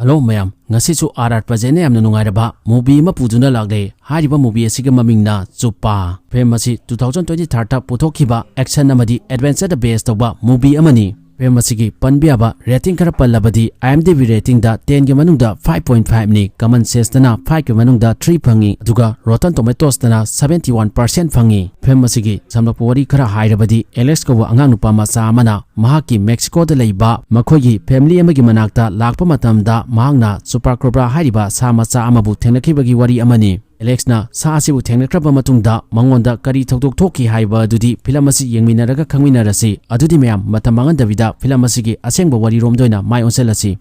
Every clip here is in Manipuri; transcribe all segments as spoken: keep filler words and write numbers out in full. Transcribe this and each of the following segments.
ꯍꯜꯂꯣ ꯃꯌꯥꯝ, ꯉꯁꯤꯁꯨ ꯑꯥꯔ ꯑꯥꯔ ꯄ꯭ꯔꯖꯦꯟꯅ ꯌꯥꯝꯅ ꯅꯨꯡꯉꯥꯏꯔꯕ movie ꯑꯃ ꯄꯨꯗꯨꯅ ꯂꯥꯛꯂꯦ꯫ ꯍꯥꯏꯔꯤꯕ movie ꯑꯁꯤꯒꯤ ꯃꯃꯤꯡꯅ ꯆꯨꯞꯄꯥ꯫ Film ꯑꯁꯤ two thousand twenty-third ꯄꯨꯊꯣꯛꯈꯤꯕ action ꯑꯃꯗꯤ adventure based ꯇꯧꯕ movie ꯑꯃꯅꯤ꯫ Film ꯑꯁꯤꯒꯤ ꯄꯟꯕ ꯌꯥꯕ rating ꯈꯔ ꯄꯜꯂꯕꯗꯤ, IMDb ratingꯗ tenꯒꯤ ꯃꯅꯨꯡꯗ five point fiveꯅꯤ, Common Senseꯇꯅ fiveꯀꯤ ꯃꯅꯨꯡꯗ three ꯐꯪꯉꯤ, ꯑꯗꯨꯒ Rotten Tomatoesꯇꯅ seventy one percent ꯐꯪꯉꯤ꯫ Film ꯑꯁꯤꯒꯤ ꯁꯝꯂꯞꯄ ꯋꯥꯔꯤ ꯈꯔ ꯍꯥꯏꯔꯕꯗꯤ, ꯑꯦꯂꯦꯛꯁ ꯀꯧꯕ ꯑꯉꯥꯡ ꯅꯨꯄꯥ ꯃꯆꯥ ꯑꯃꯅ ꯃꯍꯥꯛꯀꯤ ꯃꯦꯛꯁꯤꯀꯣꯗ ꯂꯩꯕ ꯃꯈꯣꯏꯒꯤ family ꯑꯃꯒꯤ ꯃꯅꯥꯛꯇ ꯂꯥꯛꯄ ꯃꯇꯝꯗ, ꯃꯍꯥꯛꯅ ꯆꯨꯄꯥꯀ꯭ꯔꯣꯕ꯭ꯔꯥ ꯍꯥꯏꯔꯤꯕ ꯁꯥ ꯃꯆꯥ ꯑꯃꯕꯨ ꯊꯦꯡꯅꯈꯤꯕꯒꯤ ꯋꯥꯔꯤ ꯑꯃꯅꯤ꯫ ꯑꯦꯂꯦꯛꯁꯅ ꯁꯥ ꯑꯁꯤꯕꯨ ꯊꯦꯡꯅꯈ꯭ꯔꯕ ꯃꯇꯨꯡꯗ ꯃꯉꯣꯟꯗ ꯀꯔꯤ ꯊꯧꯗꯣꯛ ꯊꯣꯛꯈꯤ ꯍꯥꯏꯕ ꯑꯗꯨꯗꯤ film ꯑꯁꯤ ꯌꯦꯡꯃꯤꯟꯅꯔꯒ ꯈꯪꯃꯤꯟꯅꯔꯁꯤ꯫ ꯑꯗꯨꯗꯤ ꯃꯌꯥꯝ, ꯃꯇꯝ ꯃꯥꯡꯍꯟꯗꯕꯤꯗ film ꯑꯁꯤꯒꯤ ꯑꯁꯦꯡꯕ ꯋꯥꯔꯤꯔꯣꯝꯗ ꯑꯣꯏꯅ ꯃꯥꯏ ꯑꯣꯟꯁꯤꯜꯂꯁꯤ꯫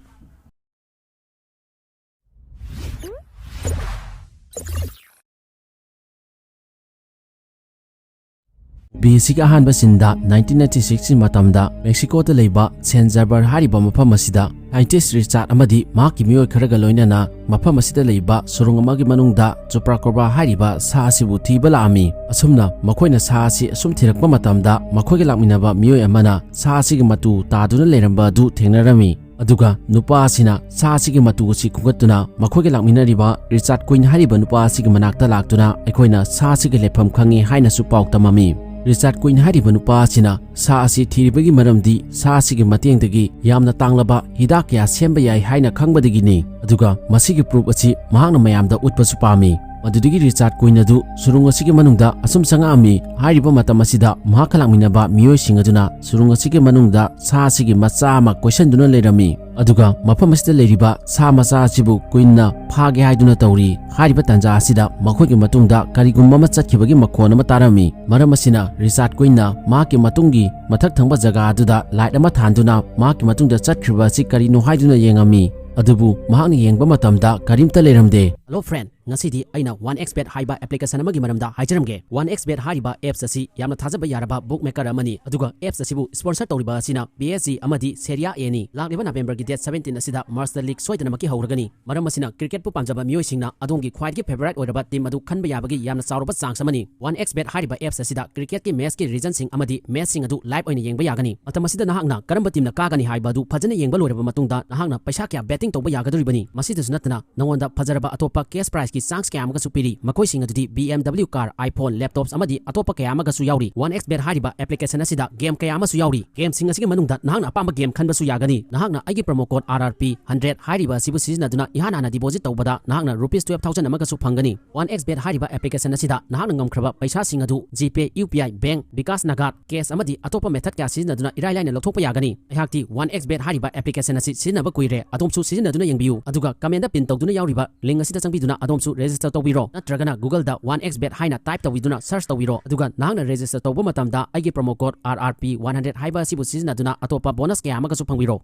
Movie ꯑꯁꯤꯒꯤ ꯑꯍꯥꯟꯕ sceneꯗ nineteen ninety-sixꯀꯤ ꯃꯇꯝꯗ ꯃꯦꯛꯁꯤꯀꯣꯗ ꯂꯩꯕ ꯁꯦꯟ ꯖꯥꯕꯔ ꯍꯥꯏꯔꯤꯕ ꯃꯐꯝ ꯑꯁꯤꯗ scientist ꯔꯤꯆꯥꯔꯗ ꯑꯃꯗꯤ ꯃꯍꯥꯛꯀꯤ ꯃꯤꯑꯣꯏ ꯈꯔꯒ ꯂꯣꯏꯅꯅ ꯃꯐꯝ ꯑꯁꯤꯗ ꯂꯩꯕ ꯁꯨꯔꯨꯡ ꯑꯃꯒꯤ ꯃꯅꯨꯡꯗ ꯆꯨꯄ꯭ꯔꯥꯀ꯭ꯔꯣꯕ꯭ꯔꯥ ꯍꯥꯏꯔꯤꯕ ꯁꯥ ꯑꯁꯤꯕꯨ ꯊꯤꯕ ꯂꯥꯛꯑꯝꯃꯤ꯫ ꯑꯁꯨꯝꯅ ꯃꯈꯣꯏꯅ ꯁꯥ ꯑꯁꯤ ꯑꯁꯨꯝ ꯊꯤꯔꯛꯄ ꯃꯇꯝꯗ, ꯃꯈꯣꯏꯒ ꯂꯥꯛꯃꯤꯟꯅꯕ ꯃꯤꯑꯣꯏ ꯑꯃꯅ ꯁꯥ ꯑꯁꯤꯒꯤ ꯃꯇꯨ ꯇꯥꯗꯨꯅ ꯂꯩꯔꯝꯕ ꯑꯗꯨ ꯊꯦꯡꯅꯔꯝꯃꯤ꯫ ꯑꯗꯨꯒ ꯅꯨꯄꯥ ꯑꯁꯤꯅ ꯁꯥ ꯑꯁꯤꯒꯤ ꯃꯇꯨ ꯑꯁꯤ ꯈꯨꯝꯒꯠꯇꯨꯅ ꯃꯈꯣꯏꯒ ꯂꯥꯛꯃꯤꯟꯅꯔꯤꯕ ꯔꯤꯆꯥꯔꯗ ꯀ꯭ꯋꯤꯟ ꯍꯥꯏꯔꯤꯕ ꯅꯨꯄꯥ ꯑꯁꯤꯒꯤ ꯃꯅꯥꯛꯇ ꯂꯥꯛꯇꯨꯅ, ꯑꯩꯈꯣꯏꯅ ꯁꯥ ꯑꯁꯤꯒꯤ ꯂꯩꯐꯝ ꯈꯪꯉꯤ ꯍꯥꯏꯅꯁꯨ ꯄꯥꯎ ꯇꯝꯃꯝꯃꯤ꯫ ꯔꯤꯆꯥꯔꯗ ꯀ꯭ꯋꯤꯟ ꯍꯥꯏꯔꯤꯕ ꯅꯨꯄꯥ ꯑꯁꯤꯅ ꯁꯥ ꯑꯁꯤ ꯊꯤꯔꯤꯕꯒꯤ ꯃꯔꯝꯗꯤ ꯁꯥ ꯑꯁꯤꯒꯤ ꯃꯇꯦꯡꯗꯒꯤ ꯌꯥꯝꯅ ꯇꯥꯡꯂꯕ ꯍꯤꯗꯥꯛ ꯀꯌꯥ ꯁꯦꯝꯕ ꯌꯥꯏ ꯍꯥꯏꯅ ꯈꯪꯕꯗꯒꯤꯅꯤ꯫ ꯑꯗꯨꯒ ꯃꯁꯤꯒꯤ proof ꯑꯁꯤ ꯃꯍꯥꯛꯅ ꯃꯌꯥꯝꯗ ꯎꯠꯄꯁꯨ ꯄꯥꯝꯃꯤ꯫ ꯃꯗꯨꯗꯒꯤ ꯔꯤꯆꯥꯔꯗ ꯀ꯭ꯋꯤꯟ ꯑꯗꯨ ꯁꯨꯔꯨꯡ ꯑꯁꯤꯒꯤ ꯃꯅꯨꯡꯗ ꯑꯁꯨꯝ ꯆꯪꯉꯛꯑꯝꯃꯤ꯫ ꯍꯥꯏꯔꯤꯕ ꯃꯇꯝ ꯑꯁꯤꯗ ꯃꯍꯥꯛꯀ ꯂꯥꯛꯃꯤꯟꯅꯕ ꯃꯤꯑꯣꯏꯁꯤꯡ ꯑꯗꯨꯅ ꯁꯨꯔꯨꯡ ꯑꯁꯤꯒꯤ ꯃꯅꯨꯡꯗ ꯁꯥ ꯑꯁꯤꯒꯤ ꯃꯆꯥ ꯑꯃ ꯀꯣꯏꯁꯟꯗꯨꯅ ꯂꯩꯔꯝꯃꯤ꯫ ꯑꯗꯨꯒ ꯃꯐꯝ ꯑꯁꯤꯗ ꯂꯩꯔꯤꯕ ꯁꯥ ꯃꯆꯥ ꯑꯁꯤꯕꯨ ꯀ꯭ꯋꯤꯟꯅ ꯐꯥꯒꯦ ꯍꯥꯏꯗꯨꯅ ꯇꯧꯔꯤ꯫ ꯍꯥꯏꯔꯤꯕ ꯇꯥꯟꯖꯥ ꯑꯁꯤꯗ ꯃꯈꯣꯏꯒꯤ ꯃꯇꯨꯡꯗ ꯀꯔꯤꯒꯨꯝꯕ ꯑꯃ ꯆꯠꯈꯤꯕꯒꯤ ꯃꯈꯣꯟ ꯑꯃ ꯇꯥꯔꯝꯃꯤ꯫ ꯃꯔꯝ ꯑꯁꯤꯅ ꯔꯤꯆꯥꯔꯗ ꯀ꯭ꯋꯤꯟꯅ ꯃꯍꯥꯛꯀꯤ ꯃꯇꯨꯡꯒꯤ ꯃꯊꯛ ꯊꯪꯕ ꯖꯒꯥ ꯑꯗꯨꯗ light ꯑꯃ ꯊꯥꯟꯗꯨꯅ ꯃꯍꯥꯛꯀꯤ ꯃꯇꯨꯡꯗ ꯆꯠꯈ꯭ꯔꯤꯕ ꯑꯁꯤ ꯀꯔꯤꯅꯣ ꯍꯥꯏꯗꯨꯅ ꯌꯦꯡꯉꯝꯃꯤ꯫ ꯑꯗꯨꯕꯨ ꯃꯍꯥꯛꯅ ꯌꯦꯡꯕ ꯃꯇꯝꯗ ꯀꯔꯤꯝꯇ ꯂꯩꯔꯝꯗꯦ꯫ Hello friend, ꯉꯁꯤꯗꯤ ꯑꯩꯅ ꯋꯥꯟ ꯑꯦꯛꯁ ꯕꯦꯠ ꯍꯥꯏꯕ ꯑꯦꯄ꯭ꯂꯤꯀꯦꯁꯟ ꯑꯃꯒꯤ ꯃꯔꯝꯗ ꯍꯥꯏꯖꯔꯝꯒꯦ꯫ ꯋꯥꯟ ꯑꯦꯛꯁ ꯕꯦꯠ ꯍꯥꯏꯔꯤꯕ ꯑꯦꯞꯁ ꯑꯁꯤ ꯌꯥꯝꯅ ꯊꯥꯖꯕ ꯌꯥꯔꯕ ꯕꯨꯛ ꯃꯦꯀꯔ ꯑꯃꯅꯤ, ꯑꯗꯨꯒ ꯑꯦꯞꯁ ꯑꯁꯤꯕꯨ ꯁ꯭ꯄꯣꯟꯁꯔ ꯇꯧꯔꯤꯕ ꯑꯁꯤꯅ ꯄꯤ ꯑꯦꯁ ꯖꯤ ꯑꯃꯗꯤ ꯁꯦꯔꯤꯌꯥ ꯑꯦꯅꯤ꯫ ꯂꯥꯛꯂꯤꯕ ꯅꯕꯦꯝꯕꯔꯒꯤ ꯗꯦꯠ ꯁꯕꯦꯟꯇꯤꯟ ꯑꯁꯤꯗ ꯃꯥꯔꯆꯇ ꯂꯤꯒ ꯁꯣꯏꯗꯅꯃꯛꯀꯤ ꯍꯧꯔꯒꯅꯤ꯫ ꯃꯔꯝ ꯑꯁꯤꯅ ꯀ꯭ꯔꯤꯀꯦꯠꯄꯨ ꯄꯥꯝꯖꯕ ꯃꯤꯑꯣꯏꯁꯤꯡꯅ ꯑꯗꯣꯝꯒꯤ ꯈ꯭ꯋꯥꯏꯗꯒꯤ ꯐꯦꯚꯣꯔꯥꯏꯠ ꯑꯣꯏꯔꯕ ꯇꯤꯝ ꯑꯗꯨ ꯈꯟꯕ ꯌꯥꯕꯒꯤ ꯌꯥꯝꯅ ꯆꯥꯎꯔꯕ ꯆꯥꯟꯁ ꯑꯃꯅꯤ꯫ ꯋꯥꯟ ꯑꯦꯛꯁ ꯕꯦꯠ ꯍꯥꯏꯔꯤꯕ ꯑꯦꯞꯁ ꯑꯁꯤꯗ ꯀ꯭ꯔꯤꯀꯦꯠꯀꯤ ꯃꯦꯆꯀꯤ ꯔꯤꯖꯟꯁꯤꯡ ꯑꯃꯗꯤ ꯃꯦꯆꯁꯤꯡ ꯑꯗꯨ ꯂꯥꯏꯚ ꯑꯣꯏꯅ ꯌꯦꯡꯕ ꯌꯥꯒꯅꯤ꯫ ꯃꯇꯝ ꯑꯁꯤꯗ ꯅꯍꯥꯛꯅ ꯀꯔꯝꯕ ꯇꯤꯝꯅ ꯀꯥꯒꯅꯤ ꯍꯥꯏꯕ ꯑꯗꯨ ꯐꯖꯅ ꯌꯦꯡꯕ ꯂꯣꯏꯔꯕ ꯃꯇꯨꯡꯗ ꯅꯍꯥꯛꯅ ꯄꯩꯁꯥ ꯀꯌꯥ ꯕꯦꯇꯤꯡ ꯇꯧꯕ ꯌꯥꯒꯗꯧꯔꯤꯕꯅꯤ꯫ ꯃꯁꯤꯗꯁꯨ ꯅꯠꯇꯅ ꯅꯉꯣꯟꯗ ꯐꯖꯔꯕ ꯑꯇꯣꯞꯄ ꯀꯦꯁ ꯄ꯭ꯔꯥꯏꯖꯀꯤ ꯆꯥꯟꯁ ꯀꯌꯥ ꯑꯃꯒꯁꯨ ꯄꯤꯔꯤ꯫ ꯃꯈꯣꯏꯁꯤꯡ ꯑꯗꯨꯗꯤ B M W car, iPhone, laptops ꯑꯃꯗꯤ ꯑꯇꯣꯞꯄ ꯀꯌꯥ ꯑꯃꯒꯁꯨ ꯌꯥꯎꯔꯤ꯫ ꯋꯥꯟ ꯑꯦꯛꯁ ꯕꯦꯠ ꯍꯥꯏꯔꯤꯕ ꯑꯦꯄ꯭ꯂꯤꯀꯦꯁꯟ ꯑꯁꯤꯗ ꯒꯦꯝ ꯀꯌꯥ ꯑꯃꯁꯨ ꯌꯥꯎꯔꯤ꯫ ꯒꯦꯝꯁꯤꯡ ꯑꯁꯤꯒꯤ ꯃꯅꯨꯡꯗ ꯅꯍꯥꯛꯅ ꯑꯄꯥꯝꯕ ꯒꯦꯝ ꯈꯟꯕꯁꯨ ꯌꯥꯒꯅꯤ꯫ ꯅꯍꯥꯛꯅ ꯑꯩꯒꯤ promo code R R P hundred ꯍꯥꯏꯔꯤꯕ ꯑꯁꯤꯕꯨ ꯁꯤꯖꯤꯟꯅꯗꯨꯅ ꯏꯍꯥꯟ ꯍꯥꯟꯅ ꯗꯤꯄꯣꯖꯤꯠ ꯇꯧꯕꯗ ꯅꯍꯥꯛꯅ ꯔꯨꯄꯤꯁ ꯇꯨꯌꯦꯜꯐ ꯊꯥꯎꯖꯟ ꯑꯃꯒꯁꯨ ꯐꯪꯒꯅꯤ꯫ ꯋꯥꯟ ꯑꯦꯛꯁ ꯕꯦꯠ ꯍꯥꯏꯔꯤꯕ ꯑꯦꯄ꯭ꯂꯤꯀꯦꯁꯟ ꯑꯁꯤꯗ ꯅꯍꯥꯛꯅ ꯉꯝꯈ꯭ꯔꯕ ꯄꯩꯁꯥꯁꯤꯡ ꯑꯗꯨ GPay, U P I, bank, bKash Nagad, cash ꯑꯃꯗꯤ ꯑꯇꯣꯞꯄ ꯃꯦꯊꯗ ꯀꯌꯥ ꯁꯤꯖꯤꯟꯅꯗꯨꯅ ꯏꯔꯥꯏ ꯂꯥꯏꯅ ꯂꯧꯊꯣꯛꯄ ꯌꯥꯒꯅꯤ꯫ ꯑꯩꯍꯥꯛꯇꯤ ꯋꯥꯟ ꯑꯦꯛꯁ ꯕꯦꯠ ꯍꯥꯏꯔꯤꯕ ꯑꯦꯄ꯭ꯂꯤꯀꯦꯁꯟ ꯑꯁꯤ ꯁꯤꯖꯤꯟꯅꯕ ꯀꯨꯏꯔꯦ꯫ ꯑꯗꯣꯝꯁꯨ ꯁꯤꯖꯤꯟꯅꯗꯨꯅ ꯌꯦꯡꯕꯤꯌꯨ, ꯑꯗꯨꯒ ꯀꯃꯦꯟꯗ ꯄꯤꯟ ꯇꯧꯗꯨꯅ ꯌꯥꯎꯔꯤꯕ ꯂꯤꯡ ꯑꯁꯤꯗ ꯆꯪꯕꯤꯗꯨꯅ ꯑꯗꯣꯝꯁꯨ ꯔꯦꯖꯤꯁꯇꯔ ꯇꯧꯕꯤꯔꯣ, ꯅꯠꯇ꯭ꯔꯒꯅ ꯒꯨꯒꯜꯗ ꯋꯥꯟ ꯑꯦꯛꯁ ꯕꯦꯠ ꯍꯥꯏꯅ ꯇꯥꯏꯞ ꯇꯧꯕꯤꯗꯨꯅ ꯁꯔꯆ ꯇꯧꯕꯤꯔꯣ, ꯑꯗꯨꯒ ꯅꯍꯥꯛꯅ ꯔꯦꯖꯤꯁꯇꯔ ꯇꯧꯕ ꯃꯇꯝꯗ ꯑꯩꯒꯤ promo code R R P one hundred ꯍꯥꯏꯕ ꯑꯁꯤꯕꯨ ꯁꯤꯖꯤꯟꯅꯗꯨꯅ ꯑꯇꯣꯞꯄ ꯕꯣꯅꯁ ꯀꯌꯥ ꯑꯃꯒꯁꯨ ꯐꯪꯕꯤꯔꯣ꯫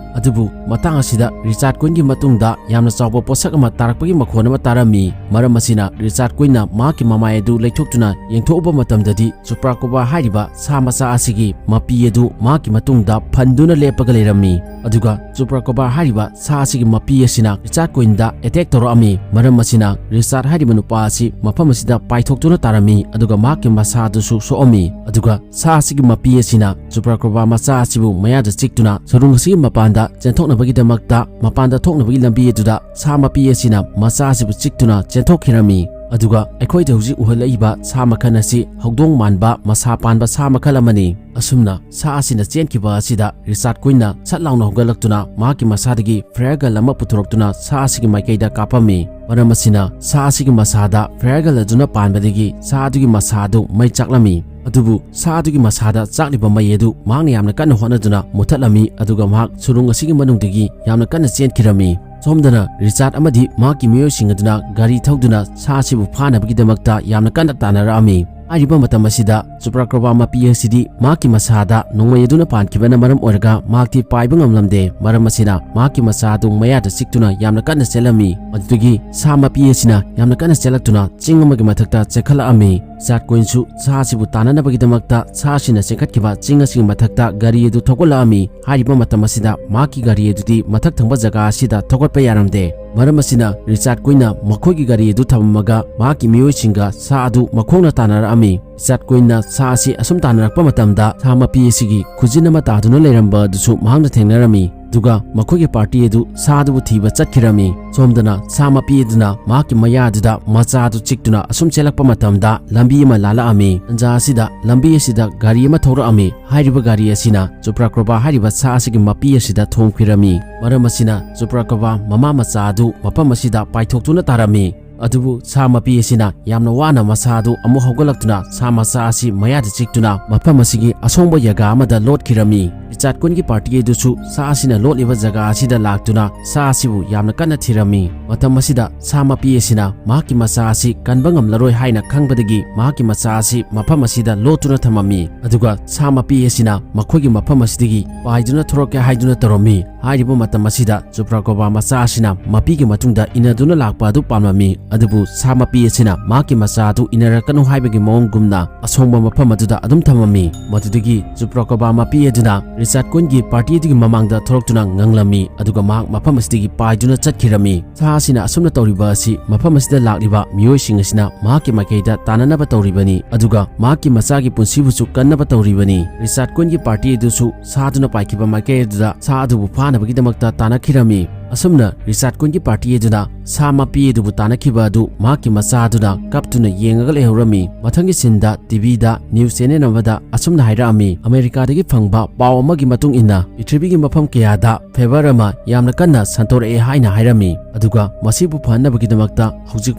ꯑꯗꯨꯕꯨ ꯃꯇꯥꯡ ꯑꯁꯤꯗ ꯔꯤꯆꯥꯔꯗ ꯀꯨꯏꯟꯒꯤ ꯃꯇꯨꯡꯗ ꯌꯥꯝꯅ ꯆꯥꯎꯕ ꯄꯣꯠꯁꯛ ꯑꯃ ꯇꯥꯔꯛꯄꯒꯤ ꯃꯈꯣꯟ ꯑꯃ ꯇꯥꯔꯝꯃꯤ꯫ ꯃꯔꯝ ꯑꯁꯤꯅ ꯔꯤꯆꯥꯔꯗ ꯀꯨꯏꯟꯅ ꯃꯍꯥꯛꯀꯤ ꯃꯃꯥꯏ ꯑꯗꯨ ꯂꯩꯊꯣꯛꯇꯨꯅ ꯌꯦꯡꯊꯣꯛꯎꯕ ꯃꯇꯝꯗꯗꯤ ꯆꯨꯄ꯭ꯔꯥꯀꯣꯕꯥ ꯍꯥꯏꯔꯤꯕ ꯁꯥ ꯃꯆꯥ ꯑꯁꯤꯒꯤ ꯃꯄꯤ ꯑꯗꯨ ꯃꯍꯥꯛꯀꯤ ꯃꯇꯨꯡꯗ ꯐꯟꯗꯨꯅ ꯂꯦꯞꯄꯒ ꯂꯩꯔꯝꯃꯤ꯫ ꯑꯗꯨꯒ ꯆꯨꯄ꯭ꯔꯥꯀꯣꯕꯥ ꯍꯥꯏꯔꯤꯕ ꯁꯥ ꯑꯁꯤꯒꯤ ꯃꯄꯤ ꯑꯁꯤꯅ ꯔꯤꯆꯥꯔꯗ ꯀꯨꯏꯟꯗ ꯑꯦꯇꯦꯛ ꯇꯧꯔꯛꯑꯝꯃꯤ꯫ ꯃꯔꯝ ꯑꯁꯤꯅ ꯔꯤꯆꯥꯔꯗ ꯍꯥꯏꯔꯤꯕ ꯅꯨꯄꯥ ꯑꯁꯤ ꯃꯐꯝ ꯑꯁꯤꯗ ꯄꯥꯏꯊꯣꯛꯇꯨꯅ ꯇꯥꯔꯝꯃꯤ, ꯑꯗꯨꯒ ꯃꯍꯥꯛꯀꯤ ꯃꯁꯥ ꯑꯗꯨꯁꯨ ꯁꯣꯛꯑꯝꯃꯤ꯫ ꯑꯗꯨꯒ ꯁꯥ ꯑꯁꯤꯒꯤ ꯃꯄꯤ ꯑꯁꯤꯅ ꯆꯨꯄ꯭ꯔꯥꯀꯣꯕꯥ ꯃꯆꯥ ꯑꯁꯤꯕꯨ ꯃꯌꯥꯗ ꯆꯤꯛꯇꯨꯅ ꯁꯨꯔꯨꯡ ꯑꯁꯤꯒꯤ ꯃꯄꯥꯟꯗ ꯆꯦꯟꯊꯣꯛꯅꯕꯒꯤꯗꯃꯛꯇ ꯃꯄꯥꯟꯗ ꯊꯣꯛꯅꯕꯒꯤ ꯂꯝꯕꯤ ꯑꯗꯨꯗ ꯁꯥ ꯃꯄꯤ ꯑꯁꯤꯅ ꯃꯆꯥ ꯑꯁꯤꯕꯨ ꯆꯤꯛꯇꯨꯅ ꯆꯦꯟꯊꯣꯛꯈꯤꯔꯝꯃꯤ꯫ ꯑꯗꯨꯒ ꯑꯩꯈꯣꯏꯗ ꯍꯧꯖꯤꯛ ꯎꯍꯜꯂꯛꯏꯕ ꯁꯥ ꯃꯈꯜ ꯑꯁꯤ ꯍꯧꯗꯣꯡ ꯃꯥꯟꯕ ꯃꯁꯥ ꯄꯥꯟꯕ ꯁꯥ ꯃꯈꯜ ꯑꯃꯅꯤ꯫ ꯑꯁꯨꯝꯅ ꯁꯥ ꯑꯁꯤꯅ ꯆꯦꯟꯈꯤꯕ ꯑꯁꯤꯗ ꯔꯤꯆꯥꯔꯗ ꯀꯨꯏꯟꯅ ꯁꯠ ꯂꯥꯎꯅ ꯍꯧꯒꯠꯂꯛꯇꯨꯅ ꯃꯍꯥꯛꯀꯤ ꯃꯁꯥꯗꯒꯤ ꯐꯥꯌꯔ ꯒꯟ ꯑꯃ ꯄꯨꯊꯣꯔꯛꯇꯨꯅ ꯁꯥ ꯑꯁꯤꯒꯤ ꯃꯥꯏꯀꯩꯗ ꯀꯥꯞꯄꯝꯃꯤ꯫ ꯃꯔꯝ ꯑꯁꯤꯅ ꯁꯥ ꯑꯁꯤꯒꯤ ꯃꯁꯥꯗ ꯐꯥꯌꯔ ꯒꯟ ꯑꯗꯨꯅ ꯄꯥꯟꯕꯗꯒꯤ ꯁꯥ ꯑꯗꯨꯒꯤ ꯃꯁꯥ ꯑꯗꯨ ꯃꯩ ꯆꯥꯛꯂꯝꯃꯤ꯫ ꯑꯗꯨꯕꯨ ꯁꯥ ꯑꯗꯨꯒꯤ ꯃꯁꯥꯗ ꯆꯥꯛꯂꯤꯕ ꯃꯩ ꯑꯗꯨ ꯃꯍꯥꯛꯅ ꯌꯥꯝꯅ ꯀꯟꯅ ꯍꯣꯠꯅꯗꯨꯅ ꯃꯨꯊꯠꯂꯝꯃꯤ, ꯑꯗꯨꯒ ꯃꯍꯥꯛ ꯁꯨꯔꯨꯡ ꯑꯁꯤꯒꯤ ꯃꯅꯨꯡꯗꯒꯤ ꯌꯥꯝꯅ ꯀꯟꯅ ꯆꯦꯟꯈꯤꯔꯝꯃꯤ꯫ ꯁꯣꯝꯗꯅ ꯔꯤꯆꯥꯔꯗ ꯑꯃꯗꯤ ꯃꯍꯥꯛꯀꯤ ꯃꯤꯑꯣꯏꯁꯤꯡ ꯑꯗꯨꯅ ꯒꯥꯔꯤ ꯊꯧꯗꯨꯅ ꯁꯥ ꯑꯁꯤꯕꯨ ꯐꯥꯅꯕꯒꯤꯗꯃꯛꯇ ꯌꯥꯝꯅ ꯀꯟꯅ ꯇꯥꯟꯅꯔꯛꯑꯝꯃꯤ꯫ ꯍꯥꯏꯔꯤꯕ ꯃꯇꯝ ꯑꯁꯤꯗ ꯆꯨꯄ꯭ꯔꯥꯀ꯭ꯔꯣꯕꯥ ꯃꯄꯤ ꯑꯁꯤꯗꯤ ꯃꯍꯥꯛꯀꯤ ꯃꯁꯥꯗ ꯅꯣꯡꯃꯩ ꯑꯗꯨꯅ ꯄꯥꯟꯈꯤꯕꯅ ꯃꯔꯝ ꯑꯣꯏꯔꯒ ꯃꯍꯥꯛꯇꯤ ꯄꯥꯏꯕ ꯉꯝꯂꯝꯗꯦ꯫ ꯃꯔꯝ ꯑꯁꯤꯅ ꯃꯍꯥꯛꯀꯤ ꯃꯆꯥ ꯑꯗꯨ ꯃꯌꯥꯗ ꯆꯤꯛꯇꯨꯅ ꯌꯥꯝꯅ ꯀꯟꯅ ꯆꯦꯜꯂꯝꯃꯤ꯫ ꯃꯗꯨꯗꯒꯤ ꯁꯥ ꯃꯄꯤ ꯑꯁꯤꯅ ꯌꯥꯝꯅ ꯀꯟꯅ ꯆꯦꯜꯂꯛꯇꯨꯅ ꯆꯤꯡ ꯑꯃꯒꯤ ꯃꯊꯛꯇ ꯆꯦꯟꯈꯠꯂꯛꯂꯝꯃꯤ꯫ ꯔꯤꯆꯥꯔꯗ ꯀ꯭ꯋꯤꯟꯁꯨ ꯁꯥ ꯑꯁꯤꯕꯨ ꯇꯥꯟꯅꯅꯕꯒꯤꯗꯃꯛꯇ ꯁꯥ ꯑꯁꯤꯅ ꯆꯦꯟꯈꯠꯈꯤꯕ ꯆꯤꯡ ꯑꯁꯤꯒꯤ ꯃꯊꯛꯇ ꯒꯥꯔꯤ ꯑꯗꯨ ꯊꯧꯒꯠꯂꯛꯂꯝꯃꯤ꯫ ꯍꯥꯏꯔꯤꯕ ꯃꯇꯝ ꯑꯁꯤꯗ ꯃꯍꯥꯛꯀꯤ ꯒꯥꯔꯤ ꯑꯗꯨꯗꯤ ꯃꯊꯛ ꯊꯪꯕ ꯖꯒꯥ ꯑꯁꯤꯗ ꯊꯧꯒꯠꯄ ꯌꯥꯔꯝꯗꯦ꯫ ꯃꯔꯝ ꯑꯁꯤꯅ ꯔꯤꯆꯥꯔꯗ ꯀ꯭ꯋꯤꯟꯅ ꯃꯈꯣꯏꯒꯤ ꯒꯥꯔꯤ ꯑꯗꯨ ꯊꯝꯃꯝꯃꯒ ꯃꯍꯥꯛꯀꯤ ꯃꯤꯑꯣꯏꯁꯤꯡꯒ ꯁꯥ ꯑꯗꯨ ꯃꯈꯣꯡꯅ ꯇꯥꯟꯅꯔꯛꯂꯝꯃꯤ꯫ ꯔꯤꯆꯥꯔꯗ ꯀ꯭ꯋꯤꯟꯅ ꯁꯥ ꯑꯁꯤ ꯑꯁꯨꯝ ꯇꯥꯟꯅꯔꯛꯄ ꯃꯇꯝꯗ ꯁꯥ ꯃꯄꯤ ꯑꯁꯤꯒꯤ ꯈꯨꯖꯤꯟ ꯑꯃ ꯇꯥꯗꯨꯅ ꯂꯩꯔꯝꯕ ꯑꯗꯨꯁꯨ ꯃꯍꯥꯛꯅ ꯊꯦꯡꯅꯔꯝꯃꯤ꯫ ꯑꯗꯨꯒ ꯃꯈꯣꯏꯒꯤ ꯄꯥꯔꯇꯤ ꯑꯗꯨ ꯁꯥ ꯑꯗꯨꯕꯨ ꯊꯤꯕ ꯆꯠꯈꯤꯔꯝꯃꯤ꯫ ꯁꯣꯝꯗꯅ ꯁꯥ ꯃꯄꯤ ꯑꯗꯨꯅ ꯃꯍꯥꯛꯀꯤ ꯃꯌꯥ ꯑꯗꯨꯗ ꯃꯆꯥ ꯑꯗꯨ ꯆꯤꯛꯇꯨꯅ ꯑꯁꯨꯝ ꯆꯦꯜꯂꯛꯄ ꯃꯇꯝꯗ ꯂꯝꯕꯤ ꯑꯃ ꯂꯥꯜꯂꯛꯂꯝꯃꯤ꯫ ꯇꯟꯖꯥ ꯑꯁꯤꯗ ꯂꯝꯕꯤ ꯑꯁꯤꯗ ꯒꯥꯔꯤ ꯑꯃ ꯊꯧꯔꯛꯂꯝꯃꯤ꯫ ꯍꯥꯏꯔꯤꯕ ꯒꯥꯔꯤ ꯑꯁꯤꯅ ꯆꯨꯄ꯭ꯔꯥꯀ꯭ꯔꯣꯕꯥ ꯍꯥꯏꯔꯤꯕ ꯁꯥ ꯑꯁꯤꯒꯤ ꯃꯄꯤ ꯑꯁꯤꯗ ꯊꯣꯝꯈꯤꯔꯝꯃꯤ꯫ ꯃꯔꯝ ꯑꯁꯤꯅ ꯆꯨꯄ꯭ꯔꯥꯀ꯭ꯔꯣꯕꯥ ꯃꯃꯥ ꯃꯆꯥ ꯑꯗꯨ ꯃꯐꯝ ꯑꯁꯤꯗ ꯄꯥꯏꯊꯣꯛꯇꯨꯅ ꯇꯥꯔꯝꯃꯤ꯫ ꯑꯗꯨꯕꯨ ꯁꯥ ꯃꯄꯤ ꯑꯁꯤꯅ ꯌꯥꯝꯅ ꯋꯥꯅ ꯃꯁꯥ ꯑꯗꯨ ꯑꯃꯨꯛ ꯍꯧꯒꯠꯂꯛꯇꯨꯅ ꯁꯥ ꯃꯆꯥ ꯑꯁꯤ ꯃꯌꯥꯗ ꯆꯤꯛꯇꯨꯅ ꯃꯐꯝ ꯑꯁꯤꯒꯤ ꯑꯁꯣꯡꯕ ꯖꯒꯥ ꯑꯃꯗ ꯂꯣꯠꯈꯤꯔꯝꯃꯤ꯫ ꯔꯤꯆꯥꯔꯗ ꯀ꯭ꯋꯤꯟꯒꯤ ꯄꯥꯔꯇꯤ ꯑꯗꯨꯁꯨ ꯁꯥ ꯑꯁꯤꯅ ꯂꯣꯠꯂꯤꯕ ꯖꯒꯥ ꯑꯁꯤꯗ ꯂꯥꯛꯇꯨꯅ ꯁꯥ ꯑꯁꯤꯕꯨ ꯌꯥꯝꯅ ꯀꯟꯅ ꯊꯤꯔꯝꯃꯤ꯫ ꯃꯇꯝ ꯑꯁꯤꯗ ꯁꯥ ꯃꯄꯤ ꯑꯁꯤꯅ ꯃꯍꯥꯛꯀꯤ ꯃꯆꯥ ꯑꯁꯤ ꯀꯟꯕ ꯉꯝꯂꯔꯣꯏ ꯍꯥꯏꯅ ꯈꯪꯕꯗꯒꯤ ꯃꯍꯥꯛꯀꯤ ꯃꯆꯥ ꯑꯁꯤ ꯃꯐꯝ ꯑꯁꯤꯗ ꯂꯣꯠꯇꯨꯅ ꯊꯝꯂꯝꯃꯤ꯫ ꯑꯗꯨꯒ ꯁꯥ ꯃꯄꯤ ꯑꯁꯤꯅ ꯃꯈꯣꯏꯒꯤ ꯃꯐꯝ ꯑꯁꯤꯗꯒꯤ ꯄꯥꯏꯗꯨꯅ ꯊꯣꯔꯛꯀꯦ ꯍꯥꯏꯗꯨꯅ ꯇꯧꯔꯝꯃꯤ꯫ ꯍꯥꯏꯔꯤꯕ ꯃꯇꯝ ꯑꯁꯤꯗ ꯆꯨꯄ꯭ꯔꯥꯀ꯭ꯔꯣꯕꯥ ꯃꯆꯥ ꯑꯁꯤꯅ ꯃꯄꯤꯒꯤ ꯃꯇꯨꯡꯗ ꯏꯟꯅꯗꯨꯅ ꯂꯥꯛꯄ ꯑꯗꯨ ꯄꯥꯝꯂꯝꯃꯤ꯫ ꯑꯗꯨꯕꯨ ꯁꯥ ꯃꯄꯤ ꯑꯁꯤꯅ ꯃꯍꯥꯛꯀꯤ ꯃꯆꯥ ꯑꯗꯨ ꯏꯟꯅꯔꯛꯀꯅꯨ ꯍꯥꯏꯕꯒꯤ ꯃꯑꯣꯡꯒꯨꯝꯅ ꯑꯁꯣꯡꯕ ꯃꯐꯝ ꯑꯗꯨꯗ ꯑꯗꯨꯝ ꯊꯝꯂꯝꯃꯤ꯫ ꯃꯗꯨꯗꯒꯤ ꯆꯨꯄ꯭ꯔꯥꯀ꯭ꯔꯣꯕꯥ ꯃꯄꯤ ꯑꯗꯨꯅ ꯔꯤꯆꯥꯔꯗ ꯀ꯭ꯋꯤꯟꯒꯤ ꯄꯥꯔꯇꯤ ꯑꯗꯨꯒꯤ ꯃꯃꯥꯡꯗ ꯊꯣꯔꯛꯇꯨꯅ ꯉꯪꯂꯝꯃꯤ꯫ ꯑꯗꯨꯒ ꯃꯍꯥꯛ ꯃꯐꯝ ꯑꯁꯤꯗꯒꯤ ꯄꯥꯏꯗꯨꯅ ꯆꯠꯈꯤꯔꯝꯃꯤ꯫ ꯁꯥ ꯑꯁꯤꯅ ꯑꯁꯨꯝꯅ ꯇꯧꯔꯤꯕ ꯑꯁꯤ ꯃꯐꯝ ꯑꯁꯤꯗ ꯂꯥꯛꯂꯤꯕ ꯃꯤꯑꯣꯏꯁꯤꯡ ꯑꯁꯤꯅ ꯃꯍꯥꯛꯀꯤ ꯃꯥꯏꯀꯩꯗ ꯇꯥꯟꯅꯅꯕ ꯇꯧꯔꯤꯕꯅꯤ꯫ ꯑꯗꯨꯒ ꯃꯍꯥꯛꯀꯤ ꯃꯆꯥꯒꯤ ꯄꯨꯟꯁꯤꯕꯨꯁꯨ ꯀꯟꯅꯕ ꯇꯧꯔꯤꯕꯅꯤ꯫ ꯔꯤꯆꯥꯔꯗ ꯀ꯭ꯋꯤꯟꯒꯤ ꯄꯥꯔꯇꯤ ꯑꯗꯨꯁꯨ ꯁꯥꯗꯨꯅ ꯄꯥꯏꯈꯤꯕ ꯃꯥꯏꯀꯩ ꯑꯗꯨꯗ ꯁꯥ ꯑꯗꯨꯕꯨ ꯐꯥꯅꯕꯒꯤꯗꯃꯛꯇ ꯇꯥꯟꯅꯈꯤꯔꯝꯃꯤ꯫ ꯑꯁꯨꯝꯅ ꯔꯤꯆꯥꯔꯗ ꯀ꯭ꯋꯤꯟꯒꯤ ꯄꯥꯔꯇꯤ ꯑꯗꯨꯅ ꯁꯥ ꯃꯄꯤ ꯑꯗꯨꯕꯨ ꯇꯥꯟꯅꯈꯤꯕ ꯑꯗꯨ ꯃꯍꯥꯛꯀꯤ ꯃꯆꯥ ꯑꯗꯨꯅ ꯀꯞꯇꯨꯅ ꯌꯦꯡꯂꯒ ꯂꯩꯍꯧꯔꯝꯃꯤ꯫ ꯃꯊꯪꯒꯤ ꯁꯤꯟꯗ ꯇꯤꯚꯤꯗ ꯅ꯭ꯌꯨꯁ ꯆꯦꯅꯦꯜ ꯑꯃꯗ ꯑꯁꯨꯝꯅ ꯍꯥꯏꯔꯛꯂꯝꯃꯤ, ꯑꯃꯦꯔꯤꯀꯥꯗꯒꯤ ꯐꯪꯕ ꯄꯥꯎ ꯑꯃꯒꯤ ꯃꯇꯨꯡ ꯏꯟꯅ ꯄ꯭ꯔꯤꯊꯤꯕꯤꯒꯤ ꯃꯐꯝ ꯀꯌꯥꯗ ꯐꯦꯚꯔ ꯑꯃ ꯌꯥꯝꯅ ꯀꯟꯅ ꯁꯟꯗꯣꯔꯛꯂꯦ ꯍꯥꯏꯅ ꯍꯥꯏꯔꯝꯃꯤ꯫ ꯑꯗꯨꯒ ꯃꯁꯤꯕꯨ ꯐꯍꯟꯅꯕꯒꯤꯗꯃꯛꯇ ꯍꯧꯖꯤꯛ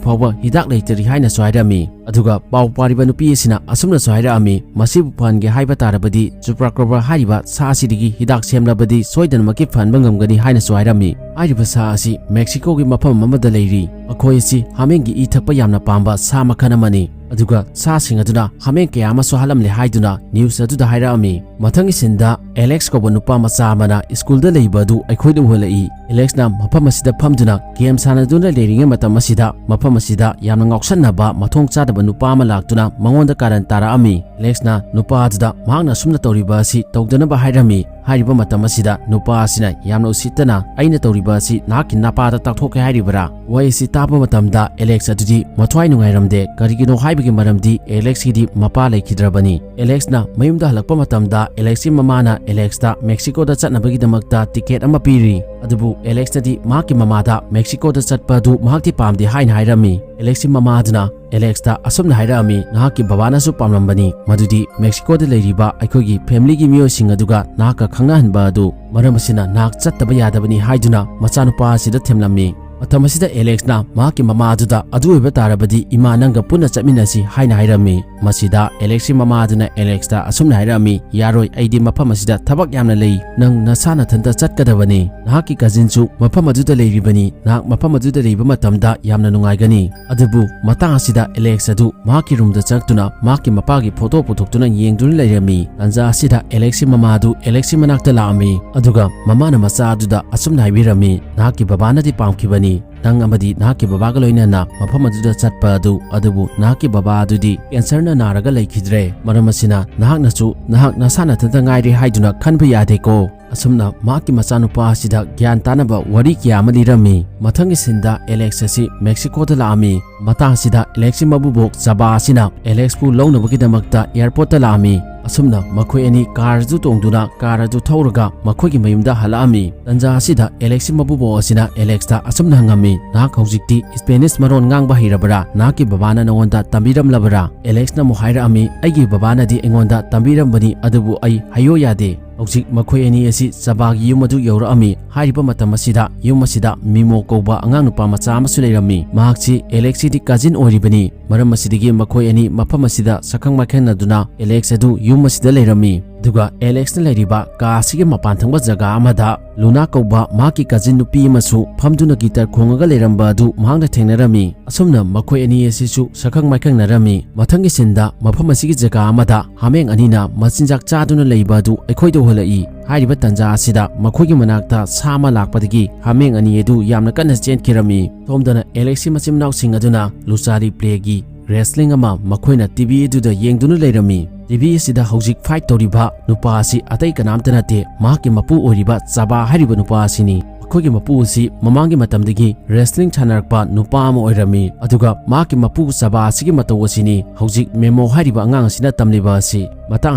ꯐꯥꯎꯕ ꯍꯤꯗꯥꯛ ꯂꯩꯇꯔꯤ ꯍꯥꯏꯅꯁꯨ ꯍꯥꯏꯔꯝꯃꯤ꯫ ꯑꯗꯨꯒ ꯄꯥꯎ ꯄꯥꯔꯤꯕ ꯅꯨꯄꯤ ꯑꯁꯤꯅ ꯑꯁꯨꯝꯅꯁꯨ ꯍꯥꯏꯔꯛꯂꯝꯃꯤ, ꯃꯁꯤꯕꯨ ꯐꯍꯟꯒꯦ ꯍꯥꯏꯕ ꯇꯥꯔꯕꯗꯤ ꯆꯨꯄ꯭ꯔꯥꯀ꯭ꯔꯣꯕꯥ ꯍꯥꯏꯔꯤꯕ ꯁꯥ ꯑꯁꯤꯗꯒꯤ ꯍꯤꯗꯥꯛ ꯁꯦꯝꯂꯕꯗꯤ ꯁꯣꯏꯗꯅꯃꯛꯀꯤ ꯐꯍꯟꯕ ꯉꯝꯒꯅꯤ ꯍꯥꯏꯅꯁꯨ ꯍꯥꯏꯔꯝꯃꯤ꯫ ꯍꯥꯏꯔꯤꯕ ꯁꯥ ꯑꯁꯤ ꯃꯦꯛꯁꯤꯀꯣꯒꯤ ꯃꯐꯝ ꯑꯃꯗ ꯂꯩꯔꯤ꯫ ꯃꯈꯣꯏ ꯑꯁꯤ ꯍꯥꯃꯦꯡꯒꯤ ꯏ ꯊꯛꯄ ꯌꯥꯝꯅ ꯄꯥꯝꯕ ꯁꯥ ꯃꯈꯜ ꯑꯃꯅꯤ꯫ ꯑꯗꯨꯒ ꯁꯥꯁꯤꯡ ꯑꯗꯨꯅ ꯍꯥꯃꯦꯡ ꯀꯌꯥ ꯑꯃꯁꯨ ꯍꯥꯠꯂꯝꯂꯦ ꯍꯥꯏꯗꯨꯅ ꯅ꯭ꯌꯨꯁ ꯑꯗꯨꯗ ꯍꯥꯏꯔꯛꯑꯝꯃꯤ꯫ ꯃꯊꯪꯒꯤ ꯁꯤꯟꯗ ꯑꯦꯂꯦꯛꯁ ꯀꯧꯕ ꯅꯨꯄꯥ ꯃꯆꯥ ꯑꯃꯅ ꯁ꯭ꯀꯨꯜꯗ ꯂꯩꯕ ꯑꯗꯨ ꯑꯩꯈꯣꯏꯗ ꯎꯍꯜꯂꯛꯏ꯫ ꯑꯦꯂꯦꯛꯁꯅ ꯃꯐꯝ ꯑꯁꯤꯗ ꯐꯝꯗꯨꯅ ꯒꯦꯝ ꯁꯥꯟꯅꯗꯨꯅ ꯂꯩꯔꯤꯉꯩ ꯃꯇꯝ ꯑꯁꯤꯗ ꯃꯐꯝ ꯑꯁꯤꯗ ꯌꯥꯝꯅ ꯉꯥꯎꯁꯟꯅꯕ ꯃꯊꯣꯡ ꯆꯥꯗꯕ ꯅꯨꯄꯥ ꯑꯃ ꯂꯥꯛꯇꯨꯅ ꯃꯉꯣꯟꯗ ꯀꯥꯔꯟ ꯇꯥꯔꯛꯑꯝꯃꯤ꯫ ꯑꯦꯂꯦꯛꯁꯅ ꯅꯨꯄꯥ ꯑꯗꯨꯗ ꯃꯍꯥꯛꯅ ꯑꯁꯨꯝꯅ ꯇꯧꯔꯤꯕ ꯑꯁꯤ ꯇꯧꯗꯅꯕ ꯍꯥꯏꯔꯝꯃꯤ꯫ ꯍꯥꯏꯔꯤꯕ ꯃꯇꯝ ꯑꯁꯤꯗ ꯅꯨꯄꯥ ꯑꯁꯤꯅ ꯌꯥꯝꯅ ꯎꯁꯤꯠꯇꯅ, "ꯑꯩꯅ ꯇꯧꯔꯤꯕ ꯑꯁꯤ ꯅꯍꯥꯛꯀꯤ ꯅꯄꯥꯗ ꯇꯥꯛꯊꯣꯛꯀꯦ ꯍꯥꯏꯔꯤꯕꯔꯥ?" ꯋꯥꯍꯩ ꯑꯁꯤ ꯇꯥꯕ ꯃꯇꯝꯗ ꯑꯦꯂꯦꯛꯁ ꯑꯗꯨꯗꯤ ꯃꯊ꯭ꯋꯥꯏ ꯅꯨꯡꯉꯥꯏꯔꯝꯗꯦ꯫ ꯀꯔꯤꯒꯤꯅꯣ ꯍꯥꯏꯕꯒꯤ ꯃꯔꯝꯗꯤ ꯑꯦꯂꯦꯛꯁꯀꯤꯗꯤ ꯃꯄꯥ ꯂꯩꯈꯤꯗ꯭ꯔꯕꯅꯤ꯫ ꯑꯦꯂꯦꯛꯁꯅ ꯃꯌꯨꯝꯗ ꯍꯜꯂꯛꯄ ꯃꯇꯝꯗ ꯑꯦꯂꯦꯛꯁꯀꯤ ꯃꯃꯥꯅ ꯑꯦꯂꯦꯛꯁꯇ ꯃꯦꯛꯁꯤꯀꯣꯗ ꯆꯠꯅꯕꯒꯤꯗꯃꯛꯇ ꯇꯤꯀꯦꯠ ꯑꯃ ꯄꯤꯔꯤ꯫ ꯑꯗꯨꯕꯨ ꯑꯦꯂꯦꯛꯁꯅꯗꯤ ꯃꯍꯥꯛꯀꯤ ꯃꯃꯥꯗ ꯃꯦꯛꯁꯤꯀꯣꯗ ꯆꯠꯄ ꯑꯗꯨ ꯃꯍꯥꯛꯇꯤ ꯄꯥꯝꯗꯦ ꯍꯥꯏꯅ ꯍꯥꯏꯔꯝꯃꯤ꯫ ꯑꯦꯂꯦꯛꯁꯀꯤ ꯃꯃꯥꯗꯨꯅ ꯑꯦꯂꯦꯛꯁꯇ ꯑꯁꯨꯝꯅ ꯍꯥꯏꯔꯛꯑꯝꯃꯤ, "ꯅꯍꯥꯛꯀꯤ ꯕꯕꯥꯅꯁꯨ ꯄꯥꯝꯂꯝꯕꯅꯤ, ꯃꯗꯨꯗꯤ ꯃꯦꯛꯁꯤꯀꯣꯗ ꯂꯩꯔꯤꯕ ꯑꯩꯈꯣꯏꯒꯤ ꯐꯦꯃꯤꯂꯤꯒꯤ ꯃꯤꯑꯣꯏꯁꯤꯡ ꯑꯗꯨꯒ ꯅꯍꯥꯛꯀ ꯈꯪꯅꯍꯟꯕ ꯑꯗꯨ꯫ ꯃꯔꯝ ꯑꯁꯤꯅ ꯅꯍꯥꯛ ꯆꯠꯇꯕ ꯌꯥꯗꯕꯅꯤ" ꯍꯥꯏꯗꯨꯅ ꯃꯆꯥꯅꯨꯄꯥ ꯑꯁꯤꯗ ꯊꯦꯝꯂꯝꯃꯤ꯫ ꯃꯇꯝ ꯑꯁꯤꯗ ꯑꯦꯂꯦꯛꯁꯅ ꯃꯍꯥꯛꯀꯤ ꯃꯃꯥ ꯑꯗꯨꯗ, "ꯑꯗꯨ ꯑꯣꯏꯕ ꯇꯥꯔꯕꯗꯤ ꯏꯃꯥ ꯅꯪꯒ ꯄꯨꯟꯅ ꯆꯠꯃꯤꯟꯅꯁꯤ" ꯍꯥꯏꯅ ꯍꯥꯏꯔꯝꯃꯤ꯫ ꯃꯁꯤꯗ ꯑꯦꯂꯦꯛꯁꯀꯤ ꯃꯃꯥ ꯑꯗꯨꯅ ꯑꯦꯂꯦꯛꯁꯇ ꯑꯁꯨꯝꯅ ꯍꯥꯏꯔꯛꯑꯝꯃꯤ, "ꯌꯥꯔꯣꯏ, ꯑꯩꯗꯤ ꯃꯐꯝ ꯑꯁꯤꯗ ꯊꯕꯛ ꯌꯥꯝꯅ ꯂꯩ꯫ ꯅꯪ ꯅꯁꯥ ꯅꯊꯟꯇ ꯆꯠꯀꯗꯕꯅꯤ꯫ ꯅꯍꯥꯛꯀꯤ ꯀꯖꯤꯟꯁꯨ ꯃꯐꯝ ꯑꯗꯨꯗ ꯂꯩꯔꯤꯕꯅꯤ꯫ ꯅꯍꯥꯛ ꯃꯐꯝ ꯑꯗꯨꯗ ꯂꯩꯕ ꯃꯇꯝꯗ ꯌꯥꯝꯅ ꯅꯨꯡꯉꯥꯏꯒꯅꯤ"꯫ ꯑꯗꯨꯕꯨ ꯃꯇꯥꯡ ꯑꯁꯤꯗ ꯑꯦꯂꯦꯛꯁ ꯑꯗꯨ ꯃꯍꯥꯛꯀꯤ ꯔꯨꯝꯗ ꯆꯪꯗꯨꯅ ꯃꯍꯥꯛꯀꯤ ꯃꯄꯥꯒꯤ ꯐꯣꯇꯣ ꯄꯨꯊꯣꯛꯇꯨꯅ ꯌꯦꯡꯗꯨꯅ ꯂꯩꯔꯝꯃꯤ꯫ ꯇꯥꯟꯖꯥ ꯑꯁꯤꯗ ꯑꯦꯂꯦꯛꯁꯀꯤ ꯃꯃꯥ ꯑꯗꯨ ꯑꯦꯂꯦꯛꯁꯀꯤ ꯃꯅꯥꯛꯇ ꯂꯥꯛꯑꯝꯃꯤ꯫ ꯑꯗꯨꯒ ꯃꯃꯥꯅ ꯃꯆꯥ ꯑꯗꯨꯗ ꯑꯁꯨꯝꯅ ꯍꯥꯏꯕꯤꯔꯝꯃꯤ, "ꯅꯍꯥꯛꯀꯤ ꯕꯕꯥꯅꯗꯤ ꯄꯥꯝꯈꯤꯕꯅꯤ ꯅꯪ ꯑꯃꯗꯤ ꯅꯍꯥꯛꯀꯤ ꯕꯕꯥꯒ ꯂꯣꯏꯅꯅ ꯃꯐꯝ ꯑꯗꯨꯗ ꯆꯠꯄ ꯑꯗꯨ, ꯑꯗꯨꯕꯨ ꯅꯍꯥꯛꯀꯤ ꯕꯕꯥ ꯑꯗꯨꯗꯤ ꯀꯦꯟꯁꯔꯅ ꯅꯥꯔꯒ ꯂꯩꯈꯤꯗ꯭ꯔꯦ꯫ ꯃꯔꯝ ꯑꯁꯤꯅ ꯅꯍꯥꯛꯅꯁꯨ ꯅꯍꯥꯛ ꯅꯁꯥ ꯅꯊꯟꯇ ꯉꯥꯏꯔꯦ ꯍꯥꯏꯗꯨꯅ ꯈꯟꯕ ꯌꯥꯗꯦꯀꯣ"꯫ ꯑꯁꯨꯝꯅ ꯃꯍꯥꯛꯀꯤ ꯃꯆꯥꯅꯨꯄꯥ ꯑꯁꯤꯗ ꯒ꯭ꯌꯥꯟ ꯇꯥꯅꯕ ꯋꯥꯔꯤ ꯀꯌꯥ ꯑꯃ ꯂꯤꯔꯝꯃꯤ꯫ ꯃꯊꯪꯒꯤ ꯁꯤꯟꯗ ꯑꯦꯂꯦꯛꯁ ꯑꯁꯤ ꯃꯦꯛꯁꯤꯀꯣꯗ ꯂꯥꯛꯑꯝꯃꯤ꯫ ꯃꯇꯥꯡ ꯑꯁꯤꯗ ꯑꯦꯂꯦꯛꯁꯀꯤ ꯃꯕꯨꯕꯣꯛ ꯆꯕꯥ ꯑꯁꯤꯅ ꯑꯦꯂꯦꯛꯁꯄꯨ ꯂꯧꯅꯕꯒꯤꯗꯃꯛꯇ ꯑꯦꯌꯔꯄꯣꯔꯠꯇ ꯂꯥꯛꯑꯝꯃꯤ꯫ ꯑꯁꯨꯝꯅ ꯃꯈꯣꯏ ꯑꯅꯤ ꯀꯥꯔ ꯑꯗꯨ ꯇꯣꯡꯗꯨꯅ ꯀꯥꯔ ꯑꯗꯨ ꯊꯧꯔꯒ ꯃꯈꯣꯏꯒꯤ ꯃꯌꯨꯝꯗ ꯍꯜꯂꯛꯑꯝꯃꯤ꯫ ꯇꯟꯖꯥ ꯑꯁꯤꯗ ꯑꯦꯂꯦꯛꯁꯀꯤ ꯃꯕꯨꯕꯣꯛ ꯑꯁꯤꯅ ꯑꯦꯂꯦꯛꯁꯇ ꯑꯁꯨꯝꯅ ꯍꯪꯉꯝꯃꯤ, "ꯅꯍꯥꯛ ꯍꯧꯖꯤꯛꯇꯤ ꯁ꯭ꯄꯦꯅꯤꯁ ꯃꯔꯣꯟ ꯉꯥꯡꯕ ꯍꯩꯔꯕꯔꯥ? ꯅꯍꯥꯛꯀꯤ ꯕꯕꯥꯅ ꯅꯉꯣꯟꯗ ꯇꯝꯕꯤꯔꯝꯂꯕꯔꯥ?" ꯑꯦꯂꯦꯛꯁꯅ ꯑꯃꯨꯛ ꯍꯥꯏꯔꯛꯑꯝꯃꯤ, "ꯑꯩꯒꯤ ꯕꯕꯥꯅꯗꯤ ꯑꯩꯉꯣꯟꯗ ꯇꯝꯕꯤꯔꯝꯕꯅꯤ, ꯑꯗꯨꯕꯨ ꯑꯩ ꯍꯥꯏꯌꯣ ꯌꯥꯗꯦ"꯫ ꯍꯧꯖꯤꯛ ꯃꯈꯣꯏ ꯑꯅꯤ ꯑꯁꯤ ꯆꯕꯥꯒꯤ ꯌꯨꯝ ꯑꯗꯨ ꯌꯧꯔꯛꯑꯝꯃꯤ꯫ ꯍꯥꯏꯔꯤꯕ ꯃꯇꯝ ꯑꯁꯤꯗ ꯌꯨꯝ ꯑꯁꯤꯗ ꯃꯤꯃꯣ ꯀꯧꯕ ꯑꯉꯥꯡ ꯅꯨꯄꯥ ꯃꯆꯥ ꯑꯃꯁꯨ ꯂꯩꯔꯝꯃꯤ꯫ ꯃꯍꯥꯛꯁꯤ ꯑꯦꯂꯦꯛꯁꯀꯤꯗꯤ ꯀꯖꯤꯟ ꯑꯣꯏꯔꯤꯕꯅꯤ꯫ ꯃꯔꯝ ꯑꯁꯤꯗꯒꯤ ꯃꯈꯣꯏ ꯑꯅꯤ ꯃꯐꯝ ꯑꯁꯤꯗ ꯁꯛꯈꯪ ꯃꯥꯏꯈꯪꯅꯗꯨꯅ ꯑꯦꯂꯦꯛꯁ ꯑꯗꯨ ꯌꯨꯝ ꯑꯁꯤꯗ ꯂꯩꯔꯝꯃꯤ꯫ ꯑꯗꯨꯒ ꯑꯦꯂꯦꯛꯁꯅ ꯂꯩꯔꯤꯕ ꯀꯥ ꯑꯁꯤꯒꯤ ꯃꯄꯥꯟ ꯊꯪꯕ ꯖꯒꯥ ꯑꯃꯗ ꯂꯨꯅꯥ ꯀꯧꯕ ꯃꯍꯥꯛꯀꯤ ꯀꯖꯤꯟ ꯅꯨꯄꯤ ꯑꯃꯁꯨ ꯐꯝꯗꯨꯅ ꯒꯤꯇꯔ ꯈꯣꯡꯉꯒ ꯂꯩꯔꯝꯕ ꯑꯗꯨ ꯃꯍꯥꯛꯅ ꯊꯦꯡꯅꯔꯝꯃꯤ꯫ ꯑꯁꯨꯝꯅ ꯃꯈꯣꯏ ꯑꯅꯤ ꯑꯁꯤꯁꯨ ꯁꯛꯈꯪ ꯃꯥꯏꯈꯪꯅꯔꯝꯃꯤ꯫ ꯃꯊꯪꯒꯤ ꯁꯤꯟꯗ ꯃꯐꯝ ꯑꯁꯤꯒꯤ ꯖꯒꯥ ꯑꯃꯗ ꯍꯥꯃꯦꯡ ꯑꯅꯤꯅ ꯃꯆꯤꯟꯖꯥꯛ ꯆꯥꯗꯨꯅ ꯂꯩꯕ ꯑꯗꯨ ꯑꯩꯈꯣꯏꯗ ꯎꯍꯜꯂꯛꯏ꯫ ꯍꯥꯏꯔꯤꯕ ꯇꯥꯟꯖꯥ ꯑꯁꯤꯗ ꯃꯈꯣꯏꯒꯤ ꯃꯅꯥꯛꯇ ꯁꯥ ꯑꯃ ꯂꯥꯛꯄꯗꯒꯤ ꯍꯥꯃꯦꯡ ꯑꯅꯤ ꯑꯗꯨ ꯌꯥꯝꯅ ꯀꯟꯅ ꯆꯦꯟꯈꯤꯔꯝꯃꯤ꯫ ꯁꯣꯝꯗꯅ ꯑꯦꯂꯦꯛꯁꯀꯤ ꯃꯆꯤꯟ ꯃꯅꯥꯎꯁꯤꯡ ꯑꯗꯨꯅ ꯂꯨꯆꯥ ꯔꯤꯄ꯭ꯂꯦꯒꯤ ꯔꯦꯁꯂꯤꯡ ꯑꯃ ꯃꯈꯣꯏꯅ ꯇꯤꯚꯤ ꯑꯗꯨꯗ ꯌꯦꯡꯗꯨꯅ ꯂꯩꯔꯝꯃꯤ꯫ ꯇꯤꯚꯤ ꯑꯁꯤꯗ ꯍꯧꯖꯤꯛ ꯐꯥꯏꯠ ꯇꯧꯔꯤꯕ ꯅꯨꯄꯥ ꯑꯁꯤ ꯑꯇꯩ ꯀꯅꯥꯝꯇ ꯅꯠꯇꯦ, ꯃꯍꯥꯛꯀꯤ ꯃꯄꯨ ꯑꯣꯏꯔꯤꯕ ꯆꯕꯥ ꯍꯥꯏꯔꯤꯕ ꯅꯨꯄꯥ ꯑꯁꯤꯅꯤ꯫ ꯃꯈꯣꯏꯒꯤ ꯃꯄꯨ ꯑꯁꯤ ꯃꯃꯥꯡꯒꯤ ꯃꯇꯝꯗꯒꯤ ꯔꯦꯁꯂꯤꯡ ꯁꯥꯟꯅꯔꯛꯄ ꯅꯨꯄꯥ ꯑꯃ ꯑꯣꯏꯔꯝꯃꯤ꯫ ꯑꯗꯨꯒ ꯃꯍꯥꯛꯀꯤ ꯃꯄꯨ ꯆꯕꯥ ꯑꯁꯤꯒꯤ ꯃꯇꯧ ꯑꯁꯤꯅꯤ ꯍꯧꯖꯤꯛ ꯃꯦꯃꯣ ꯍꯥꯏꯔꯤꯕ ꯑꯉꯥꯡ ꯑꯁꯤꯅ ꯇꯝꯂꯤꯕ ꯑꯁꯤ꯫ ꯃꯇꯥꯡ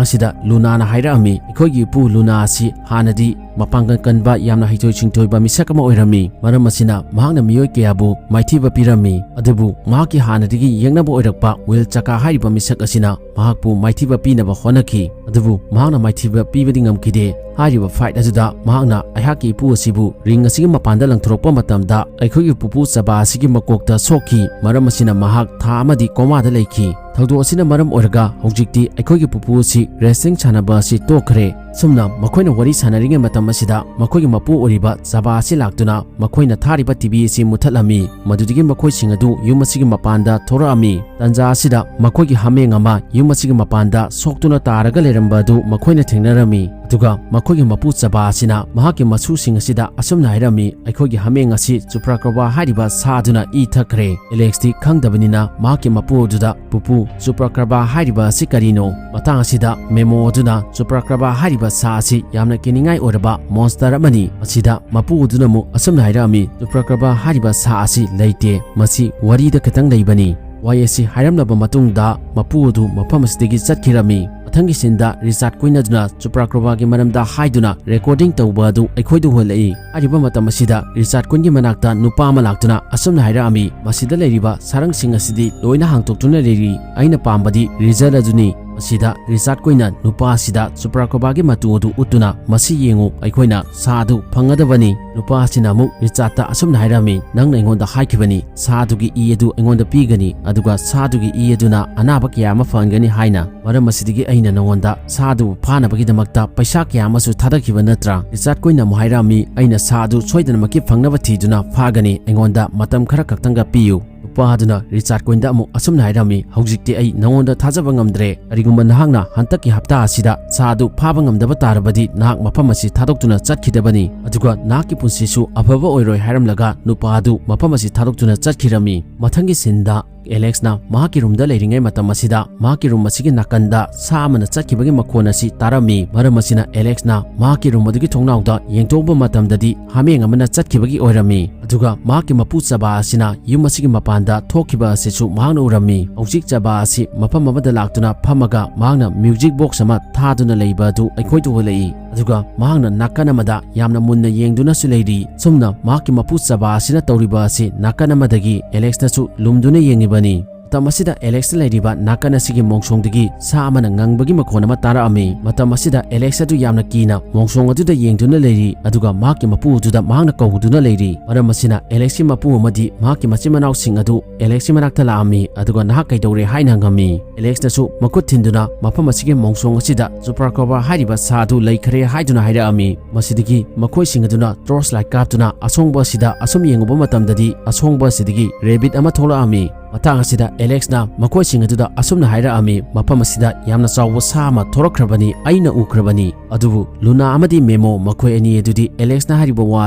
ꯑꯁꯤꯗ ꯂꯨꯅꯥꯅ ꯍꯥꯏꯔꯛꯑꯝꯃꯤ, ꯑꯩꯈꯣꯏꯒꯤ ꯏꯄꯨ ꯂꯨꯅꯥ ꯑꯁꯤ ꯍꯥꯟꯅꯗꯤ ꯃꯄꯥꯡꯒꯜ ꯀꯟꯕ, ꯌꯥꯝꯅ ꯍꯩꯊꯣꯏ ꯁꯤꯡꯊꯣꯏꯕ ꯃꯤꯁꯛ ꯑꯃ ꯑꯣꯏꯔꯝꯃꯤ꯫ ꯃꯔꯝ ꯑꯁꯤꯅ ꯃꯍꯥꯛꯅ ꯃꯤꯑꯣꯏ ꯀꯌꯥꯕꯨ ꯃꯥꯏꯊꯤꯕ ꯄꯤꯔꯝꯃꯤ꯫ ꯑꯗꯨꯕꯨ ꯃꯍꯥꯛꯀꯤ ꯍꯥꯟꯅꯗꯒꯤ ꯌꯦꯛꯅꯕ ꯑꯣꯏꯔꯛꯄ ꯋꯤꯜ ꯆꯀꯥ ꯍꯥꯏꯔꯤꯕ ꯃꯤꯁꯛ ꯑꯁꯤꯅ ꯃꯍꯥꯛꯄꯨ ꯃꯥꯏꯊꯤꯕ ꯄꯤꯅꯕ ꯍꯣꯠꯅꯈꯤ꯫ ꯑꯗꯨꯕꯨ ꯃꯍꯥꯛꯅ ꯃꯥꯏꯊꯤꯕ ꯄꯤꯕꯗꯤ ꯉꯝꯈꯤꯗꯦ꯫ ꯍꯥꯏꯔꯤꯕ ꯐꯥꯏꯠ ꯑꯗꯨꯗ ꯃꯍꯥꯛꯅ ꯑꯩꯍꯥꯛꯀꯤ ꯏꯄꯨ ꯑꯁꯤꯕꯨ ꯔꯤꯡ ꯑꯁꯤꯒꯤ ꯃꯄꯥꯟꯗ ꯂꯪꯊꯣꯔꯛꯄ ꯃꯇꯝꯗ ꯑꯩꯈꯣꯏꯒꯤ ꯄꯨꯄꯨ ꯆꯕꯥ ꯑꯁꯤꯒꯤ ꯃꯀꯣꯛꯇ ꯁꯣꯛꯈꯤ꯫ ꯃꯔꯝ ꯑꯁꯤꯅ ꯃꯍꯥꯛ ꯊꯥ ꯑꯃꯗꯤ ꯀꯣꯃꯥꯗ ꯂꯩꯈꯤ꯫ ꯊꯧꯗꯣꯛ ꯑꯁꯤꯅ ꯃꯔꯝ ꯑꯣꯏꯔꯒ ꯍꯧꯖꯤꯛꯇꯤ ꯑꯩꯈꯣꯏꯒꯤ ꯄꯨꯄꯨ ꯑꯁꯤ ꯔꯦꯁꯂꯤꯡ ꯁꯥꯟꯅꯕ ꯑꯁꯤ ꯇꯣꯛꯈ꯭ꯔꯦ꯫ ꯁꯨꯝꯅ ꯃꯈꯣꯏꯅ ꯋꯥꯔꯤ ꯁꯥꯟꯅꯔꯤꯉꯩ ꯃꯇꯝ ꯑꯁꯤꯗ ꯃꯈꯣꯏꯒꯤ ꯃꯄꯨ ꯑꯣꯏꯔꯤꯕ ꯆꯕꯥ ꯑꯁꯤ ꯂꯥꯛꯇꯨꯅ ꯃꯈꯣꯏꯅ ꯊꯥꯔꯤꯕ ꯇꯤꯚꯤ ꯑꯁꯤ ꯃꯨꯠꯊꯠꯂꯝꯃꯤ꯫ ꯃꯗꯨꯗꯒꯤ ꯃꯈꯣꯏꯁꯤꯡ ꯑꯗꯨ ꯌꯨꯝ ꯑꯁꯤꯒꯤ ꯃꯄꯥꯟꯗ ꯊꯣꯔꯛꯑꯝꯃꯤ꯫ ꯇꯥꯟꯖꯥ ꯑꯁꯤꯗ ꯃꯈꯣꯏꯒꯤ ꯍꯥꯃꯦꯡ ꯑꯃ ꯌꯨꯝ ꯑꯁꯤꯒꯤ ꯃꯄꯥꯟꯗ ꯁꯣꯛꯇꯨꯅ ꯇꯥꯔꯒ ꯂꯩꯔꯝꯕ ꯑꯗꯨ ꯃꯈꯣꯏꯅ ꯊꯦꯡꯅꯔꯝꯃꯤ꯫ ꯑꯗꯨꯒ ꯃꯈꯣꯏꯒꯤ ꯃꯄꯨ ꯆꯕꯥ ꯑꯁꯤꯅ ꯃꯍꯥꯛꯀꯤ ꯃꯁꯨꯁꯤꯡ ꯑꯁꯤꯗ ꯑꯁꯨꯝꯅ ꯍꯥꯏꯔꯝꯃꯤ, "ꯑꯩꯈꯣꯏꯒꯤ ꯍꯥꯃꯦꯡ ꯑꯁꯤ ꯆꯨꯄ꯭ꯔꯥꯀ꯭ꯔꯕꯥ ꯍꯥꯏꯔꯤꯕ ꯁꯥ ꯑꯗꯨꯅ ꯏ ꯊꯛꯈ꯭ꯔꯦ꯫" ꯑꯦꯂꯦꯛꯁꯇꯤ ꯈꯪꯗꯕꯅꯤꯅ ꯃꯍꯥꯛꯀꯤ ꯃꯄꯨ ꯑꯗꯨꯗ, "ꯄꯨꯄꯨ, ꯆꯨꯄ꯭ꯔꯥꯀ꯭ꯔꯕꯥ ꯍꯥꯏꯔꯤꯕ ꯑꯁꯤ ꯀꯔꯤꯅꯣ?" ꯃꯇꯥꯡ ꯑꯁꯤꯗ ꯃꯦꯃꯣ ꯑꯗꯨꯅ ꯆꯨꯄ꯭ꯔꯥꯀ꯭ꯔꯕꯥ ꯍꯥꯏꯔꯤꯕ ꯁꯥ ꯑꯁꯤ ꯌꯥꯝꯅ ꯀꯤꯅꯤꯡꯉꯥꯏ ꯑꯣꯏꯔꯕ ꯃꯣꯟꯁꯇꯔ ꯑꯃꯅꯤ꯫ ꯃꯁꯤꯗ ꯃꯄꯨ ꯑꯗꯨꯅ ꯑꯃꯨꯛ ꯑꯁꯨꯝꯅ ꯍꯥꯏꯔꯛꯑꯝꯃꯤ, "ꯆꯨꯄ꯭ꯔꯥꯀ꯭ꯔꯕꯥ ꯍꯥꯏꯔꯤꯕ ꯁꯥ ꯑꯁꯤ ꯂꯩꯇꯦ, ꯃꯁꯤ ꯋꯥꯔꯤꯗ ꯈꯛꯇꯪ ꯂꯩꯕꯅꯤ꯫" ꯋꯥꯍꯩ ꯑꯁꯤ ꯍꯥꯏꯔꯝꯂꯕ ꯃꯇꯨꯡꯗ ꯃꯄꯨ ꯑꯗꯨ ꯃꯐꯝ ꯑꯁꯤꯗꯒꯤ ꯆꯠꯈꯤꯔꯝꯃꯤ꯫ ꯃꯊꯪꯒꯤ ꯁꯤꯟꯗ ꯔꯤꯆꯥꯔꯗ ꯀꯨꯏꯟ ꯑꯗꯨꯅ ꯆꯨꯄ꯭ꯔꯥꯀ꯭ꯔꯕꯥꯒꯤ ꯃꯔꯝꯗ ꯍꯥꯏꯗꯨꯅ ꯔꯦꯀꯣꯔꯗꯤꯡ ꯇꯧꯕ ꯑꯗꯨ ꯑꯩꯈꯣꯏꯗ ꯎꯍꯜꯂꯛꯏ꯫ ꯍꯥꯏꯔꯤꯕ ꯃꯇꯝ ꯑꯁꯤꯗ ꯔꯤꯆꯥꯔꯗ ꯀꯨꯏꯟꯒꯤ ꯃꯅꯥꯛꯇ ꯅꯨꯄꯥ ꯑꯃ ꯂꯥꯛꯇꯨꯅ ꯑꯁꯨꯝꯅ ꯍꯥꯏꯔꯛꯑꯝꯃꯤ, "ꯃꯁꯤꯗ ꯂꯩꯔꯤꯕ ꯁꯥꯔꯪꯁꯤꯡ ꯑꯁꯤꯗꯤ ꯂꯣꯏꯅ ꯍꯥꯡꯇꯣꯛꯇꯨꯅ ꯂꯩꯔꯤ꯫ ꯑꯩꯅ ꯄꯥꯝꯕꯗꯤ ꯔꯤꯖꯜ ꯑꯗꯨꯅꯤ꯫ ꯑꯁꯤꯗ ꯔꯤꯆꯥꯔꯗ ꯀꯣꯏꯅ ꯅꯨꯄꯥ ꯑꯁꯤꯗ ꯆꯨꯄ꯭ꯔꯥꯀ꯭ꯔꯣꯕꯥꯒꯤ ꯃꯇꯨ ꯑꯗꯨ ꯎꯠꯇꯨꯅ, "ꯃꯁꯤ ꯌꯦꯡꯉꯨ, ꯑꯩꯈꯣꯏꯅ ꯁꯥ ꯑꯗꯨ ꯐꯪꯒꯗꯕꯅꯤ"꯫ ꯅꯨꯄꯥ ꯑꯁꯤꯅ ꯑꯃꯨꯛ ꯔꯤꯆꯥꯔꯗꯇ ꯑꯁꯨꯝꯅ ꯍꯥꯏꯔꯝꯃꯤ, "ꯅꯪꯅ ꯑꯩꯉꯣꯟꯗ ꯍꯥꯏꯈꯤꯕꯅꯤ, ꯁꯥ ꯑꯗꯨꯒꯤ ꯏ ꯑꯗꯨ ꯑꯩꯉꯣꯟꯗ ꯄꯤꯒꯅꯤ, ꯑꯗꯨꯒ ꯁꯥ ꯑꯗꯨꯒꯤ ꯏ ꯑꯗꯨꯅ ꯑꯅꯥꯕ ꯀꯌꯥ ꯑꯃ ꯐꯍꯟꯒꯅꯤ ꯍꯥꯏꯅ꯫ ꯃꯔꯝ ꯑꯁꯤꯗꯒꯤ ꯑꯩꯅ ꯅꯉꯣꯟꯗ ꯁꯥ ꯑꯗꯨꯕꯨ ꯐꯥꯅꯕꯒꯤꯗꯃꯛꯇ ꯄꯩꯁꯥ ꯀꯌꯥ ꯑꯃꯁꯨ ꯊꯥꯗꯈꯤꯕ ꯅꯠꯇ꯭ꯔꯥ?" ꯔꯤꯆꯥꯔꯗ ꯀꯣꯏꯅ ꯑꯃꯨꯛ ꯍꯥꯏꯔꯝꯃꯤ, "ꯑꯩꯅ ꯁꯥ ꯑꯗꯨ ꯁꯣꯏꯗꯅꯃꯛꯀꯤ ꯐꯪꯅꯕ ꯊꯤꯗꯨꯅ ꯐꯥꯒꯅꯤ, ꯑꯩꯉꯣꯟꯗ ꯃꯇꯝ ꯈꯔ ꯈꯛꯇꯪꯒ ꯄꯤꯌꯨ"꯫ ꯅꯨꯄꯥ ꯑꯗꯨꯅ ꯔꯤꯆꯥꯔꯗ ꯀꯣꯏꯟꯗ ꯑꯃꯨꯛ ꯑꯁꯨꯝꯅ ꯍꯥꯏꯔꯝꯃꯤ, "ꯍꯧꯖꯤꯛꯇꯤ ꯑꯩ ꯅꯉꯣꯟꯗ ꯊꯥꯖꯕ ꯉꯝꯗ꯭ꯔꯦ꯫ ꯀꯔꯤꯒꯨꯝꯕ ꯅꯍꯥꯛꯅ ꯍꯟꯗꯛꯀꯤ ꯍꯞꯇꯥ ꯑꯁꯤꯗ ꯁꯥ ꯑꯗꯨ ꯐꯥꯕ ꯉꯝꯗꯕ ꯇꯥꯔꯕꯗꯤ ꯅꯍꯥꯛ ꯃꯐꯝ ꯑꯁꯤ ꯊꯥꯗꯣꯛꯇꯨꯅ ꯆꯠꯈꯤꯗꯕꯅꯤ, ꯑꯗꯨꯒ ꯅꯍꯥꯛꯀꯤ ꯄꯨꯟꯁꯤꯁꯨ ꯑꯐꯕ ꯑꯣꯏꯔꯣꯏ" ꯍꯥꯏꯔꯝꯂꯒ ꯅꯨꯄꯥ ꯑꯗꯨ ꯃꯐꯝ ꯑꯁꯤ ꯊꯥꯗꯣꯛꯇꯨꯅ ꯆꯠꯈꯤꯔꯝꯃꯤ꯫ ꯃꯊꯪꯒꯤ ꯁꯤꯟꯗ ꯑꯦꯂꯦꯛꯁꯅ ꯃꯍꯥꯛꯀꯤ ꯔꯨꯝꯗ ꯂꯩꯔꯤꯉꯩ ꯃꯇꯝ ꯑꯁꯤꯗ ꯃꯍꯥꯛꯀꯤ ꯔꯨꯝ ꯑꯁꯤꯒꯤ ꯅꯥꯀꯟꯗ ꯁꯥ ꯑꯃꯅ ꯆꯠꯈꯤꯕꯒꯤ ꯃꯈꯣꯟ ꯑꯁꯤ ꯇꯥꯔꯝꯃꯤ꯫ ꯃꯔꯝ ꯑꯁꯤꯅ ꯑꯦꯂꯦꯛꯁꯅ ꯃꯍꯥꯛꯀꯤ ꯔꯨꯝ ꯑꯗꯨꯒꯤ ꯊꯣꯡꯅꯥꯎꯗ ꯌꯦꯡꯊꯣꯛꯄ ꯃꯇꯝꯗꯗꯤ ꯍꯥꯃꯦꯡ ꯑꯃꯅ ꯆꯠꯈꯤꯕꯒꯤ ꯑꯣꯏꯔꯝꯃꯤ꯫ ꯑꯗꯨꯒ ꯃꯍꯥꯛꯀꯤ ꯃꯄꯨ ꯆꯕꯥ ꯑꯁꯤꯅ ꯌꯨꯝ ꯑꯁꯤꯒꯤ ꯃꯄꯥꯟꯗ ꯊꯣꯛꯈꯤꯕ ꯑꯁꯤꯁꯨ ꯃꯍꯥꯛꯅ ꯎꯔꯝꯃꯤ꯫ ꯍꯧꯖꯤꯛ ꯆꯕꯥ ꯑꯁꯤ ꯃꯐꯝ ꯑꯃꯗ ꯂꯥꯛꯇꯨꯅ ꯐꯝꯃꯒ ꯃꯍꯥꯛꯅ ꯃ꯭ꯌꯨꯖꯤꯛ ꯕꯣꯛꯁ ꯑꯃ ꯊꯥꯗꯨꯅ ꯂꯩꯕ ꯑꯗꯨ ꯑꯩꯈꯣꯏꯗ ꯎꯍꯜꯂꯛꯏ꯫ ꯑꯗꯨꯒ ꯃꯍꯥꯛꯅ ꯅꯥꯀꯟ ꯑꯃꯗ ꯌꯥꯝꯅ ꯃꯨꯟꯅ ꯌꯦꯡꯗꯨꯅꯁꯨ ꯂꯩꯔꯤ꯫ ꯁꯨꯝꯅ ꯃꯍꯥꯛꯀꯤ ꯃꯄꯨ ꯆꯕꯥ ꯑꯁꯤꯅ ꯇꯧꯔꯤꯕ ꯑꯁꯤ ꯅꯥꯀꯟ ꯑꯃꯗꯒꯤ ꯑꯦꯂꯦꯛꯁꯅꯁꯨ ꯂꯨꯝꯗꯨꯅ ꯌꯦꯡꯉꯤꯕꯅꯤ꯫ ꯃꯇꯝ ꯑꯁꯤꯗ ꯑꯦꯂꯦꯛꯁꯅ ꯂꯩꯔꯤꯕ ꯅꯥꯀꯟ ꯑꯁꯤꯒꯤ ꯃꯣꯡꯁꯣꯡꯗꯒꯤ ꯁꯥ ꯑꯃꯅ ꯉꯪꯕꯒꯤ ꯃꯈꯣꯟ ꯑꯃ ꯇꯥꯔꯛꯑꯝꯃꯤ꯫ ꯃꯇꯝ ꯑꯁꯤꯗ ꯑꯦꯂꯦꯛꯁ ꯑꯗꯨ ꯌꯥꯝꯅ ꯀꯤꯅ ꯃꯣꯡꯁꯣꯡ ꯑꯗꯨꯗ ꯌꯦꯡꯗꯨꯅ ꯂꯩꯔꯤ, ꯑꯗꯨꯒ ꯃꯍꯥꯛꯀꯤ ꯃꯄꯨ ꯑꯗꯨꯗ ꯃꯍꯥꯛꯅ ꯀꯧꯗꯨꯅ ꯂꯩꯔꯤ꯫ ꯃꯔꯝ ꯑꯁꯤꯅ ꯑꯦꯂꯦꯛꯁꯀꯤ ꯃꯄꯨ ꯑꯃꯗꯤ ꯃꯍꯥꯛꯀꯤ ꯃꯆꯤꯟ ꯃꯅꯥꯎꯁꯤꯡ ꯑꯗꯨ ꯑꯦꯂꯦꯛꯁꯀꯤ ꯃꯅꯥꯛꯇ ꯂꯥꯛꯑꯝꯃꯤ, ꯑꯗꯨꯒ "ꯅꯍꯥꯛ ꯀꯩꯗꯧꯔꯦ?" ꯍꯥꯏꯅ ꯍꯪꯉꯝꯃꯤ꯫ ꯑꯦꯂꯦꯛꯁꯅꯁꯨ ꯃꯈꯨꯠ ꯊꯤꯟꯗꯨꯅ ꯃꯐꯝ ꯑꯁꯤꯒꯤ ꯃꯣꯡꯁꯣꯡ ꯑꯁꯤꯗ ꯆꯨꯄ꯭ꯔꯥꯀ꯭ꯔꯣꯕꯥ ꯍꯥꯏꯔꯤꯕ ꯁꯥ ꯑꯗꯨ ꯂꯩꯈ꯭ꯔꯦ ꯍꯥꯏꯗꯨꯅ ꯍꯥꯏꯔꯛꯑꯝꯃꯤ꯫ ꯃꯁꯤꯗꯒꯤ ꯃꯈꯣꯏꯁꯤꯡ ꯑꯗꯨꯅ ꯇꯣꯔꯆ ꯂꯥꯏꯠ ꯀꯥꯞꯇꯨꯅ ꯑꯁꯣꯡꯕ ꯑꯁꯤꯗ ꯑꯁꯨꯝ ꯌꯦꯡꯉꯨꯕ ꯃꯇꯝꯗꯗꯤ ꯑꯁꯣꯡꯕ ꯑꯁꯤꯗꯒꯤ ꯔꯦꯕꯤꯠ ꯑꯃ ꯊꯣꯛꯂꯛꯑꯝꯃꯤ꯫ ꯃꯇꯥꯡ ꯑꯁꯤꯗ ꯑꯦꯂꯦꯛꯁꯅ ꯃꯈꯣꯏꯁꯤꯡ ꯑꯗꯨꯗ ꯑꯁꯨꯝꯅ ꯍꯥꯏꯔꯛꯑꯝꯃꯤ, "ꯃꯐꯝ ꯑꯁꯤꯗ ꯌꯥꯝꯅ ꯆꯥꯎꯕ ꯁꯥ ꯑꯃ ꯊꯣꯔꯛꯈ꯭ꯔꯕꯅꯤ, ꯑꯩꯅ ꯎꯈ꯭ꯔꯕꯅꯤ"꯫ ꯑꯗꯨꯕꯨ ꯂꯨꯅꯥ ꯑꯃꯗꯤ ꯃꯦꯃꯣ ꯃꯈꯣꯏ ꯑꯅꯤ ꯑꯗꯨꯗꯤ ꯑꯦꯂꯦꯛꯁꯅ ꯍꯥꯏꯔꯤꯕ ꯋꯥ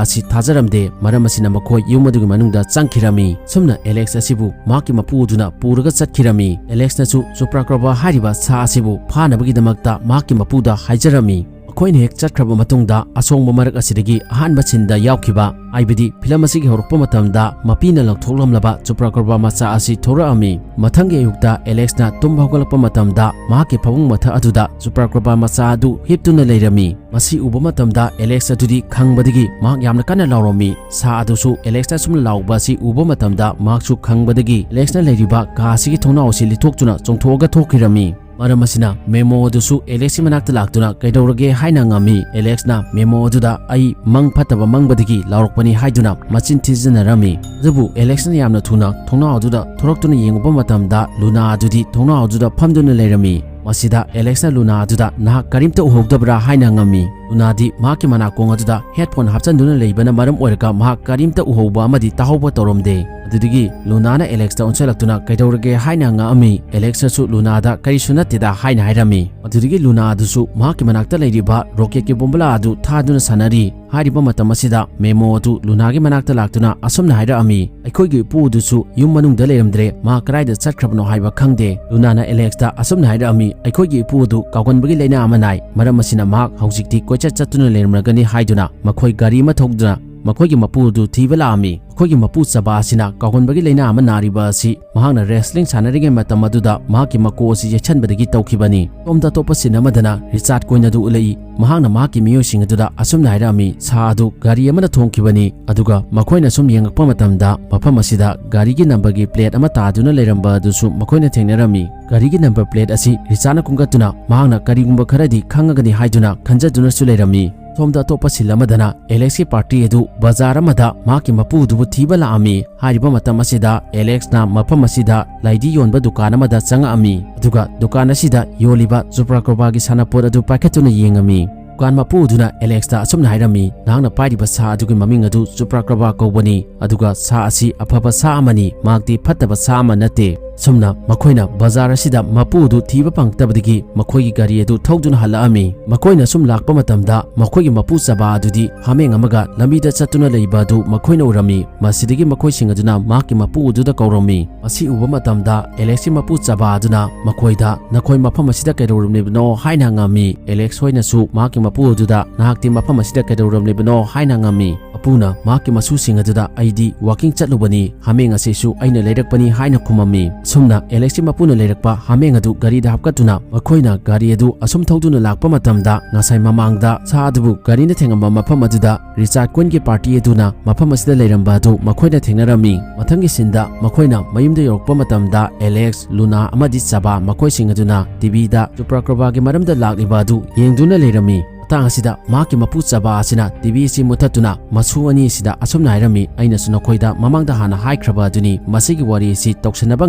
ꯑꯁꯤ ꯊꯥꯖꯔꯝꯗꯦ, ꯃꯔꯝ ꯑꯁꯤꯅ ꯃꯈꯣꯏ ꯌꯨꯝ ꯑꯗꯨꯒꯤ ꯃꯅꯨꯡꯗ ꯆꯪꯈꯤꯔꯝꯃꯤ꯫ ꯁꯨꯝꯅ ꯑꯦꯂꯦꯛꯁ ꯑꯁꯤꯕꯨ ꯃꯍꯥꯛꯀꯤ ꯃꯄꯨ ꯑꯗꯨꯅ ꯄꯨꯔꯒ ꯆꯠꯈꯤꯔꯝꯃꯤ꯫ ꯑꯦꯂꯦꯛꯁꯅꯁꯨ ꯆꯨꯄ꯭ꯔꯥꯀ꯭ꯔꯣꯕꯥ ꯍꯥꯏꯔꯤꯕ ꯁꯥ ꯑꯁꯤꯕꯨ ꯐꯥꯅꯕꯒꯤꯗꯃꯛꯇ ꯃꯍꯥꯛꯀꯤ ꯃꯄꯨꯗ ꯍꯥꯏꯖꯔꯝꯃꯤ꯫ ꯃꯈꯣꯏꯅ ꯍꯦꯛ ꯆꯠꯈ꯭ꯔꯕ ꯃꯇꯨꯡꯗ ꯑꯁꯣꯡꯕ ꯃꯔꯛ ꯑꯁꯤꯗꯒꯤ ꯑꯍꯥꯟꯕ ꯁꯤꯟꯗ ꯌꯥꯎꯈꯤꯕ, ꯍꯥꯏꯕꯗꯤ ꯐꯤꯂꯝ ꯑꯁꯤꯒꯤ ꯍꯧꯔꯛꯄ ꯃꯇꯝꯗ ꯃꯄꯤꯅ ꯂꯪꯊꯣꯛꯂꯝꯂꯕ ꯆꯨꯄ꯭ꯔꯥꯀ꯭ꯔꯣꯕꯥ ꯃꯆꯥ ꯑꯁꯤ ꯊꯣꯔꯛꯑꯝꯃꯤ꯫ ꯃꯊꯪꯒꯤ ꯑꯌꯨꯛꯇ ꯑꯦꯂꯦꯛꯁꯅ ꯇꯨꯝꯕ ꯍꯧꯒꯠꯂꯛꯄ ꯃꯇꯝꯗ ꯃꯍꯥꯛꯀꯤ ꯐꯃꯨꯡ ꯃꯊꯛ ꯑꯗꯨꯗ ꯆꯨꯄ꯭ꯔꯥꯀ꯭ꯔꯣꯕꯥ ꯃꯆꯥ ꯑꯗꯨ ꯍꯤꯞꯇꯨꯅ ꯂꯩꯔꯝꯃꯤ꯫ ꯃꯁꯤ ꯎꯕ ꯃꯇꯝꯗ ꯑꯦꯂꯦꯛꯁ ꯑꯗꯨꯗꯤ ꯈꯪꯕꯗꯒꯤ ꯃꯍꯥꯛ ꯌꯥꯝꯅ ꯀꯟꯅ ꯂꯥꯎꯔꯝꯃꯤ꯫ ꯁꯥ ꯑꯗꯨꯁꯨ ꯑꯦꯂꯦꯛꯁꯅ ꯁꯨꯝ ꯂꯥꯎꯕ ꯑꯁꯤ ꯎꯕ ꯃꯇꯝꯗ ꯃꯍꯥꯛꯁꯨ ꯈꯪꯕꯗꯒꯤ ꯑꯦꯂꯦꯛꯁꯅ ꯂꯩꯔꯤꯕ ꯀꯥ ꯑꯁꯤꯒꯤ ꯊꯣꯡꯅꯥꯎ ꯑꯁꯤ ꯂꯤꯊꯣꯛꯇꯨꯅ ꯆꯣꯡꯊꯣꯛꯑꯒ ꯊꯣꯛꯈꯤꯔꯝꯃꯤ꯫ ꯃꯔꯝ ꯑꯁꯤꯅ ꯃꯦꯃꯣ ꯑꯗꯨꯁꯨ ꯑꯦꯂꯦꯛꯁꯀꯤ ꯃꯅꯥꯛꯇ ꯂꯥꯛꯇꯨꯅ ꯀꯩꯗꯧꯔꯒꯦ ꯍꯥꯏꯅ ꯍꯪꯉꯝꯃꯤ꯫ ꯑꯦꯂꯦꯛꯁꯅ ꯃꯦꯃꯣ ꯑꯗꯨꯗ "ꯑꯩ ꯃꯪ ꯐꯠꯇꯕ ꯃꯪꯕꯗꯒꯤ ꯂꯥꯎꯔꯛꯄꯅꯤ" ꯍꯥꯏꯗꯨꯅ ꯃꯆꯤꯟ ꯊꯤꯖꯤꯟꯅꯔꯝꯃꯤ꯫ ꯑꯗꯨꯕꯨ ꯑꯦꯂꯦꯛꯁꯅ ꯌꯥꯝꯅ ꯊꯨꯅ ꯊꯣꯡꯅꯥꯎ ꯑꯗꯨꯗ ꯊꯣꯔꯛꯇꯨꯅ ꯌꯦꯡꯉꯨꯕ ꯃꯇꯝꯗ ꯂꯨꯅꯥ ꯑꯗꯨꯗꯤ ꯊꯣꯡꯅꯥꯎ ꯑꯗꯨꯗ ꯐꯝꯗꯨꯅ ꯂꯩꯔꯝꯃꯤ꯫ ꯃꯁꯤꯗ ꯑꯦꯂꯦꯛꯁꯅ ꯂꯨꯅꯥ ꯑꯗꯨꯗ "ꯅꯍꯥꯛ ꯀꯔꯤꯝꯇ ꯎꯍꯧꯗꯕ꯭ꯔꯥ?" ꯍꯥꯏꯅ ꯍꯪꯉꯝꯃꯤ꯫ ꯂꯨꯅꯥꯗꯤ ꯃꯍꯥꯛꯀꯤ ꯃꯅꯥꯀꯣꯡ ꯑꯗꯨꯗ ꯍꯦꯗꯐꯣꯟ ꯍꯥꯞꯆꯤꯟꯗꯨꯅ ꯂꯩꯕꯅ ꯃꯔꯝ ꯑꯣꯏꯔꯒ ꯃꯍꯥꯛ ꯀꯔꯤꯝꯇ ꯎꯍꯧꯕ ꯑꯃꯗꯤ ꯇꯥꯍꯧꯕ ꯇꯧꯔꯝꯗꯦ꯫ ꯑꯗꯨꯗꯒꯤ ꯂꯨꯅꯥꯅ ꯑꯦꯂꯦꯛꯁꯇ ꯑꯣꯟꯁꯤꯜꯂꯛꯇꯨꯅ "ꯀꯩꯗꯧꯔꯒꯦ?" ꯍꯥꯏꯅ ꯍꯪꯉꯛꯑꯝꯃꯤ꯫ ꯑꯦꯂꯦꯛꯁꯅꯁꯨ ꯂꯨꯅꯥꯗ "ꯀꯔꯤꯁꯨ ꯅꯠꯇꯦꯗ" ꯍꯥꯏꯅ ꯍꯥꯏꯔꯝꯃꯤ꯫ ꯑꯗꯨꯗꯒꯤ ꯂꯨꯅꯥ ꯑꯗꯨꯁꯨ ꯃꯍꯥꯛꯀꯤ ꯃꯅꯥꯛꯇ ꯂꯩꯔꯤꯕ ꯔꯣꯀꯦꯠꯀꯤ ꯕꯣꯝꯕꯨꯂꯥ ꯑꯗꯨ ꯊꯥꯗꯨꯅ ꯁꯥꯟꯅꯔꯤ꯫ ꯍꯥꯏꯔꯤꯕ ꯃꯇꯝ ꯑꯁꯤꯗ ꯃꯦꯃꯣ ꯑꯗꯨ ꯂꯨꯅꯥꯒꯤ ꯃꯅꯥꯛꯇ ꯂꯥꯛꯇꯨꯅ ꯑꯁꯨꯝꯅ ꯍꯥꯏꯔꯛꯑꯝꯃꯤ, "ꯑꯩꯈꯣꯏꯒꯤ ꯏꯄꯨ ꯑꯗꯨꯁꯨ ꯌꯨꯝ ꯃꯅꯨꯡꯗ ꯂꯩꯔꯝꯗ꯭ꯔꯦ, ꯃꯍꯥꯛ ꯀꯗꯥꯏꯗ ꯆꯠꯈ꯭ꯔꯕꯅꯣ ꯍꯥꯏꯕ ꯈꯪꯗꯦ"꯫ ꯂꯨꯅꯥꯅ ꯑꯦꯂꯦꯛꯁꯇ ꯑꯁꯨꯝꯅ ꯍꯥꯏꯔꯛꯑꯝꯃꯤ, "ꯑꯩꯈꯣꯏꯒꯤ ꯏꯄꯨ ꯑꯗꯨ ꯀꯥꯎꯒꯟꯕꯒꯤ ꯂꯥꯏꯅꯥ ꯑꯃ ꯅꯥꯏ, ꯃꯔꯝ ꯑꯁꯤꯅ ꯃꯍꯥꯛ ꯍꯧꯖꯤꯛꯇꯤ ꯀꯣꯏꯆꯠ ꯆꯠꯇꯨꯅ ꯂꯩꯔꯝꯂꯒꯅꯤ" ꯍꯥꯏꯗꯨꯅ ꯃꯈꯣꯏ ꯒꯥꯔꯤ ꯑꯃ ꯊꯧꯗꯨꯅ ꯃꯈꯣꯏꯒꯤ ꯃꯄꯨ ꯑꯗꯨ ꯊꯤꯕ ꯂꯥꯛꯑꯝꯃꯤ꯫ ꯃꯈꯣꯏꯒꯤ ꯃꯄꯨ ꯆꯕꯥ ꯑꯁꯤꯅ ꯀꯥꯎꯒꯟꯕꯒꯤ ꯂꯥꯏꯅꯥ ꯑꯃ ꯅꯥꯔꯤꯕ ꯑꯁꯤ ꯃꯍꯥꯛꯅ ꯔꯦꯁꯂꯤꯡ ꯁꯥꯟꯅꯔꯤꯉꯩ ꯃꯇꯝ ꯑꯗꯨꯗ ꯃꯍꯥꯛꯀꯤ ꯃꯀꯣꯛ ꯑꯁꯤ ꯌꯩꯁꯟꯕꯗꯒꯤ ꯇꯧꯈꯤꯕꯅꯤ꯫ ꯁꯣꯝꯗ ꯑꯇꯣꯞꯄ ꯁꯤꯟ ꯑꯃꯗꯅ ꯔꯤꯆꯥꯔꯗ ꯀꯣꯏꯟ ꯑꯗꯨ ꯎꯠꯂꯛꯏ꯫ ꯃꯍꯥꯛꯅ ꯃꯍꯥꯛꯀꯤ ꯃꯤꯑꯣꯏꯁꯤꯡ ꯑꯗꯨꯗ ꯑꯁꯨꯝꯅ ꯍꯥꯏꯔꯛꯑꯝꯃꯤ, "ꯁꯥ ꯑꯗꯨ ꯒꯥꯔꯤ ꯑꯃꯅ ꯊꯣꯡꯈꯤꯕꯅꯤ, ꯑꯗꯨꯒ ꯃꯈꯣꯏꯅ ꯁꯨꯝ ꯌꯦꯡꯉꯛꯄ ꯃꯇꯝꯗ ꯃꯐꯝ ꯑꯁꯤꯗ ꯒꯥꯔꯤꯒꯤ ꯅꯝꯕꯔꯒꯤ ꯄ꯭ꯂꯦꯠ ꯑꯃ ꯇꯥꯗꯨꯅ ꯂꯩꯔꯝꯕ ꯑꯗꯨꯁꯨ ꯃꯈꯣꯏꯅ ꯊꯦꯡꯅꯔꯝꯃꯤ꯫ ꯒꯥꯔꯤꯒꯤ ꯅꯝꯕꯔ ꯄ꯭ꯂꯦꯠ ꯑꯁꯤ ꯔꯤꯆꯥꯔꯗꯅ ꯈꯨꯝꯒꯠꯇꯨꯅ ꯃꯍꯥꯛꯅ ꯀꯔꯤꯒꯨꯝꯕ ꯈꯔꯗꯤ ꯈꯪꯉꯒꯅꯤ ꯍꯥꯏꯗꯨꯅ ꯈꯟꯖꯗꯨꯅꯁꯨ ꯂꯩꯔꯝꯃꯤ"꯫ ꯁꯣꯝꯗ ꯑꯇꯣꯞꯄ ꯁꯤꯟ ꯑꯃꯗꯅ ꯑꯦꯂꯦꯛꯁꯀꯤ ꯄꯥꯔꯇꯤ ꯑꯗꯨ ꯕꯖꯥꯔ ꯑꯃꯗ ꯃꯍꯥꯛꯀꯤ ꯃꯄꯨꯗꯨꯕꯨ ꯊꯤꯕ ꯂꯥꯛꯑꯝꯃꯤ꯫ ꯍꯥꯏꯔꯤꯕ ꯃꯇꯝ ꯑꯁꯤꯗ ꯑꯦꯂꯦꯛꯁꯅ ꯃꯐꯝ ꯑꯁꯤꯗ ꯂꯥꯏꯙꯤ ꯌꯣꯟꯕ ꯗꯨꯀꯥꯟ ꯑꯃꯗ ꯆꯪꯉꯛꯑꯝꯃꯤ꯫ ꯑꯗꯨꯒ ꯗꯨꯀꯥꯟ ꯑꯁꯤꯗ ꯌꯣꯜꯂꯤꯕ ꯆꯨꯄ꯭ꯔꯥꯀ꯭ꯔꯣꯕꯥꯒꯤ ꯁꯥꯟꯅꯄꯣꯠ ꯑꯗꯨ ꯄꯥꯏꯈꯠꯇꯨꯅ ꯌꯦꯡꯉꯝꯃꯤ꯫ ꯗꯨꯀꯥꯟ ꯃꯄꯨ ꯑꯗꯨꯅ ꯑꯦꯂꯦꯛꯁꯇ ꯑꯁꯨꯝꯅ ꯍꯥꯏꯔꯝꯃꯤ, "ꯅꯍꯥꯛꯅ ꯄꯥꯏꯔꯤꯕ ꯁꯥ ꯑꯗꯨꯒꯤ ꯃꯃꯤꯡ ꯑꯗꯨ ꯆꯨꯄ꯭ꯔꯥꯀ꯭ꯔꯣꯕꯥ ꯀꯧꯕꯅꯤ, ꯑꯗꯨꯒ ꯁꯥ ꯑꯁꯤ ꯑꯐꯕ ꯁꯥ ꯑꯃꯅꯤ, ꯃꯍꯥꯛꯇꯤ ꯐꯠꯇꯕ ꯁꯥ ꯑꯃ ꯅꯠꯇꯦ"꯫ ꯁꯨꯝꯅ ꯃꯈꯣꯏꯅ ꯕꯖꯥꯔ ꯑꯁꯤꯗ ꯃꯄꯨ ꯑꯗꯨ ꯊꯤꯕ ꯐꯪꯂꯛꯇꯕꯗꯒꯤ ꯃꯈꯣꯏꯒꯤ ꯒꯥꯔꯤ ꯑꯗꯨ ꯊꯧꯗꯨꯅ ꯍꯜꯂꯛꯑꯝꯃꯤ꯫ ꯃꯈꯣꯏꯅ ꯁꯨꯝ ꯂꯥꯛꯄ ꯃꯇꯝꯗ ꯃꯈꯣꯏꯒꯤ ꯃꯄꯨ ꯆꯕꯥ ꯑꯗꯨꯗꯤ ꯍꯥꯃꯦꯡ ꯑꯃꯒ ꯂꯝꯕꯤꯗ ꯆꯠꯇꯨꯅ ꯂꯩꯕ ꯑꯗꯨ ꯃꯈꯣꯏꯅ ꯎꯔꯝꯃꯤ꯫ ꯃꯁꯤꯗꯒꯤ ꯃꯈꯣꯏꯁꯤꯡ ꯑꯗꯨꯅ ꯃꯍꯥꯛꯀꯤ ꯃꯄꯨ ꯑꯗꯨꯗ ꯀꯧꯔꯝꯃꯤ꯫ ꯃꯁꯤ ꯎꯕ ꯃꯇꯝꯗ ꯑꯦꯂꯦꯛꯁꯀꯤ ꯃꯄꯨ ꯆꯕꯥ ꯑꯗꯨꯅ ꯃꯈꯣꯏꯗ, "ꯅꯈꯣꯏ ꯃꯐꯝ ꯑꯁꯤꯗ ꯀꯩꯗꯧꯔꯝꯂꯤꯕꯅꯣ?" ꯍꯥꯏꯅ ꯍꯪꯉꯝꯃꯤ꯫ ꯑꯦꯂꯦꯛꯁ ꯍꯣꯏꯅꯁꯨ ꯃꯍꯥꯛꯀꯤ ꯃꯄꯨ ꯑꯗꯨꯗ, "ꯅꯍꯥꯛꯇꯤ ꯃꯐꯝ ꯑꯁꯤꯗ ꯀꯩꯗꯧꯔꯝꯂꯤꯕꯅꯣ?" ꯍꯥꯏꯅ ꯍꯪꯉꯝꯃꯤ꯫ ꯃꯄꯨꯅ ꯃꯍꯥꯛꯀꯤ ꯃꯁꯨꯁꯤꯡ ꯑꯗꯨꯗ, "ꯑꯩꯗꯤ ꯋꯥꯀꯤꯡ ꯆꯠꯂꯨꯕꯅꯤ, ꯍꯥꯃꯦꯡ ꯑꯁꯤꯁꯨ ꯑꯩꯅ ꯂꯩꯔꯛꯄꯅꯤ" ꯍꯥꯏꯅ ꯈꯨꯝꯃꯝꯃꯤ꯫ ꯑꯁꯨꯝꯅ ꯑꯦꯂꯦꯛꯁꯀꯤ ꯃꯄꯨꯅ ꯂꯩꯔꯛꯄ ꯍꯥꯃꯦꯡ ꯑꯗꯨ ꯒꯥꯔꯤꯗ ꯍꯥꯞꯀꯠꯇꯨꯅ ꯃꯈꯣꯏꯅ ꯒꯥꯔꯤ ꯑꯗꯨ ꯑꯁꯨꯝ ꯊꯧꯗꯨꯅ ꯂꯥꯛꯄ ꯃꯇꯝꯗ, ꯉꯁꯥꯏ ꯃꯃꯥꯡꯗ ꯁꯥ ꯑꯗꯨꯕꯨ ꯒꯥꯔꯤꯅ ꯊꯦꯡꯉꯝꯕ ꯃꯐꯝ ꯑꯗꯨꯗ ꯔꯤꯆꯥꯔꯗ ꯀ꯭ꯋꯤꯟꯒꯤ ꯄꯥꯔꯇꯤ ꯑꯗꯨꯅ ꯃꯐꯝ ꯑꯁꯤꯗ ꯂꯩꯔꯝꯕ ꯑꯗꯨ ꯃꯈꯣꯏꯅ ꯊꯦꯡꯅꯔꯝꯃꯤ꯫ ꯃꯊꯪꯒꯤ ꯁꯤꯟꯗ ꯃꯈꯣꯏꯅ ꯃꯌꯨꯝꯗ ꯌꯧꯔꯛꯄ ꯃꯇꯝꯗ ꯑꯦꯂꯦꯛꯁ, ꯂꯨꯅꯥ ꯑꯃꯗꯤ ꯆꯕꯥ ꯃꯈꯣꯏꯁꯤꯡ ꯑꯗꯨꯅ ꯇꯤꯚꯤꯗ ꯆꯨꯄ꯭ꯔꯥꯀ꯭ꯔꯣꯕꯥꯒꯤ ꯃꯔꯝꯗ ꯂꯥꯛꯂꯤꯕ ꯑꯗꯨ ꯌꯦꯡꯗꯨꯅ ꯂꯩꯔꯝꯃꯤ꯫ ꯃꯇꯥꯡ ꯑꯁꯤꯗ ꯃꯍꯥꯛꯀꯤ ꯃꯄꯨ ꯆꯕꯥ ꯑꯁꯤꯅ ꯇꯤꯚꯤ ꯑꯁꯤ ꯃꯨꯊꯠꯇꯨꯅ ꯃꯁꯨ ꯑꯅꯤ ꯑꯁꯤꯗ ꯑꯁꯨꯝꯅ ꯍꯥꯏꯔꯝꯃꯤ, "ꯑꯩꯅꯁꯨ ꯅꯈꯣꯏꯗ ꯃꯃꯥꯡꯗ ꯍꯥꯟꯅ ꯍꯥꯏꯈ꯭ꯔꯕ ꯑꯗꯨꯅꯤ, ꯃꯁꯤꯒꯤ ꯋꯥꯔꯤ ꯑꯁꯤ ꯇꯧꯁꯟꯅꯕ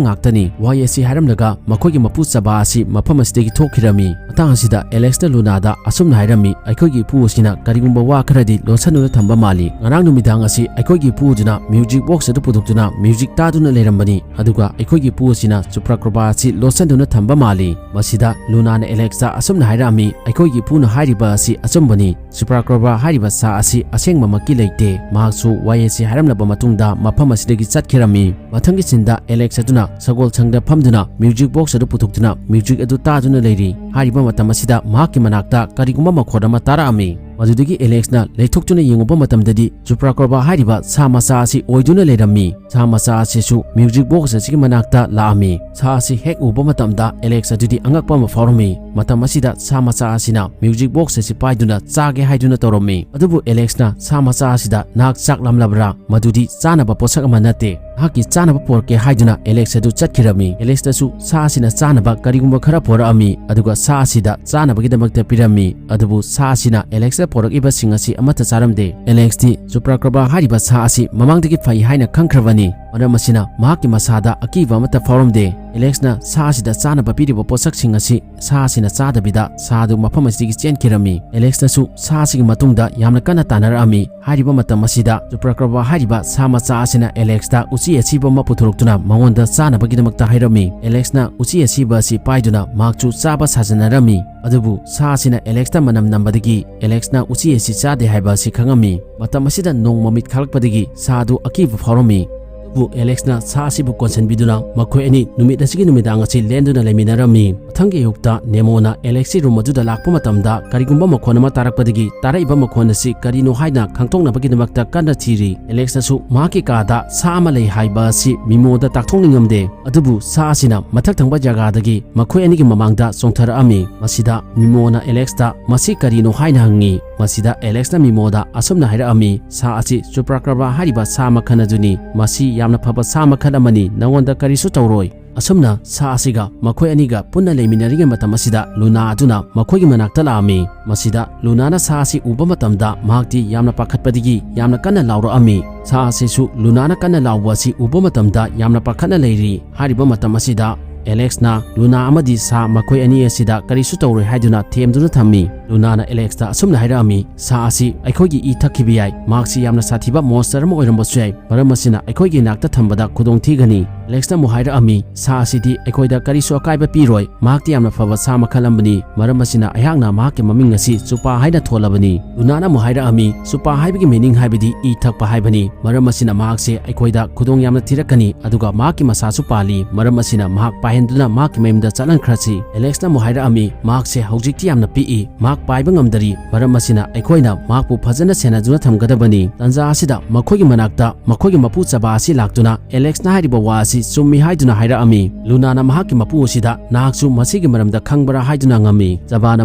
ꯉꯥꯛꯇꯅꯤ"꯫ ꯋꯥꯍꯩ ꯑꯁꯤ ꯍꯥꯏꯔꯝꯂꯒ ꯃꯈꯣꯏꯒꯤ ꯃꯄꯨ ꯆꯕꯥ ꯑꯁꯤ ꯃꯐꯝ ꯑꯁꯤꯗꯒꯤ ꯊꯣꯛꯈꯤꯔꯝꯃꯤ꯫ ꯃꯇꯥꯡ ꯑꯁꯤꯗ ꯑꯦꯂꯦꯛꯁꯅ ꯂꯨꯅꯥꯗ ꯑꯁꯨꯝꯅ ꯍꯥꯏꯔꯝꯃꯤ, "ꯑꯩꯈꯣꯏꯒꯤ ꯏꯄꯨ ꯑꯁꯤꯅ ꯀꯔꯤꯒꯨꯝꯕ ꯋꯥ ꯈꯔꯗꯤ ꯂꯣꯠꯁꯟꯗꯨꯅ ꯊꯝꯕ ꯃꯥꯜꯂꯤ꯫ ꯉꯔꯥꯡ ꯅꯨꯃꯤꯗꯥꯡ ꯑꯁꯤ ꯑꯩꯈꯣꯏꯒꯤ ꯏꯄꯨ ꯑꯗꯨꯅ ꯃ꯭ꯌꯨꯖꯤꯛ ꯕꯣꯛꯁ ꯑꯗꯨ ꯄꯨꯊꯣꯛꯇꯨꯅ ꯃ꯭ꯌꯨꯖꯤꯛ ꯇꯥꯗꯨꯅ ꯂꯩꯔꯝꯕꯅꯤ, ꯑꯗꯨꯒ ꯑꯩꯈꯣꯏꯒꯤ ꯏꯄꯨ ꯑꯁꯤꯅ ꯆꯨꯄ꯭ꯔꯥꯀ꯭ꯔꯣꯕꯥ ꯑꯁꯤ ꯂꯣꯠꯁꯟꯗꯨꯅ ꯊꯝꯕ ꯃꯥꯜꯂꯤ"꯫ ꯃꯁꯤꯗ ꯂꯨꯅꯥꯅ ꯑꯦꯂꯦꯛꯁꯇ ꯑꯁꯨꯝꯅ ꯍꯥꯏꯔꯛꯑꯝꯃꯤ, "ꯑꯩꯈꯣꯏꯒꯤ ꯏꯄꯨꯅ ꯍꯥꯏꯔꯤꯕ ꯑꯁꯤ ꯑꯆꯨꯝꯕꯅꯤ꯫ ꯆꯨꯄ꯭ꯔꯥꯀ꯭ꯔꯣꯕꯥ ꯍꯥꯏꯔꯤꯕ ꯁꯥ ꯑꯁꯤ ꯑꯁꯦꯡꯕꯃꯛꯀꯤ ꯂꯩꯇꯦ"꯫ ꯃꯍꯥꯛꯁꯨ ꯋꯥꯍꯩ ꯑꯁꯤ ꯍꯥꯏꯔꯝꯂꯕ ꯃꯇꯨꯡꯗ ꯃꯐꯝ ꯑꯁꯤꯗꯒꯤ ꯆꯠꯈꯤꯔꯝꯃꯤ꯫ ꯃꯊꯪꯒꯤ ꯁꯤꯟꯗ ꯑꯦꯂꯦꯛꯁ ꯑꯗꯨꯅ ꯁꯒꯣꯜꯁꯪꯗ ꯐꯝꯗꯨꯅ ꯃ꯭ꯌꯨꯖꯤꯛ ꯕꯣꯛꯁ ꯑꯗꯨ ꯄꯨꯊꯣꯛꯇꯨꯅ ꯃ꯭ꯌꯨꯖꯤꯛ ꯑꯗꯨ ꯇꯥꯗꯨꯅ ꯂꯩꯔꯤ꯫ ꯍꯥꯏꯔꯤꯕ ꯃꯇꯝ ꯑꯁꯤꯗ ꯃꯍꯥꯛꯀꯤ ꯃꯅꯥꯛꯇ ꯀꯔꯤꯒꯨꯝꯕ ꯃꯈꯣꯟ ꯑꯃ ꯇꯥꯔꯛꯑꯝꯃꯤ꯫ ꯃꯗꯨꯗꯒꯤ ꯑꯦꯂꯦꯛꯁꯅ ꯂꯩꯊꯣꯛꯇꯨꯅ ꯌꯦꯡꯉꯨꯕ ꯃꯇꯝꯗꯗꯤ ꯆꯨꯄ꯭ꯔꯥꯀ꯭ꯔꯣꯕꯥ ꯍꯥꯏꯔꯤꯕ ꯁꯥ ꯃꯆꯥ ꯑꯁꯤ ꯑꯣꯏꯗꯨꯅ ꯂꯩꯔꯝꯃꯤ꯫ ꯁꯥ ꯃꯆꯥ ꯑꯁꯤꯁꯨ ꯃ꯭ꯌꯨꯖꯤꯛ ꯕꯣꯛꯁ ꯑꯁꯤꯒꯤ ꯃꯅꯥꯛꯇ ꯂꯥꯛꯑꯝꯃꯤ꯫ ꯁꯥ ꯑꯁꯤ ꯍꯦꯛ ꯎꯕ ꯃꯇꯝꯗ ꯑꯦꯂꯦꯛꯁ ꯑꯗꯨꯗꯤ ꯑꯉꯛꯄ ꯑꯃ ꯐꯥꯎꯔꯝꯃꯤ꯫ ꯃꯇꯝ ꯑꯁꯤꯗ ꯁꯥ ꯃꯆꯥ ꯑꯁꯤꯅ ꯃ꯭ꯌꯨꯖꯤꯛ ꯕꯣꯛꯁ ꯑꯁꯤ ꯄꯥꯏꯗꯨꯅ ꯆꯥꯒꯦ ꯍꯥꯏꯗꯨꯅ ꯇꯧꯔꯝꯃꯤ꯫ ꯑꯗꯨꯕꯨ ꯑꯦꯂꯦꯛꯁꯅ ꯁꯥ ꯃꯆꯥ ꯑꯁꯤꯗ, "ꯅꯍꯥꯛ ꯆꯥꯛ ꯂꯥꯝꯂꯕ꯭ꯔꯥ? ꯃꯗꯨꯗꯤ ꯆꯥꯅꯕ ꯄꯣꯠꯁꯛ ꯑꯃ ꯅꯠꯇꯦ꯫ ꯅꯍꯥꯛꯀꯤ ꯆꯥꯅꯕ ꯄꯨꯔꯛꯀꯦ" ꯍꯥꯏꯗꯨꯅ ꯑꯦꯂꯦꯛꯁ ꯑꯗꯨ ꯆꯠꯈꯤꯔꯝꯃꯤ꯫ ꯑꯦꯂꯦꯛꯁꯇꯁꯨ ꯁꯥ ꯑꯁꯤꯅ ꯆꯥꯅꯕ ꯀꯔꯤꯒꯨꯝꯕ ꯈꯔ ꯄꯨꯔꯛꯑꯝꯃꯤ, ꯑꯗꯨꯒ ꯁꯥ ꯑꯁꯤꯗ ꯆꯥꯅꯕꯒꯤꯗꯃꯛꯇ ꯄꯤꯔꯝꯃꯤ꯫ ꯑꯗꯨꯕꯨ ꯁꯥ ꯑꯁꯤꯅ ꯑꯦꯂꯦꯛꯁꯇ ꯄꯨꯔꯛꯏꯕꯁꯤꯡ ꯑꯁꯤ ꯑꯃꯠꯇ ꯆꯥꯔꯝꯗꯦ꯫ ꯑꯦꯂꯦꯛꯁꯇꯤ ꯆꯨꯄ꯭ꯔꯥꯀ꯭ꯔꯣꯕꯥ ꯍꯥꯏꯔꯤꯕ ꯁꯥ ꯑꯁꯤ ꯃꯃꯥꯡꯗꯒꯤ ꯐꯩ ꯍꯥꯏꯅ ꯈꯪꯈ꯭ꯔꯕꯅꯤ꯫ ꯃꯔꯝ ꯑꯁꯤꯅ ꯃꯍꯥꯛꯀꯤ ꯃꯁꯥꯗ ꯑꯀꯤꯕ ꯑꯃꯠꯇ ꯐꯥꯎꯔꯝꯗꯦ꯫ ꯑꯦꯂꯦꯛꯁꯅ ꯁꯥ ꯑꯁꯤꯗ ꯆꯥꯅꯕ ꯄꯤꯔꯤꯕ ꯄꯣꯠꯁꯛꯁꯤꯡ ꯑꯁꯤ ꯁꯥ ꯑꯁꯤꯅ ꯆꯥꯗꯕꯤꯗ ꯁꯥ ꯑꯗꯨ ꯃꯐꯝ ꯑꯁꯤꯗꯒꯤ ꯆꯦꯟꯈꯤꯔꯝꯃꯤ꯫ ꯑꯦꯂꯦꯛꯁꯅꯁꯨ ꯁꯥ ꯑꯁꯤꯒꯤ ꯃꯇꯨꯡꯗ ꯌꯥꯝꯅ ꯀꯟꯅ ꯇꯥꯟꯅꯔꯛꯑꯝꯃꯤ꯫ ꯍꯥꯏꯔꯤꯕ ꯃꯇꯝ ꯑꯁꯤꯗ ꯆꯨꯄ꯭ꯔꯥꯀ꯭ꯔꯣꯕꯥ ꯍꯥꯏꯔꯤꯕ ꯁꯥ ꯃꯆꯥ ꯑꯁꯤꯅ ꯑꯦꯂꯦꯛꯁꯇ ꯎꯆꯤ ꯑꯁꯤꯕ ꯑꯃ ꯄꯨꯊꯣꯔꯛꯇꯨꯅ ꯃꯉꯣꯟꯗ ꯆꯥꯅꯕꯒꯤꯗꯃꯛꯇ ꯍꯥꯏꯔꯝꯃꯤ꯫ ꯑꯦꯂꯦꯛꯁꯅ ꯎꯆꯤ ꯑꯁꯤꯕ ꯑꯁꯤ ꯄꯥꯏꯗꯨꯅ ꯃꯍꯥꯛꯁꯨ ꯆꯥꯕ ꯁꯥꯖꯟꯅꯔꯝꯃꯤ꯫ ꯑꯗꯨꯕꯨ ꯁꯥ ꯑꯁꯤꯅ ꯑꯦꯂꯦꯛꯁꯇ ꯃꯅꯝ ꯅꯝꯕꯗꯒꯤ ꯑꯦꯂꯦꯛꯁꯅ ꯎꯆꯤ ꯑꯁꯤ ꯆꯥꯗꯦ ꯍꯥꯏꯕ ꯑꯁꯤ ꯈꯪꯉꯝꯃꯤ꯫ ꯃꯇꯝ ꯑꯁꯤꯗ ꯅꯣꯡ ꯃꯃꯤꯠ ꯈꯥꯛꯂꯛꯄꯗꯒꯤ ꯁꯥ ꯑꯗꯨ ꯑꯀꯤꯕ ꯐꯥꯎꯔꯝꯃꯤ꯫ ꯍꯧꯖꯤꯛꯄꯨ ꯑꯦꯂꯦꯛꯁꯅ ꯁꯥ ꯑꯁꯤꯕꯨ ꯀꯣꯟꯁꯤꯟꯕꯤꯗꯨꯅ ꯃꯈꯣꯏ ꯑꯅꯤ ꯅꯨꯃꯤꯠ ꯑꯁꯤꯒꯤ ꯅꯨꯃꯤꯗꯥꯡ ꯑꯁꯤ ꯂꯦꯟꯗꯨꯅ ꯂꯩꯃꯤꯟꯅꯔꯝꯃꯤ꯫ ꯃꯊꯪꯒꯤ ꯑꯌꯨꯛꯇ ꯅꯦꯃꯣꯅ ꯑꯦꯂꯦꯛꯁꯀꯤ ꯔꯨꯝ ꯑꯗꯨꯗ ꯂꯥꯛꯄ ꯃꯇꯝꯗ ꯀꯔꯤꯒꯨꯝꯕ ꯃꯈꯣꯟ ꯑꯃ ꯇꯥꯔꯛꯄꯗꯒꯤ ꯇꯥꯔꯛꯏꯕ ꯃꯈꯣꯟ ꯑꯁꯤ ꯀꯔꯤꯅꯣ ꯍꯥꯏꯅ ꯈꯪꯗꯣꯛꯅꯕꯒꯤꯗꯃꯛꯇ ꯀꯟꯅ ꯊꯤꯔꯤ꯫ ꯑꯦꯂꯦꯛꯁꯅꯁꯨ ꯃꯍꯥꯛꯀꯤ ꯀꯥꯗ ꯁꯥ ꯑꯃ ꯂꯩ ꯍꯥꯏꯕ ꯑꯁꯤ ꯃꯤꯃꯣꯗ ꯇꯥꯛꯊꯣꯛꯅꯤꯡꯉꯝꯗꯦ꯫ ꯑꯗꯨꯕꯨ ꯁꯥ ꯑꯁꯤꯅ ꯃꯊꯛ ꯊꯪꯕ ꯖꯒꯥꯗꯒꯤ ꯃꯈꯣꯏ ꯑꯅꯤꯒꯤ ꯃꯃꯥꯡꯗ ꯆꯣꯡꯊꯔꯛꯑꯝꯃꯤ꯫ ꯃꯁꯤꯗ ꯃꯤꯃꯣꯅ ꯑꯦꯂꯦꯛꯁꯇ ꯃꯁꯤ ꯀꯔꯤꯅꯣ ꯍꯥꯏꯅ ꯍꯪꯉꯤ꯫ ꯃꯁꯤꯗ ꯑꯦꯂꯦꯛꯁꯅ ꯃꯤꯃꯣꯗ ꯑꯁꯨꯝꯅ ꯍꯥꯏꯔꯛꯑꯝꯃꯤ, "ꯁꯥ ꯑꯁꯤ ꯆꯨꯄ꯭ꯔꯥꯀ꯭ꯔꯕꯥ ꯍꯥꯏꯔꯤꯕ ꯁꯥ ꯃꯈꯜ ꯑꯗꯨꯅꯤ꯫ ꯃꯁꯤ ꯌꯥꯝꯅ ꯐꯕ ꯁꯥ ꯃꯈꯜ ꯑꯃꯅꯤ, ꯅꯉꯣꯟꯗ ꯀꯔꯤꯁꯨ ꯇꯧꯔꯣꯏ"꯫ ꯑꯁꯨꯝꯅ ꯁꯥ ꯑꯁꯤꯒ ꯃꯈꯣꯏ ꯑꯅꯤꯒ ꯄꯨꯟꯅ ꯂꯩꯃꯤꯟꯅꯔꯤꯉꯩ ꯃꯇꯝ ꯑꯁꯤꯗ ꯂꯨꯅꯥ ꯑꯗꯨꯅ ꯃꯈꯣꯏꯒꯤ ꯃꯅꯥꯛꯇ ꯂꯥꯛꯑꯝꯃꯤ꯫ ꯃꯁꯤꯗ ꯂꯨꯅꯥꯅ ꯁꯥ ꯑꯁꯤ ꯎꯕ ꯃꯇꯝꯗ ꯃꯍꯥꯛꯇꯤ ꯌꯥꯝꯅ ꯄꯥꯈꯠꯄꯗꯒꯤ ꯌꯥꯝꯅ ꯀꯟꯅ ꯂꯥꯎꯔꯛꯑꯝꯃꯤ꯫ ꯁꯥ ꯑꯁꯤꯁꯨ ꯂꯨꯅꯥꯅ ꯀꯟꯅ ꯂꯥꯎꯕ ꯑꯁꯤ ꯎꯕ ꯃꯇꯝꯗ ꯌꯥꯝꯅ ꯄꯥꯈꯠꯅ ꯂꯩꯔꯤ꯫ ꯍꯥꯏꯔꯤꯕ ꯃꯇꯝ ꯑꯁꯤꯗ ꯑꯦꯂꯦꯛꯁꯅ ꯂꯨꯅꯥ ꯑꯃꯗꯤ ꯁꯥ ꯃꯈꯣꯏ ꯑꯅꯤ ꯑꯁꯤꯗ ꯀꯔꯤꯁꯨ ꯇꯧꯔꯣꯏ ꯍꯥꯏꯗꯨꯅ ꯊꯦꯝꯗꯨꯅ ꯊꯝꯃꯤ꯫ ꯂꯨꯅꯥꯅ ꯑꯦꯂꯦꯛꯁꯇ ꯑꯁꯨꯝꯅ ꯍꯥꯏꯔꯛꯑꯝꯃꯤ, "ꯁꯥ ꯑꯁꯤ ꯑꯩꯈꯣꯏꯒꯤ ꯏ ꯊꯛꯈꯤꯕ ꯌꯥꯏ꯫ ꯃꯍꯥꯛꯁꯤ ꯌꯥꯝꯅ ꯁꯥꯊꯤꯕ ꯃꯣꯟꯁꯇꯔ ꯑꯃ ꯑꯣꯏꯔꯝꯕꯁꯨ ꯌꯥꯏ꯫ ꯃꯔꯝ ꯑꯁꯤꯅ ꯑꯩꯈꯣꯏꯒꯤ ꯏꯅꯥꯛꯇ ꯊꯝꯕꯗ ꯈꯨꯗꯣꯡ ꯊꯤꯒꯅꯤ"꯫ ꯑꯦꯂꯦꯛꯁꯅ ꯑꯃꯨꯛ ꯍꯥꯏꯔꯛꯑꯝꯃꯤ, "ꯁꯥ ꯑꯁꯤꯗꯤ ꯑꯩꯈꯣꯏꯗ ꯀꯔꯤꯁꯨ ꯑꯀꯥꯏꯕ ꯄꯤꯔꯣꯏ꯫ ꯃꯍꯥꯛꯇꯤ ꯌꯥꯝꯅ ꯐꯕ ꯁꯥ ꯃꯈꯜ ꯑꯃꯅꯤ꯫ ꯃꯔꯝ ꯑꯁꯤꯅ ꯑꯩꯍꯥꯛꯅ ꯃꯍꯥꯛꯀꯤ ꯃꯃꯤꯡ ꯑꯁꯤ ꯆꯨꯄꯥ ꯍꯥꯏꯅ ꯊꯣꯜꯂꯕꯅꯤ"꯫ ꯂꯨꯅꯥꯅ ꯑꯃꯨꯛ ꯍꯥꯏꯔꯛꯑꯝꯃꯤ, "ꯆꯨꯄꯥ ꯍꯥꯏꯕꯒꯤ ꯃꯤꯅꯤꯡ ꯍꯥꯏꯕꯗꯤ ꯏ ꯊꯛꯄ ꯍꯥꯏꯕꯅꯤ꯫ ꯃꯔꯝ ꯑꯁꯤꯅ ꯃꯍꯥꯛꯁꯦ ꯑꯩꯈꯣꯏꯗ ꯈꯨꯗꯣꯡ ꯌꯥꯝꯅ ꯊꯤꯔꯛꯀꯅꯤ, ꯑꯗꯨꯒ ꯃꯍꯥꯛꯀꯤ ꯃꯁꯥꯁꯨ ꯄꯥꯜꯂꯤ꯫ ꯃꯔꯝ ꯑꯁꯤꯅ ꯃꯍꯥꯛ ꯄꯥꯏꯍꯟꯗꯨꯅ ꯃꯍꯥꯛꯀꯤ ꯃꯌꯨꯝꯗ ꯆꯠꯍꯟꯈ꯭ꯔꯁꯤ"꯫ ꯑꯦꯂꯦꯛꯁꯅ ꯑꯃꯨꯛ ꯍꯥꯏꯔꯛꯑꯝꯃꯤ, "ꯃꯍꯥꯛꯁꯦ ꯍꯧꯖꯤꯛꯇꯤ ꯌꯥꯝꯅ ꯄꯤꯛꯏ, ꯃꯍꯥꯛ ꯄꯥꯏꯕ ꯉꯝꯗꯔꯤ꯫ ꯃꯔꯝ ꯑꯁꯤꯅ ꯑꯩꯈꯣꯏꯅ ꯃꯍꯥꯛꯄꯨ ꯐꯖꯅ ꯁꯦꯟꯅꯗꯨꯅ ꯊꯝꯒꯗꯕꯅꯤ"꯫ ꯇꯟꯖꯥ ꯑꯁꯤꯗ ꯃꯈꯣꯏꯒꯤ ꯃꯅꯥꯛꯇ ꯃꯈꯣꯏꯒꯤ ꯃꯄꯨ ꯆꯕꯥ ꯑꯁꯤ ꯂꯥꯛꯇꯨꯅ ꯑꯦꯂꯦꯛꯁꯅ ꯍꯥꯏꯔꯤꯕ ꯋꯥ ꯑꯁꯤ ꯆꯨꯝꯃꯤ ꯍꯥꯏꯗꯨꯅ ꯍꯥꯏꯔꯛꯑꯝꯃꯤ꯫ ꯂꯨꯅꯥꯅ ꯃꯍꯥꯛꯀꯤ ꯃꯄꯨ ꯑꯁꯤꯗ, "ꯅꯍꯥꯛꯁꯨ ꯃꯁꯤꯒꯤ ꯃꯔꯝꯗ ꯈꯪꯕ꯭ꯔꯥ?" ꯍꯥꯏꯗꯨꯅ ꯍꯪꯉꯝꯃꯤ꯫ ꯆꯕꯥꯅ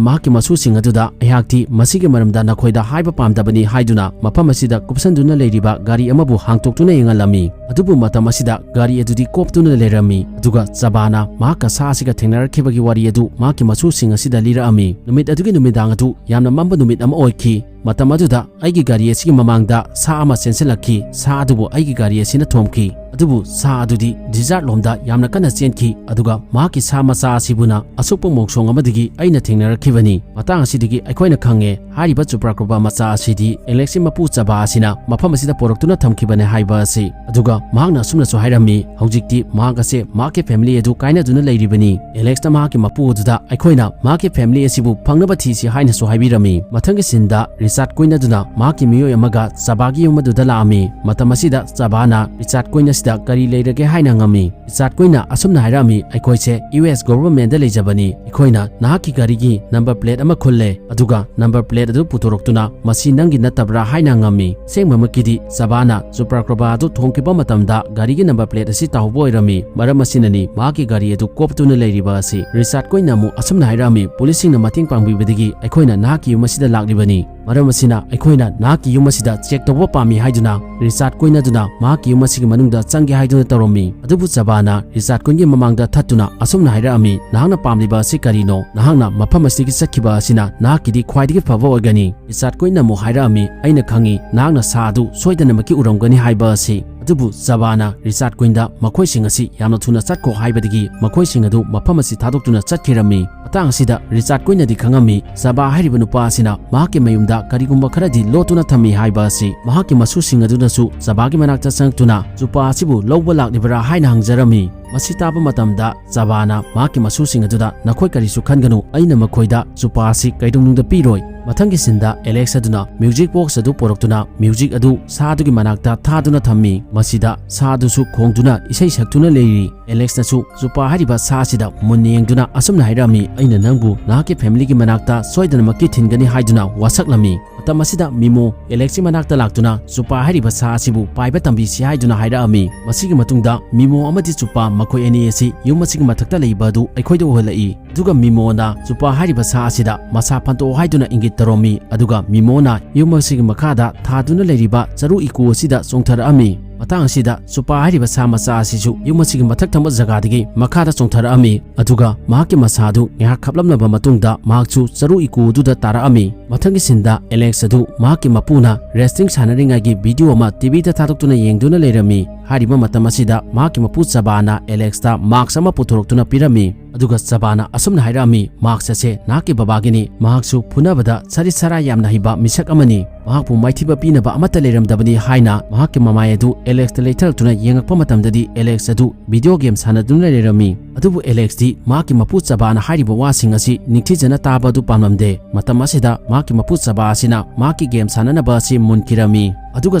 ꯃꯍꯥꯛꯀꯤ ꯃꯁꯨꯁꯤꯡ ꯑꯗꯨꯗ, "ꯑꯩꯍꯥꯛꯇꯤ ꯃꯁꯤꯒꯤ ꯃꯔꯝꯗ ꯅꯈꯣꯏꯗ ꯍꯥꯏꯕ ꯄꯥꯝꯗꯕꯅꯤ" ꯍꯥꯏꯗꯨꯅ ꯃꯐꯝ ꯑꯁꯤꯗ ꯀꯨꯞꯁꯟꯗꯨꯅ ꯂꯩꯔꯤꯕ ꯒꯥꯔꯤ ꯑꯃꯕꯨ ꯍꯥꯡꯇꯣꯛꯇꯨꯅ ꯌꯦꯡꯍꯜꯂꯝꯃꯤ꯫ ꯑꯗꯨꯕꯨ ꯃꯇꯝ ꯑꯁꯤꯗ ꯒꯥꯔꯤ ꯑꯗꯨꯗꯤ ꯀꯣꯞꯇꯨꯅ ꯂꯩꯔꯝꯃꯤ꯫ ꯑꯗꯨꯒ ꯆꯕꯥꯅ ꯃꯍꯥꯛꯀ ꯁꯥ ꯑꯁꯤꯒ ꯊꯦꯡꯅꯔꯛꯈꯤꯕꯒꯤ ꯋꯥꯔꯤ ꯑꯗꯨ ꯃꯍꯥꯛꯀꯤ ꯃꯁꯨꯁꯤꯡ ꯑꯁꯤꯗ ꯂꯤꯔꯛꯑꯝꯃꯤ꯫ ꯅꯨꯃꯤꯠ ꯑꯗꯨꯒꯤ ꯅꯨꯃꯤꯗꯥꯡ ꯑꯗꯨ ꯌꯥꯝꯅ ꯃꯝꯕ ꯅꯨꯃꯤꯠ ꯑꯃ ꯑꯣꯏꯈꯤ꯫ ꯃꯇꯝ ꯑꯗꯨꯗ ꯑꯩꯒꯤ ꯒꯥꯔꯤ ꯑꯁꯤꯒꯤ ꯃꯃꯥꯡꯗ ꯁꯥ ꯑꯃ ꯆꯦꯟꯁꯤꯜꯂꯛꯈꯤ꯫ ꯁꯥ ꯑꯗꯨꯕꯨ ꯑꯩꯒꯤ ꯒꯥꯔꯤ ꯑꯁꯤꯅ ꯊꯣꯝꯈꯤ꯫ ꯑꯗꯨꯕꯨ ꯁꯥ ꯑꯗꯨꯗꯤ ꯗꯤꯖꯥꯔꯠ ꯂꯣꯝꯗ ꯌꯥꯝꯅ ꯀꯟꯅ ꯆꯦꯟꯈꯤ, ꯑꯗꯨꯒ ꯃꯍꯥꯛꯀꯤ ꯁꯥ ꯃꯆꯥ ꯑꯁꯤꯕꯨꯅ ꯑꯁꯣꯛꯄ ꯃꯣꯡꯁꯣꯡ ꯑꯃꯗꯒꯤ ꯑꯩꯅ ꯊꯦꯡꯅꯔꯛꯈꯤꯕꯅꯤ꯫ ꯃꯇꯥꯡ ꯑꯁꯤꯗꯒꯤ ꯑꯩꯈꯣꯏꯅ ꯈꯪꯉꯦ, ꯍꯥꯏꯔꯤꯕ ꯆꯨꯄ꯭ꯔꯥꯀ꯭ꯔꯨꯄꯥ ꯃꯆꯥ ꯑꯁꯤꯗꯤ ꯑꯦꯂꯦꯛꯁꯀꯤ ꯃꯄꯨ ꯆꯕꯥ ꯑꯁꯤꯅ ꯃꯐꯝ ꯑꯁꯤꯗ ꯄꯣꯔꯛꯇꯨꯅ ꯊꯝꯈꯤꯕꯅꯦ ꯍꯥꯏꯕ ꯑꯁꯤ꯫ ꯑꯗꯨꯒ ꯃꯍꯥꯛꯅ ꯑꯁꯨꯝꯅꯁꯨ ꯍꯥꯏꯔꯝꯃꯤ, "ꯍꯧꯖꯤꯛꯇꯤ ꯃꯍꯥꯛ ꯑꯁꯦ ꯃꯍꯥꯛꯀꯤ ꯐꯦꯃꯤꯂꯤ ꯑꯗꯨ ꯀꯥꯏꯅꯗꯨꯅ ꯂꯩꯔꯤꯕꯅꯤ꯫ ꯑꯦꯂꯦꯛꯁꯅ ꯃꯍꯥꯛꯀꯤ ꯃꯄꯨ ꯑꯗꯨꯗ ꯑꯩꯈꯣꯏꯅ ꯃꯍꯥꯛꯀꯤ ꯐꯦꯃꯤꯂꯤ ꯑꯁꯤꯕꯨ ꯐꯪꯅꯕ ꯊꯤꯁꯤ" ꯍꯥꯏꯅꯁꯨ ꯍꯥꯏꯕꯤꯔꯝꯃꯤ꯫ ꯃꯊꯪꯒꯤ ꯁꯤꯟꯗ ꯔꯤꯆꯥꯔꯗ ꯀꯣꯏꯅꯗꯨꯅ ꯃꯍꯥꯛꯀꯤ ꯃꯤꯑꯣꯏ ꯑꯃꯒ ꯆꯕꯥꯒꯤ ꯌꯨꯝ ꯑꯗꯨꯗ ꯂꯥꯛꯑꯝꯃꯤ꯫ ꯃꯇꯝ ꯑꯁꯤꯗ ꯆꯕꯥꯅ ꯔꯤꯆꯥꯔꯗ ꯀꯣꯏꯅ ꯑꯁꯤꯗ ꯀꯔꯤ ꯂꯩꯔꯒꯦ ꯍꯥꯏꯅ ꯍꯪꯉꯝꯃꯤ꯫ ꯔꯤꯆꯥꯔꯗ ꯀꯣꯏꯅ ꯑꯁꯨꯝꯅ ꯍꯥꯏꯔꯛꯑꯝꯃꯤ, "ꯑꯩꯈꯣꯏꯁꯦ ꯌꯨ ꯑꯦꯁ ꯒꯣꯚꯔꯟꯃꯦꯟꯗ ꯂꯩꯖꯕꯅꯤ꯫ ꯑꯩꯈꯣꯏꯅ ꯅꯍꯥꯛꯀꯤ ꯒꯥꯔꯤꯒꯤ ꯅꯝꯕꯔ ꯄ꯭ꯂꯦꯠ ꯑꯃ ꯈꯨꯜꯂꯦ, ꯑꯗꯨꯒ ꯅꯝꯕꯔ ꯄ꯭ꯂꯦꯠ ꯑꯗꯨ ꯄꯨꯊꯣꯔꯛꯇꯨꯅ ꯃꯁꯤ ꯅꯪꯒꯤ ꯅꯠꯇꯕ꯭ꯔꯥ ꯍꯥꯏꯅ ꯍꯪꯉꯝꯃꯤ"꯫ ꯑꯁꯦꯡꯕꯃꯛꯀꯤꯗꯤ ꯆꯕꯥꯅ ꯆꯨꯄ꯭ꯔꯥꯀ꯭ꯔꯨꯄꯥ ꯑꯗꯨ ꯊꯣꯡꯈꯤꯕ ꯃꯇꯝꯗ ꯒꯥꯔꯤꯒꯤ ꯅꯝꯕꯔ ꯄ꯭ꯂꯦꯠ ꯑꯁꯤ ꯇꯥꯍꯧꯕ ꯑꯣꯏꯔꯝꯃꯤ꯫ ꯃꯔꯝ ꯑꯁꯤꯅꯅꯤ ꯃꯍꯥꯛꯀꯤ ꯒꯥꯔꯤ ꯑꯗꯨ ꯀꯣꯞꯇꯨꯅ ꯂꯩꯔꯤꯕ ꯑꯁꯤ꯫ ꯔꯤꯆꯥꯔꯗ ꯀꯣꯏꯅ ꯑꯃꯨꯛ ꯑꯁꯨꯝꯅ ꯍꯥꯏꯔꯛꯑꯝꯃꯤ, "ꯄꯨꯂꯤꯁꯁꯤꯡꯅ ꯃꯇꯦꯡ ꯄꯥꯡꯕꯤꯕꯗꯒꯤ ꯑꯩꯈꯣꯏꯅ ꯅꯍꯥꯛꯀꯤ ꯌꯨꯝ ꯑꯁꯤꯗ ꯂꯥꯛꯂꯤꯕꯅꯤ꯫ ꯃꯔꯝ ꯑꯁꯤꯅ ꯑꯩꯈꯣꯏꯅ ꯅꯍꯥꯛꯀꯤ ꯌꯨꯝ ꯑꯁꯤꯗ ꯆꯦꯛ ꯇꯧꯕ ꯄꯥꯝꯃꯤ" ꯍꯥꯏꯗꯨꯅ ꯔꯤꯆꯥꯔꯗ ꯀꯣꯏꯅꯗꯨꯅ ꯃꯍꯥꯛꯀꯤ ꯌꯨꯝ ꯑꯁꯤꯒꯤ ꯃꯅꯨꯡꯗ ꯆꯪꯒꯦ ꯍꯥꯏꯗꯨꯅ ꯇꯧꯔꯝꯃꯤ꯫ ꯑꯗꯨꯕꯨ ꯆꯕꯥꯅ ꯔꯤꯆꯥꯔꯗ ꯀꯣꯏꯟꯒꯤ ꯃꯃꯥꯡꯗ ꯊꯠꯇꯨꯅ ꯑꯁꯨꯝꯅ ꯍꯥꯏꯔꯛꯑꯝꯃꯤ, "ꯅꯍꯥꯛꯅ ꯄꯥꯝꯂꯤꯕ ꯑꯁꯤ ꯀꯔꯤꯅꯣ? ꯅꯍꯥꯛꯅ ꯃꯐꯝ ꯑꯁꯤꯗꯒꯤ ꯆꯠꯈꯤꯕ ꯑꯁꯤꯅ ꯅꯍꯥꯛꯀꯤꯗꯤ ꯈ꯭ꯋꯥꯏꯗꯒꯤ ꯐꯕ ꯑꯣꯏꯒꯅꯤ"꯫ ꯔꯤꯆꯥꯔꯗ ꯀꯣꯏꯟꯅ ꯑꯃꯨꯛ ꯍꯥꯏꯔꯛꯑꯝꯃꯤ, "ꯑꯩꯅ ꯈꯪꯏ, ꯅꯍꯥꯛꯅ ꯁꯥ ꯑꯗꯨ ꯁꯣꯏꯗꯅꯃꯛꯀꯤ ꯎꯔꯝꯒꯅꯤ" ꯍꯥꯏꯕ ꯑꯁꯤ꯫ ꯑꯗꯨꯕꯨ ꯆꯕꯥꯅ ꯔꯤꯆꯥꯔꯗ ꯀꯣꯏꯟꯗ "ꯃꯈꯣꯏꯁꯤꯡ ꯑꯁꯤ ꯌꯥꯝꯅ ꯊꯨꯅ ꯆꯠꯈꯣ" ꯍꯥꯏꯕꯗꯒꯤ ꯃꯈꯣꯏꯁꯤꯡ ꯑꯗꯨ ꯃꯐꯝ ꯑꯁꯤ ꯊꯥꯗꯣꯛꯇꯨꯅ ꯆꯠꯈꯤꯔꯝꯃꯤ꯫ ꯃꯇꯥꯡ ꯑꯁꯤꯗ ꯔꯤꯆꯥꯔꯗ ꯀꯣꯏꯟꯅꯗꯤ ꯈꯪꯉꯝꯃꯤ, ꯆꯕꯥ ꯍꯥꯏꯔꯤꯕ ꯅꯨꯄꯥ ꯑꯁꯤꯅ ꯃꯍꯥꯛꯀꯤ ꯃꯌꯨꯝꯗ ꯀꯔꯤꯒꯨꯝꯕ ꯈꯔꯗꯤ ꯂꯣꯠꯇꯨꯅ ꯊꯝꯃꯤ ꯍꯥꯏꯕ ꯑꯁꯤ꯫ ꯃꯍꯥꯛꯀꯤ ꯃꯁꯨꯁꯤꯡ ꯑꯗꯨꯅꯁꯨ ꯆꯕꯥꯒꯤ ꯃꯅꯥꯛꯇ ꯆꯪꯂꯛꯇꯨꯅ ꯆꯨꯄꯥ ꯑꯁꯤꯕꯨ ꯂꯧꯕ ꯂꯥꯛꯂꯤꯕꯔꯥ ꯍꯥꯏꯅ ꯍꯪꯖꯔꯝꯃꯤ꯫ ꯃꯁꯤ ꯇꯥꯕ ꯃꯇꯝꯗ ꯆꯕꯥꯅ ꯃꯍꯥꯛꯀꯤ ꯃꯁꯨꯁꯤꯡ ꯑꯗꯨꯗ, "ꯅꯈꯣꯏ ꯀꯔꯤꯁꯨ ꯈꯟꯒꯅꯨ, ꯑꯩꯅ ꯃꯈꯣꯏꯗ ꯆꯨꯄꯥ ꯑꯁꯤ ꯀꯩꯗꯧꯅꯨꯡꯗ ꯄꯤꯔꯣꯏ"꯫ ꯃꯊꯪꯒꯤ ꯁꯤꯟꯗ ꯑꯦꯂꯦꯛꯁ ꯑꯗꯨꯅ ꯃ꯭ꯌꯨꯖꯤꯛ ꯕꯣꯛꯁ ꯑꯗꯨ ꯄꯨꯔꯛꯇꯨꯅ ꯃ꯭ꯌꯨꯖꯤꯛ ꯑꯗꯨ ꯁꯥ ꯑꯗꯨꯒꯤ ꯃꯅꯥꯛꯇ ꯊꯥꯗꯨꯅ ꯊꯝꯃꯤ꯫ ꯃꯁꯤꯗ ꯁꯥ ꯑꯗꯨꯁꯨ ꯈꯣꯡꯗꯨꯅ ꯏꯁꯩ ꯁꯛꯇꯨꯅ ꯂꯩꯔꯤ꯫ ꯑꯦꯂꯦꯛꯁꯅꯁꯨ ꯆꯨꯄꯥ ꯍꯥꯏꯔꯤꯕ ꯁꯥ ꯑꯁꯤꯗ ꯃꯨꯟꯅ ꯌꯦꯡꯗꯨꯅ ꯑꯁꯨꯝꯅ ꯍꯥꯏꯔꯛꯑꯝꯃꯤ, "ꯑꯩꯅ ꯅꯪꯕꯨ ꯅꯍꯥꯛꯀꯤ ꯐꯦꯃꯤꯂꯤꯒꯤ ꯃꯅꯥꯛꯇ ꯁꯣꯏꯗꯅꯃꯛꯀꯤ ꯊꯤꯟꯒꯅꯤ" ꯍꯥꯏꯗꯨꯅ ꯋꯥꯁꯛꯂꯝꯃꯤ꯫ ꯃꯇꯝ ꯑꯁꯤꯗ ꯃꯤꯃꯣ ꯑꯦꯂꯦꯛꯁꯀꯤ ꯃꯅꯥꯛꯇ ꯂꯥꯛꯇꯨꯅ ꯆꯨꯄꯥ ꯍꯥꯏꯔꯤꯕ ꯁꯥ ꯑꯁꯤꯕꯨ ꯄꯥꯏꯕ ꯇꯝꯕꯤꯁꯤ ꯍꯥꯏꯗꯨꯅ ꯍꯥꯏꯔꯛꯑꯝꯃꯤ꯫ ꯃꯁꯤꯒꯤ ꯃꯇꯨꯡꯗ ꯃꯤꯃꯣ ꯑꯃꯗꯤ ꯆꯨꯄꯥ ꯃꯈꯣꯏ ꯑꯅꯤ ꯑꯁꯤ ꯌꯨꯝ ꯑꯁꯤꯒꯤ ꯃꯊꯛꯇ ꯂꯩꯕ ꯑꯗꯨ ꯑꯩꯈꯣꯏꯗ ꯎꯍꯜꯂꯛꯏ꯫ ꯑꯗꯨꯒ ꯃꯤꯃꯣꯅ ꯆꯨꯄꯥ ꯍꯥꯏꯔꯤꯕ ꯁꯥ ꯑꯁꯤꯗ ꯃꯁꯥ ꯐꯟꯇꯣꯛꯑꯣ ꯍꯥꯏꯗꯨꯅ ꯏꯪꯒꯤꯠ ꯇꯧꯔꯝꯃꯤ꯫ ꯑꯗꯨꯒ ꯃꯤꯃꯣꯅ ꯌꯨꯝ ꯑꯁꯤꯒꯤ ꯃꯈꯥꯗ ꯊꯥꯗꯨꯅ ꯂꯩꯔꯤꯕ ꯆꯔꯨ ꯏꯀꯨ ꯑꯁꯤꯗ ꯆꯣꯡꯊꯔꯛꯑꯝꯃꯤ꯫ ꯃꯇꯥꯡ ꯑꯁꯤꯗ ꯆꯨꯄꯥ ꯍꯥꯏꯔꯤꯕ ꯁꯥ ꯃꯆꯥ ꯑꯁꯤꯁꯨ ꯌꯨꯝ ꯑꯁꯤꯒꯤ ꯃꯊꯛ ꯊꯪꯕ ꯖꯒꯥꯗꯒꯤ ꯃꯈꯥꯗ ꯆꯣꯡꯊꯔꯛꯑꯝꯃꯤ꯫ ꯑꯗꯨꯒ ꯃꯍꯥꯛꯀꯤ ꯃꯁꯥ ꯑꯗꯨ ꯉꯥꯏꯍꯥꯛ ꯈꯞꯂꯝꯂꯕ ꯃꯇꯨꯡꯗ ꯃꯍꯥꯛꯁꯨ ꯆꯔꯨ ꯏꯀꯨ ꯑꯗꯨꯗ ꯇꯥꯔꯛꯑꯝꯃꯤ꯫ ꯃꯊꯪꯒꯤ ꯁꯤꯟꯗ ꯑꯦꯂꯦꯛꯁ ꯑꯗꯨ ꯃꯍꯥꯛꯀꯤ ꯃꯄꯨꯅ ꯔꯦꯁꯂꯤꯡ ꯁꯥꯟꯅꯔꯤꯉꯩꯒꯤ ꯚꯤꯗꯤꯑꯣ ꯑꯃ ꯇꯤꯚꯤꯗ ꯊꯥꯗꯣꯛꯇꯨꯅ ꯌꯦꯡꯗꯨꯅ ꯂꯩꯔꯝꯃꯤ꯫ ꯍꯥꯏꯔꯤꯕ ꯃꯇꯝ ꯑꯁꯤꯗ ꯃꯍꯥꯛꯀꯤ ꯃꯄꯨ ꯆꯕꯥꯅ ꯑꯦꯂꯦꯛꯁꯇ ꯃꯥꯛꯁ ꯑꯃ ꯄꯨꯊꯣꯔꯛꯇꯨꯅ ꯄꯤꯔꯝꯃꯤ꯫ ꯑꯗꯨꯒ ꯆꯕꯥꯅ ꯑꯁꯨꯝꯅ ꯍꯥꯏꯔꯛꯑꯝꯃꯤ, "ꯃꯍꯥꯛꯁꯦ ꯅꯍꯥꯛꯀꯤ ꯕꯕꯥꯒꯤꯅꯤ꯫ ꯃꯍꯥꯛꯁꯨ ꯐꯨꯅꯕꯗ ꯁꯔꯤꯠ ꯁꯔꯥ ꯌꯥꯝꯅ ꯍꯩꯕ ꯃꯤꯁꯛ ꯑꯃꯅꯤ꯫ ꯃꯍꯥꯛꯄꯨ ꯃꯥꯏꯊꯤꯕ ꯄꯤꯅꯕ ꯑꯃꯠꯇ ꯂꯩꯔꯝꯗꯕꯅꯤ" ꯍꯥꯏꯅ ꯃꯍꯥꯛꯀꯤ ꯃꯃꯥꯏ ꯑꯗꯨ ꯑꯦꯂꯦꯛꯁꯇ ꯂꯩꯊꯔꯛꯇꯨꯅ ꯌꯦꯡꯉꯛꯄ ꯃꯇꯝꯗꯗꯤ ꯑꯦꯂꯦꯛꯁ ꯑꯗꯨ ꯚꯤꯗꯤꯑꯣ ꯒꯦꯝ ꯁꯥꯟꯅꯗꯨꯅ ꯂꯩꯔꯝꯃꯤ꯫ ꯑꯗꯨꯕꯨ ꯑꯦꯂꯦꯛꯁꯇꯤ ꯃꯍꯥꯛꯀꯤ ꯃꯄꯨ ꯆꯕꯥꯅ ꯍꯥꯏꯔꯤꯕ ꯋꯥꯁꯤꯡ ꯑꯁꯤ ꯅꯤꯡꯊꯤꯖꯅ ꯇꯥꯕ ꯑꯗꯨ ꯄꯥꯝꯂꯝꯗꯦ꯫ ꯃꯇꯝ ꯑꯁꯤꯗ ꯃꯍꯥꯛꯀꯤ ꯃꯄꯨ ꯆꯕꯥ ꯑꯁꯤꯅ ꯃꯍꯥꯛꯀꯤ ꯒꯦꯝ ꯁꯥꯟꯅꯅꯕ ꯑꯁꯤ ꯃꯨꯟꯈꯤꯔꯝꯃꯤ꯫ ꯑꯗꯨꯒ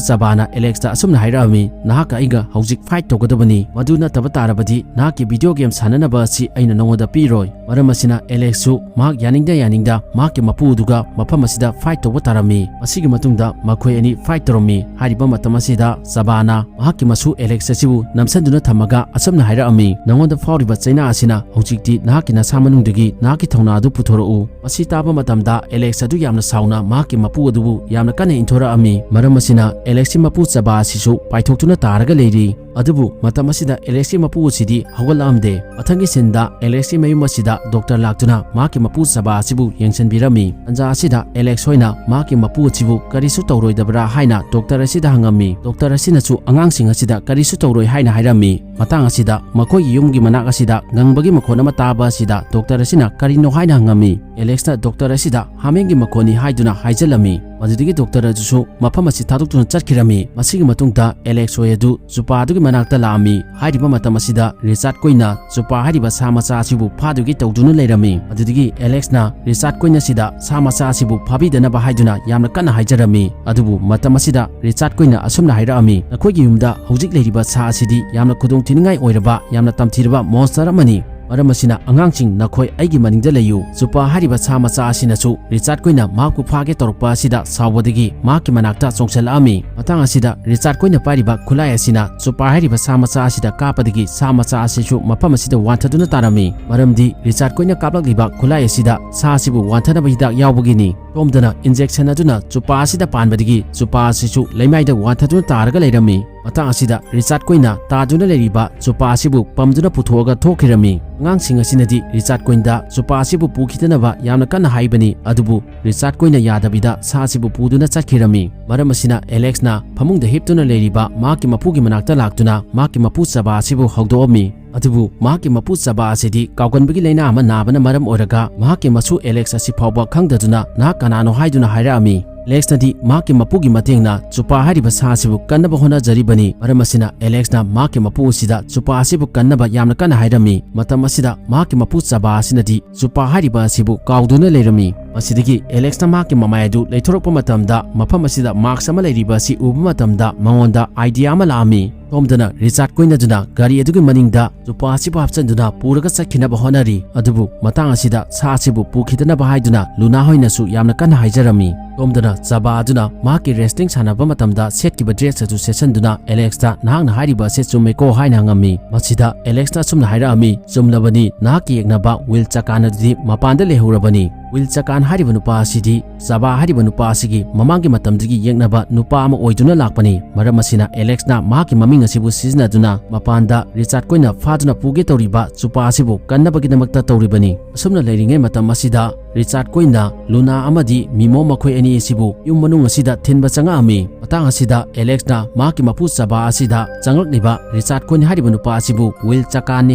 ꯆꯕꯥꯅ ꯑꯦꯂꯦꯛꯁꯇ ꯑꯁꯨꯝꯅ ꯍꯥꯏꯔꯛꯑꯝꯃꯤ, "ꯅꯍꯥꯛꯀ ꯑꯩꯒ ꯍꯧꯖꯤꯛ ꯐꯥꯏꯠ ꯇꯧꯒꯗꯕꯅꯤ꯫ ꯃꯗꯨ ꯅꯠꯇꯕ ꯇꯥꯔꯕꯗꯤ ꯅꯍꯥꯛꯀꯤ ꯚꯤꯗꯤꯑꯣ ꯒꯦꯝ ꯁꯥꯟꯅꯅꯕ ꯑꯁꯤ ꯑꯩꯅ ꯅꯉꯣꯟꯗ ꯄꯤꯔꯣꯏ"꯫ ꯃꯔꯝ ꯑꯁꯤꯅ ꯑꯦꯂꯦꯛꯁꯁꯨ ꯃꯍꯥꯛ ꯌꯥꯅꯤꯡꯗ ꯌꯥꯅꯤꯡꯗ ꯃꯍꯥꯛꯀꯤ ꯃꯄꯨ ꯑꯗꯨꯒ ꯃꯐꯝ ꯑꯁꯤꯗ ꯐꯥꯏꯠ ꯇꯧꯕ ꯇꯥꯔꯝꯃꯤ꯫ ꯃꯁꯤꯒꯤ ꯃꯇꯨꯡꯗ ꯃꯈꯣꯏ ꯑꯅꯤ ꯐꯥꯏꯠ ꯇꯧꯔꯝꯃꯤ꯫ ꯍꯥꯏꯔꯤꯕ ꯃꯇꯝ ꯑꯁꯤꯗ ꯆꯕꯥꯅ ꯃꯍꯥꯛꯀꯤ ꯃꯁꯨ ꯑꯦꯂꯦꯛꯁ ꯑꯁꯤꯕꯨ ꯅꯝꯁꯤꯟꯗꯨꯅ ꯊꯝꯃꯒ ꯑꯁꯨꯝꯅ ꯍꯥꯏꯔꯛꯑꯝꯃꯤ, "ꯅꯉꯣꯟꯗ ꯐꯥꯎꯔꯤꯕ ꯆꯩꯅꯥ ꯑꯁꯤꯅ ꯍꯧꯖꯤꯛꯇꯤ ꯅꯍꯥꯛꯀꯤ ꯅꯁꯥ ꯃꯅꯨꯡꯗꯒꯤ ꯅꯍꯥꯛꯀꯤ ꯊꯧꯅꯥ ꯑꯗꯨ ꯄꯨꯊꯣꯔꯛꯎ"꯫ ꯃꯁꯤ ꯇꯥꯕ ꯃꯇꯝꯗ ꯑꯦꯂꯦꯛꯁ ꯑꯗꯨ ꯌꯥꯝꯅ ꯁꯥꯎꯅ ꯃꯍꯥꯛꯀꯤ ꯃꯄꯨ ꯑꯗꯨꯕꯨ ꯌꯥꯝꯅ ꯀꯟꯅ ꯏꯟꯊꯣꯔꯛꯑꯝꯃꯤ꯫ ꯃꯔꯝ ꯑꯁꯤꯅ ꯑꯦꯂꯦꯛꯁꯀꯤ ꯃꯄꯨ ꯆꯕꯥ ꯑꯁꯤꯁꯨ ꯄꯥꯏꯊꯣꯛꯇꯨꯅ ꯇꯥꯔꯒ ꯂꯩꯔꯤ꯫ ꯑꯗꯨꯕꯨ ꯃꯇꯝ ꯑꯁꯤꯗ ꯑꯦꯂꯦꯛꯁꯀꯤ ꯃꯄꯨ ꯑꯁꯤꯗꯤ ꯍꯧꯒꯠꯂꯛꯑꯝꯗꯦ꯫ ꯃꯊꯪꯒꯤ ꯁꯤꯟꯗ ꯑꯦꯂꯦꯛꯁꯀꯤ ꯃꯌꯨꯝ ꯑꯁꯤꯗ ꯗꯣꯛꯇꯔ ꯂꯥꯛꯇꯨꯅ ꯃꯍꯥꯛꯀꯤ ꯃꯄꯨ ꯆꯕꯥ ꯑꯁꯤꯕꯨ ꯌꯦꯡꯁꯤꯟꯕꯤꯔꯝꯃꯤ꯫ ꯇꯟꯖꯥ ꯑꯁꯤꯗ ꯑꯦꯂꯦꯛꯁ ꯍꯣꯏꯅ ꯃꯍꯥꯛꯀꯤ ꯃꯄꯨ ꯑꯁꯤꯕꯨ ꯀꯔꯤꯁꯨ ꯇꯧꯔꯣꯏꯗꯕ꯭ꯔꯥ ꯍꯥꯏꯅ ꯗꯣꯛꯇꯔ ꯑꯁꯤꯗ ꯍꯪꯉꯝꯃꯤ꯫ ꯗꯣꯛꯇꯔ ꯑꯁꯤꯅꯁꯨ ꯑꯉꯥꯡꯁꯤꯡ ꯑꯁꯤꯗ ꯀꯔꯤꯁꯨ ꯇꯧꯔꯣꯏ ꯍꯥꯏꯅ ꯍꯥꯏꯔꯝꯃꯤ꯫ ꯃꯇꯥꯡ ꯑꯁꯤꯗ ꯃꯈꯣꯏꯒꯤ ꯌꯨꯝꯒꯤ ꯃꯅꯥꯛ ꯑꯁꯤꯗ ꯉꯪꯕꯒꯤ ꯃꯈꯣꯟ ꯑꯃ ꯇꯥꯕ ꯑꯁꯤꯗ ꯗꯣꯛꯇꯔ ꯑꯁꯤꯅ ꯀꯔꯤꯅꯣ ꯍꯥꯏꯅ ꯍꯪꯉꯝꯃꯤ꯫ ꯑꯦꯂꯦꯛꯁꯅ ꯗꯣꯛꯇꯔ ꯑꯁꯤꯗ ꯍꯥꯃꯦꯡꯒꯤ ꯃꯈꯣꯟꯅꯤ ꯍꯥꯏꯗꯨꯅ ꯍꯥꯏꯖꯤꯜꯂꯝꯃꯤ꯫ ꯃꯗꯨꯗꯒꯤ ꯗꯣꯛꯇꯔ ꯑꯗꯨꯁꯨ ꯃꯐꯝ ꯑꯁꯤ ꯊꯥꯗꯣꯛꯇꯨꯅ ꯆꯠꯈꯤꯔꯝꯃꯤ꯫ ꯃꯁꯤꯒꯤ ꯃꯇꯨꯡꯗ ꯑꯦꯂꯦꯛꯁ ꯍꯣꯏ ꯑꯗꯨ ꯆꯨꯄꯥ ꯑꯗꯨꯒꯤ ꯃꯅꯥꯛꯇ ꯂꯥꯛꯑꯝꯃꯤ꯫ ꯍꯥꯏꯔꯤꯕ ꯃꯇꯝ ꯑꯁꯤꯗ ꯔꯤꯆꯥꯔꯗ ꯀꯣꯏꯅ ꯆꯨꯄꯥ ꯍꯥꯏꯔꯤꯕ ꯁꯥ ꯃꯆꯥ ꯑꯁꯤꯕꯨ ꯐꯥꯗꯨꯒꯤ ꯇꯧꯗꯨꯅ ꯂꯩꯔꯝꯃꯤ꯫ ꯑꯗꯨꯗꯒꯤ ꯑꯦꯂꯦꯛꯁꯅ ꯔꯤꯆꯥꯔꯗ ꯀꯣꯏꯅ ꯁꯤꯗ ꯁꯥ ꯃꯆꯥ ꯑꯁꯤꯕꯨ ꯐꯥꯕꯤꯗꯅꯕ ꯍꯥꯏꯗꯨꯅ ꯌꯥꯝꯅ ꯀꯟꯅ ꯍꯥꯏꯖꯔꯝꯃꯤ꯫ ꯑꯗꯨꯕꯨ ꯃꯇꯝ ꯑꯁꯤꯗ ꯔꯤꯆꯥꯔꯗ ꯀꯣꯏꯅ ꯑꯁꯨꯝꯅ ꯍꯥꯏꯔꯛꯑꯝꯃꯤ, "ꯅꯈꯣꯏꯒꯤ ꯌꯨꯝꯗ ꯍꯧꯖꯤꯛ ꯂꯩꯔꯤꯕ ꯁꯥ ꯑꯁꯤꯗꯤ ꯌꯥꯝꯅ ꯈꯨꯗꯣꯡꯊꯤꯅꯤꯡꯉꯥꯏ ꯑꯣꯏꯔꯕ, ꯌꯥꯝꯅ ꯇꯝꯊꯤꯔꯕ ꯃꯣꯟꯁꯇꯔ ꯑꯃꯅꯤ꯫ ꯃꯔꯝ ꯑꯁꯤꯅ ꯑꯉꯥꯡꯁꯤꯡ, ꯅꯈꯣꯏ ꯑꯩꯒꯤ ꯃꯅꯤꯡꯗ ꯂꯩꯌꯨ"꯫ ꯆꯨꯄꯥ ꯍꯥꯏꯔꯤꯕ ꯁꯥ ꯃꯆꯥ ꯑꯁꯤꯅꯁꯨ ꯔꯤꯆꯥꯔꯗ ꯀꯣꯏꯅ ꯃꯍꯥꯛꯄꯨ ꯐꯥꯒꯦ ꯇꯧꯔꯛꯄ ꯑꯁꯤꯗ ꯁꯥꯎꯕꯗꯒꯤ ꯃꯍꯥꯛꯀꯤ ꯃꯅꯥꯛꯇ ꯆꯣꯡꯁꯤꯜꯂꯛꯑꯝꯃꯤ꯫ ꯃꯇꯥꯡ ꯑꯁꯤꯗ ꯔꯤꯆꯥꯔꯗ ꯀꯣꯏꯅ ꯄꯥꯏꯔꯤꯕ ꯈꯨꯠꯂꯥꯏ ꯑꯁꯤꯅ ꯆꯨꯄꯥ ꯍꯥꯏꯔꯤꯕ ꯁꯥ ꯃꯆꯥ ꯑꯁꯤꯗ ꯀꯥꯞꯄꯗꯒꯤ ꯁꯥ ꯃꯆꯥ ꯑꯁꯤꯁꯨ ꯃꯐꯝ ꯑꯁꯤꯗ ꯋꯥꯟꯊꯗꯨꯅ ꯇꯥꯔꯝꯃꯤ꯫ ꯃꯔꯝꯗꯤ ꯔꯤꯆꯥꯔꯗ ꯀꯣꯏꯅ ꯀꯥꯞꯂꯛꯂꯤꯕ ꯈꯨꯠꯂꯥꯏ ꯑꯁꯤꯗ ꯁꯥ ꯑꯁꯤꯕꯨ ꯋꯥꯟꯊꯅꯕ ꯍꯤꯗꯥꯛ ꯌꯥꯎꯕꯒꯤꯅꯤ꯫ ꯁꯣꯝꯗꯅ ꯏꯟꯖꯦꯛꯁꯟ ꯑꯗꯨꯅ ꯆꯨꯄꯥ ꯑꯁꯤꯗ ꯄꯥꯟꯕꯗꯒꯤ ꯆꯨꯄꯥ ꯑꯁꯤꯁꯨ ꯂꯩꯃꯥꯏꯗ ꯋꯥꯟꯊꯗꯨꯅ ꯇꯥꯔꯒ ꯂꯩꯔꯝꯃꯤ꯫ ꯃꯇꯥꯡ ꯑꯁꯤꯗ ꯔꯤꯆꯥꯔꯗ ꯀꯣꯏꯅ ꯇꯥꯗꯨꯅ ꯂꯩꯔꯤꯕ ꯆꯨꯄꯥ ꯑꯁꯤꯕꯨ ꯄꯝꯗꯨꯅ ꯄꯨꯊꯣꯛꯑꯒ ꯊꯣꯛꯈꯤꯔꯝꯃꯤ꯫ ꯑꯉꯥꯡꯁꯤꯡ ꯑꯁꯤꯅꯗꯤ ꯔꯤꯆꯥꯔꯗ ꯀꯣꯏꯟꯗ ꯆꯨꯄꯥ ꯑꯁꯤꯕꯨ ꯄꯨꯈꯤꯗꯅꯕ ꯌꯥꯝꯅ ꯀꯟꯅ ꯍꯥꯏꯕꯅꯤ, ꯑꯗꯨꯕꯨ ꯔꯤꯆꯥꯔꯗ ꯀꯣꯏꯅ ꯌꯥꯗꯕꯤꯗ ꯁꯥ ꯑꯁꯤꯕꯨ ꯄꯨꯗꯨꯅ ꯆꯠꯈꯤꯔꯝꯃꯤ꯫ ꯃꯔꯝ ꯑꯁꯤꯅ ꯑꯦꯂꯦꯛꯁꯅ ꯐꯃꯨꯡꯗ ꯍꯤꯞꯇꯨꯅ ꯂꯩꯔꯤꯕ ꯃꯍꯥꯛꯀꯤ ꯃꯄꯨꯒꯤ ꯃꯅꯥꯛꯇ ꯂꯥꯛꯇꯨꯅ ꯃꯍꯥꯛꯀꯤ ꯃꯄꯨ ꯆꯕꯥ ꯑꯁꯤꯕꯨ ꯍꯧꯗꯣꯛꯑꯝꯃꯤ꯫ ꯑꯗꯨꯕꯨ ꯃꯍꯥꯛꯀꯤ ꯃꯄꯨ ꯆꯕꯥ ꯑꯁꯤꯗꯤ ꯀꯥꯎꯒꯟꯕꯒꯤ ꯂꯥꯏꯅꯥ ꯑꯃ ꯅꯥꯕꯅ ꯃꯔꯝ ꯑꯣꯏꯔꯒ ꯃꯍꯥꯛꯀꯤ ꯃꯁꯨ ꯑꯦꯂꯦꯛꯁ ꯑꯁꯤ ꯐꯥꯎꯕ ꯈꯪꯗꯗꯨꯅ ꯅꯍꯥꯛ ꯀꯅꯥꯅꯣ ꯍꯥꯏꯗꯨꯅ ꯍꯥꯏꯔꯛꯑꯝꯃꯤ꯫ ꯑꯦꯂꯦꯛꯁꯅꯗꯤ ꯃꯍꯥꯛꯀꯤ ꯃꯄꯨꯒꯤ ꯃꯇꯦꯡꯅ ꯆꯨꯄꯥ ꯍꯥꯏꯔꯤꯕ ꯁꯥ ꯑꯁꯤꯕꯨ ꯀꯟꯅꯕ ꯍꯣꯠꯅꯖꯔꯤꯕꯅꯤ꯫ ꯃꯔꯝ ꯑꯁꯤꯅ ꯑꯦꯂꯦꯛꯁꯅ ꯃꯍꯥꯛꯀꯤ ꯃꯄꯨ ꯑꯁꯤꯗ ꯆꯨꯄꯥ ꯑꯁꯤꯕꯨ ꯀꯟꯅꯕ ꯌꯥꯝꯅ ꯀꯟꯅ ꯍꯥꯏꯔꯝꯃꯤ꯫ ꯃꯇꯝ ꯑꯁꯤꯗ ꯃꯍꯥꯛꯀꯤ ꯃꯄꯨ ꯆꯕꯥ ꯑꯁꯤꯅꯗꯤ ꯆꯨꯄꯥ ꯍꯥꯏꯔꯤꯕ ꯑꯁꯤꯕꯨ ꯀꯥꯎꯗꯨꯅ ꯂꯩꯔꯝꯃꯤ꯫ ꯃꯁꯤꯗꯒꯤ ꯑꯦꯂꯦꯛꯁꯅ ꯃꯍꯥꯛꯀꯤ ꯃꯃꯥꯏ ꯑꯗꯨ ꯂꯩꯊꯣꯔꯛꯄ ꯃꯇꯝꯗ ꯃꯐꯝ ꯑꯁꯤꯗ ꯃꯥꯛꯁ ꯑꯃ ꯂꯩꯔꯤꯕ ꯑꯁꯤ ꯎꯕ ꯃꯇꯝꯗ ꯃꯉꯣꯟꯗ ꯑꯥꯏꯗꯤꯌꯥ ꯑꯃ ꯂꯥꯛꯑꯝꯃꯤ꯫ ꯁꯣꯝꯗꯅ ꯔꯤꯆꯥꯔꯗ ꯀꯣꯏꯟ ꯑꯗꯨꯅ ꯒꯥꯔꯤ ꯑꯗꯨꯒꯤ ꯃꯅꯤꯡꯗ ꯆꯨꯄꯥ ꯑꯁꯤꯕꯨ ꯍꯥꯞꯆꯤꯟꯗꯨꯅ ꯄꯨꯔꯒ ꯆꯠꯈꯤꯅꯕ ꯍꯣꯠꯅꯔꯤ꯫ ꯑꯗꯨꯕꯨ ꯃꯇꯥꯡ ꯑꯁꯤꯗ ꯁꯥ ꯑꯁꯤꯕꯨ ꯄꯨꯈꯤꯗꯅꯕ ꯍꯥꯏꯗꯨꯅ ꯂꯨꯅꯥ ꯍꯣꯏꯅꯁꯨ ꯌꯥꯝꯅ ꯀꯟꯅ ꯍꯥꯏꯖꯔꯝꯃꯤ꯫ ꯁꯣꯝꯗꯅ ꯆꯕꯥ ꯑꯗꯨꯅ ꯃꯍꯥꯛꯀꯤ ꯔꯦꯁꯂꯤꯡ ꯁꯥꯟꯅꯕ ꯃꯇꯝꯗ ꯁꯦꯠꯈꯤꯕ ꯗ꯭ꯔꯦꯁ ꯑꯗꯨ ꯁꯦꯠꯆꯟꯗꯨꯅ ꯑꯦꯂꯦꯛꯁꯇ ꯅꯍꯥꯛꯅ ꯍꯥꯏꯔꯤꯕ ꯑꯁꯤ ꯆꯨꯝꯃꯦꯀꯣ ꯍꯥꯏꯅ ꯍꯪꯉꯝꯃꯤ꯫ ꯃꯁꯤꯗ ꯑꯦꯂꯦꯛꯁꯅ ꯑꯁꯨꯝꯅ ꯍꯥꯏꯔꯛꯑꯝꯃꯤ, ꯆꯨꯝꯂꯕꯅꯤ, ꯅꯍꯥꯛꯀꯤ ꯌꯦꯛꯅꯕ ꯋꯤꯜ ꯆꯀꯥꯟ ꯑꯗꯨꯗꯤ ꯃꯄꯥꯟꯗ ꯂꯩꯍꯧꯔꯕꯅꯤ꯫ ꯋꯤꯜ ꯆꯀꯥꯟ ꯍꯥꯏꯔꯤꯕ ꯅꯨꯄꯥ ꯑꯁꯤꯗꯤ ꯆꯕꯥ ꯍꯥꯏꯔꯤꯕ ꯅꯨꯄꯥ ꯑꯁꯤꯒꯤ ꯃꯃꯥꯡꯒꯤ ꯃꯇꯝꯗꯒꯤ ꯌꯦꯛꯅꯕ ꯅꯨꯄꯥ ꯑꯃ ꯑꯣꯏꯗꯨꯅ ꯂꯥꯛꯄꯅꯤ꯫ ꯃꯔꯝ ꯑꯁꯤꯅ ꯑꯦꯂꯦꯛꯁꯅ ꯃꯍꯥꯛꯀꯤ ꯃꯃꯤꯡ ꯑꯁꯤꯕꯨ ꯁꯤꯖꯤꯟꯅꯗꯨꯅ ꯃꯄꯥꯟꯗ ꯔꯤꯆꯥꯔꯗ ꯀꯣꯏꯟꯅ ꯐꯥꯗꯨꯅ ꯄꯨꯒꯦ ꯇꯧꯔꯤꯕ ꯆꯨꯄꯥ ꯑꯁꯤꯕꯨ ꯀꯟꯅꯕꯒꯤꯗꯃꯛꯇ ꯇꯧꯔꯤꯕꯅꯤ꯫ ꯑꯁꯨꯝꯅ ꯂꯩꯔꯤꯉꯩ ꯃꯇꯝ ꯑꯁꯤꯗ ꯔꯤꯆꯥꯔꯗ ꯀꯣꯏꯟꯅ ꯂꯨꯅꯥ ꯑꯃꯗꯤ ꯃꯤꯃꯣ ꯃꯈꯣꯏ ꯑꯅꯤ ꯑꯁꯤꯕꯨ ꯌꯨꯝ ꯃꯅꯨꯡ ꯑꯁꯤꯗ ꯊꯤꯟꯕ ꯆꯪꯉꯛꯑꯝꯃꯤ꯫ ꯃꯇꯥꯡ ꯑꯁꯤꯗ ꯑꯦꯂꯦꯛꯁꯅ ꯃꯍꯥꯛꯀꯤ ꯃꯄꯨ ꯆꯕꯥ ꯑꯁꯤꯗ ꯆꯪꯂꯛꯂꯤꯕ ꯔꯤꯆꯥꯔꯗ ꯀꯣꯏꯟ ꯍꯥꯏꯔꯤꯕ ꯅꯨꯄꯥ ꯑꯁꯤꯕꯨ ꯋꯤꯜ ꯆꯀꯥꯟꯅꯤ